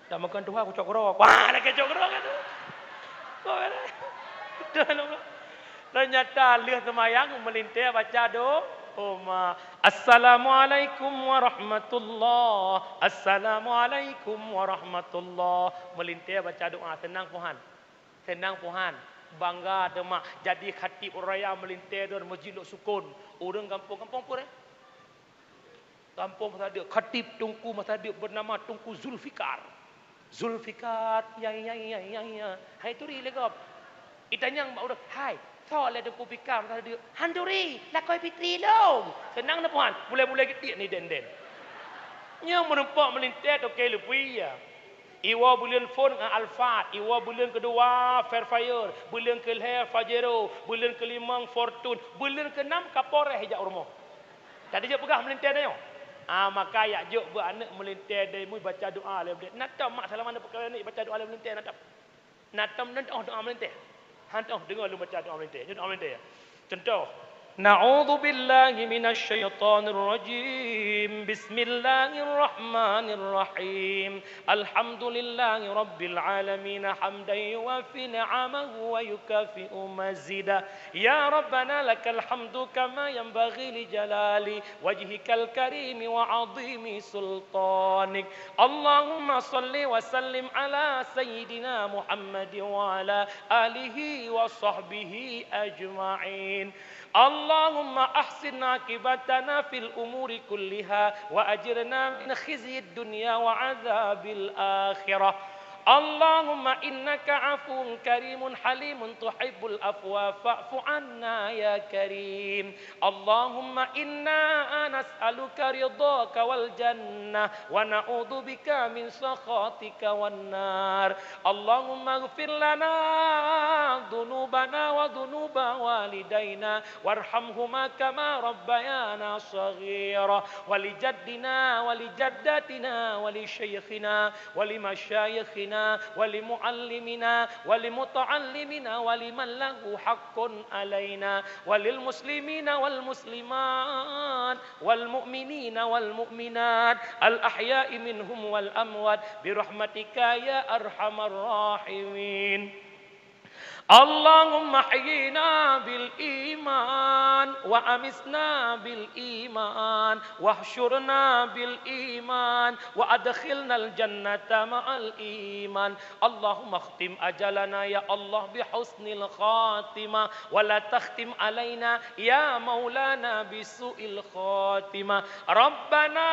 Dak meukeun tuha aku cok keudroe. Wah, lagèe cok keudroe kan tu. Kok kan? Betul Allah. Teunyata lheueh seumayang meulintèe baca do-, oh ma. Assalamualaikum warahmatullah. Assalamualaikum warahmatullah. Meulintèe baca doa, seunang pohan. Seunang pohan. Bangga teuma jadi khatib raya meulintèe don meujid Lhoksukon. Ureueng gampông, gampông peue, eh? Gampông masa deuk, khatib teungku masa deuk bernama Teungku Zulfikar. Zulfikar, ya, ya, ya, ya, ya. Hai turi lé gob. Itanyong bak ureueng, "Hai, soe lé Teungku Fikar masa deuk?" "Han turi, lakoe Fitri lôn." Seunang na pohan, bulèe-bulèe geutik ni den-den. Nyoe meurumpok meulintèe toke leupui ya. Iwoe buleuen phôn ngon Alphard, iwoe buleuen keudua Fair Fire, buleuen keulhèe Pajero, buleuen keulimong Fortuner, buleuen keunam Kapolres ijak u rumoh. Tadi jeuet peugah meulintèe tanyoe. Ah, maka yak jok beuet aneuk meulintèe dai mui baca doa lé meulintèe. Na tom mak salama aneuk peukawen aneuk baca doa lé meulintèe na tom. Na tom nan oh doa meulintèe. Han tom deungoe lôn baca doa meulintèe. Nyoe doa meulintèe. Contoh. Na'udzu billahi minasy syaithanir rajim. Bismillahirrahmanirrahim. Alhamdulillahi rabbil alamin hamdan yuwafi ni'amahu wa yukafi'u mazidah. يا ربنا لك الحمد كما ينبغي لجلال وجهك الكريم وعظيم سلطانك. اللهم صل وسلم على سيدنا محمد وعلى آله وصحبه أجمعين. اللهم أحسن عاقبتنا في الأمور كلها وأجرنا من خزي الدنيا وعذاب الآخرة. اللهم إنك عفو كريم حليم تحب العفو فاعف عنا يا كريم. اللهم إنا نسألك رضاك والجنة ونعوذ بك من سخطك والنار. اللهم اغفر لنا ذنوبنا وذنوب والدينا وارحمهما كما ربيانا صغيرا ولجدنا ولجدتنا ولشيخنا ولمشايخنا ولمعلمنا ولمتعلمنا ولمن له حق علينا وللمسلمين والمسلمات والمؤمنين والمؤمنات الأحياء منهم والأموات برحمتك يا أرحم الراحمين. اللهم احينا بالإيمان وأمتنا بالإيمان واحشرنا بالإيمان وأدخلنا الجنة مع الإيمان. اللهم اختم أجلنا يا الله بحسن الخاتمة ولا تختم علينا يا مولانا بسوء الخاتمة. ربنا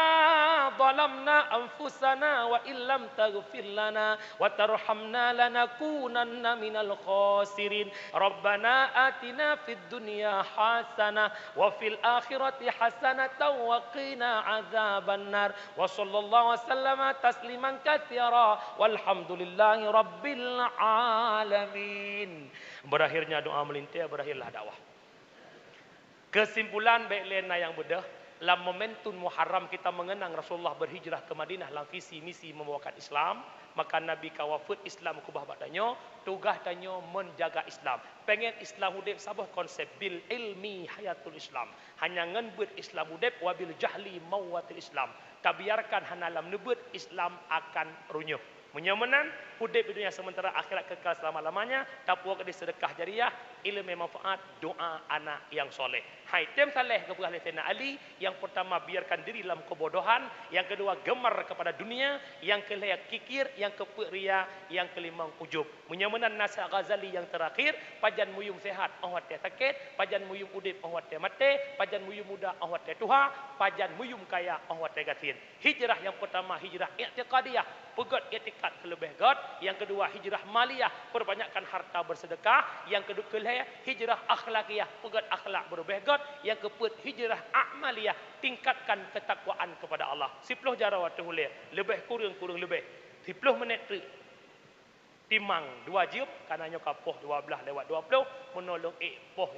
ظلمنا أنفسنا وإن لم تغفر لنا وترحمنا لنكونن من الخاسرين. ربنا آتنا في الدنيا حسنة وفي الآخرة حسنة وقنا عذاب النار. وصلى الله وسلم تسليما كثيرا. والحمد لله رب العالمين. Berakhirnya doa meulintèe, berakhirlah dakwah. Keusimpulan, bèk lé na nyang beudôh. Lam momentum Muharram kita mengenang Rasulullah berhijrah ke Madinah lam visi misi membawakan Islam, maka Nabi ka wafeuet Islam keubah bak tanyoe, tugaih tanyoe menjaga Islam. Pengen Islam udeb saboh konsep, bil ilmi hayatul Islam. Hanya ngon beuet Islam udeb, wa bil jahli mauwatul Islam. Tabiarkan hana lam neubeuet, Islam akan runyuh. Meunyoe meunan, udeb di dunia sementara, akhirat kekal selama-lamanya, tapuwoe keudeh sedekah jariah, ileumé manfaat, doa anak nyang soleh. Hai tem saleh geupeugah lé Saidina Ali, yang pertama biarkan diri dalam kebodohan, yang kedua gemar kepada dunia, yang kelhèe kikir, yang keupeuet ria, yang kelimong ujub. Meunyoe meunan nasihat Ghazali yang terakhir, pajan meuyum sehat 'oh watèe sakét, pajan meuyum udeb 'oh watèe maté, pajan meuyum muda 'oh watèe tuha, pajan meuyum kaya 'oh watèe gasien. Hijrah yang pertama hijrah i'tiqadiyah, peugöt i'tikad keu leubeh göt. Yang kedua hijrah maliyah, perbanyakkan harta bersedekah. Yang kedua kelhèe hijrah akhlakiyah, peugöt akhlak beurubeh göt. Yang keupeuet hijrah amaliyah, tingkatkan ketakwaan kepada Allah. Siploh jaroe ateueh ulèe, leubeh kureueng-kureueng leubeh siploh minèt treuk. Timang dua jeuem, karena nyoe ka poh dua blaih lewat dua ploh, meunoe lôn ék poh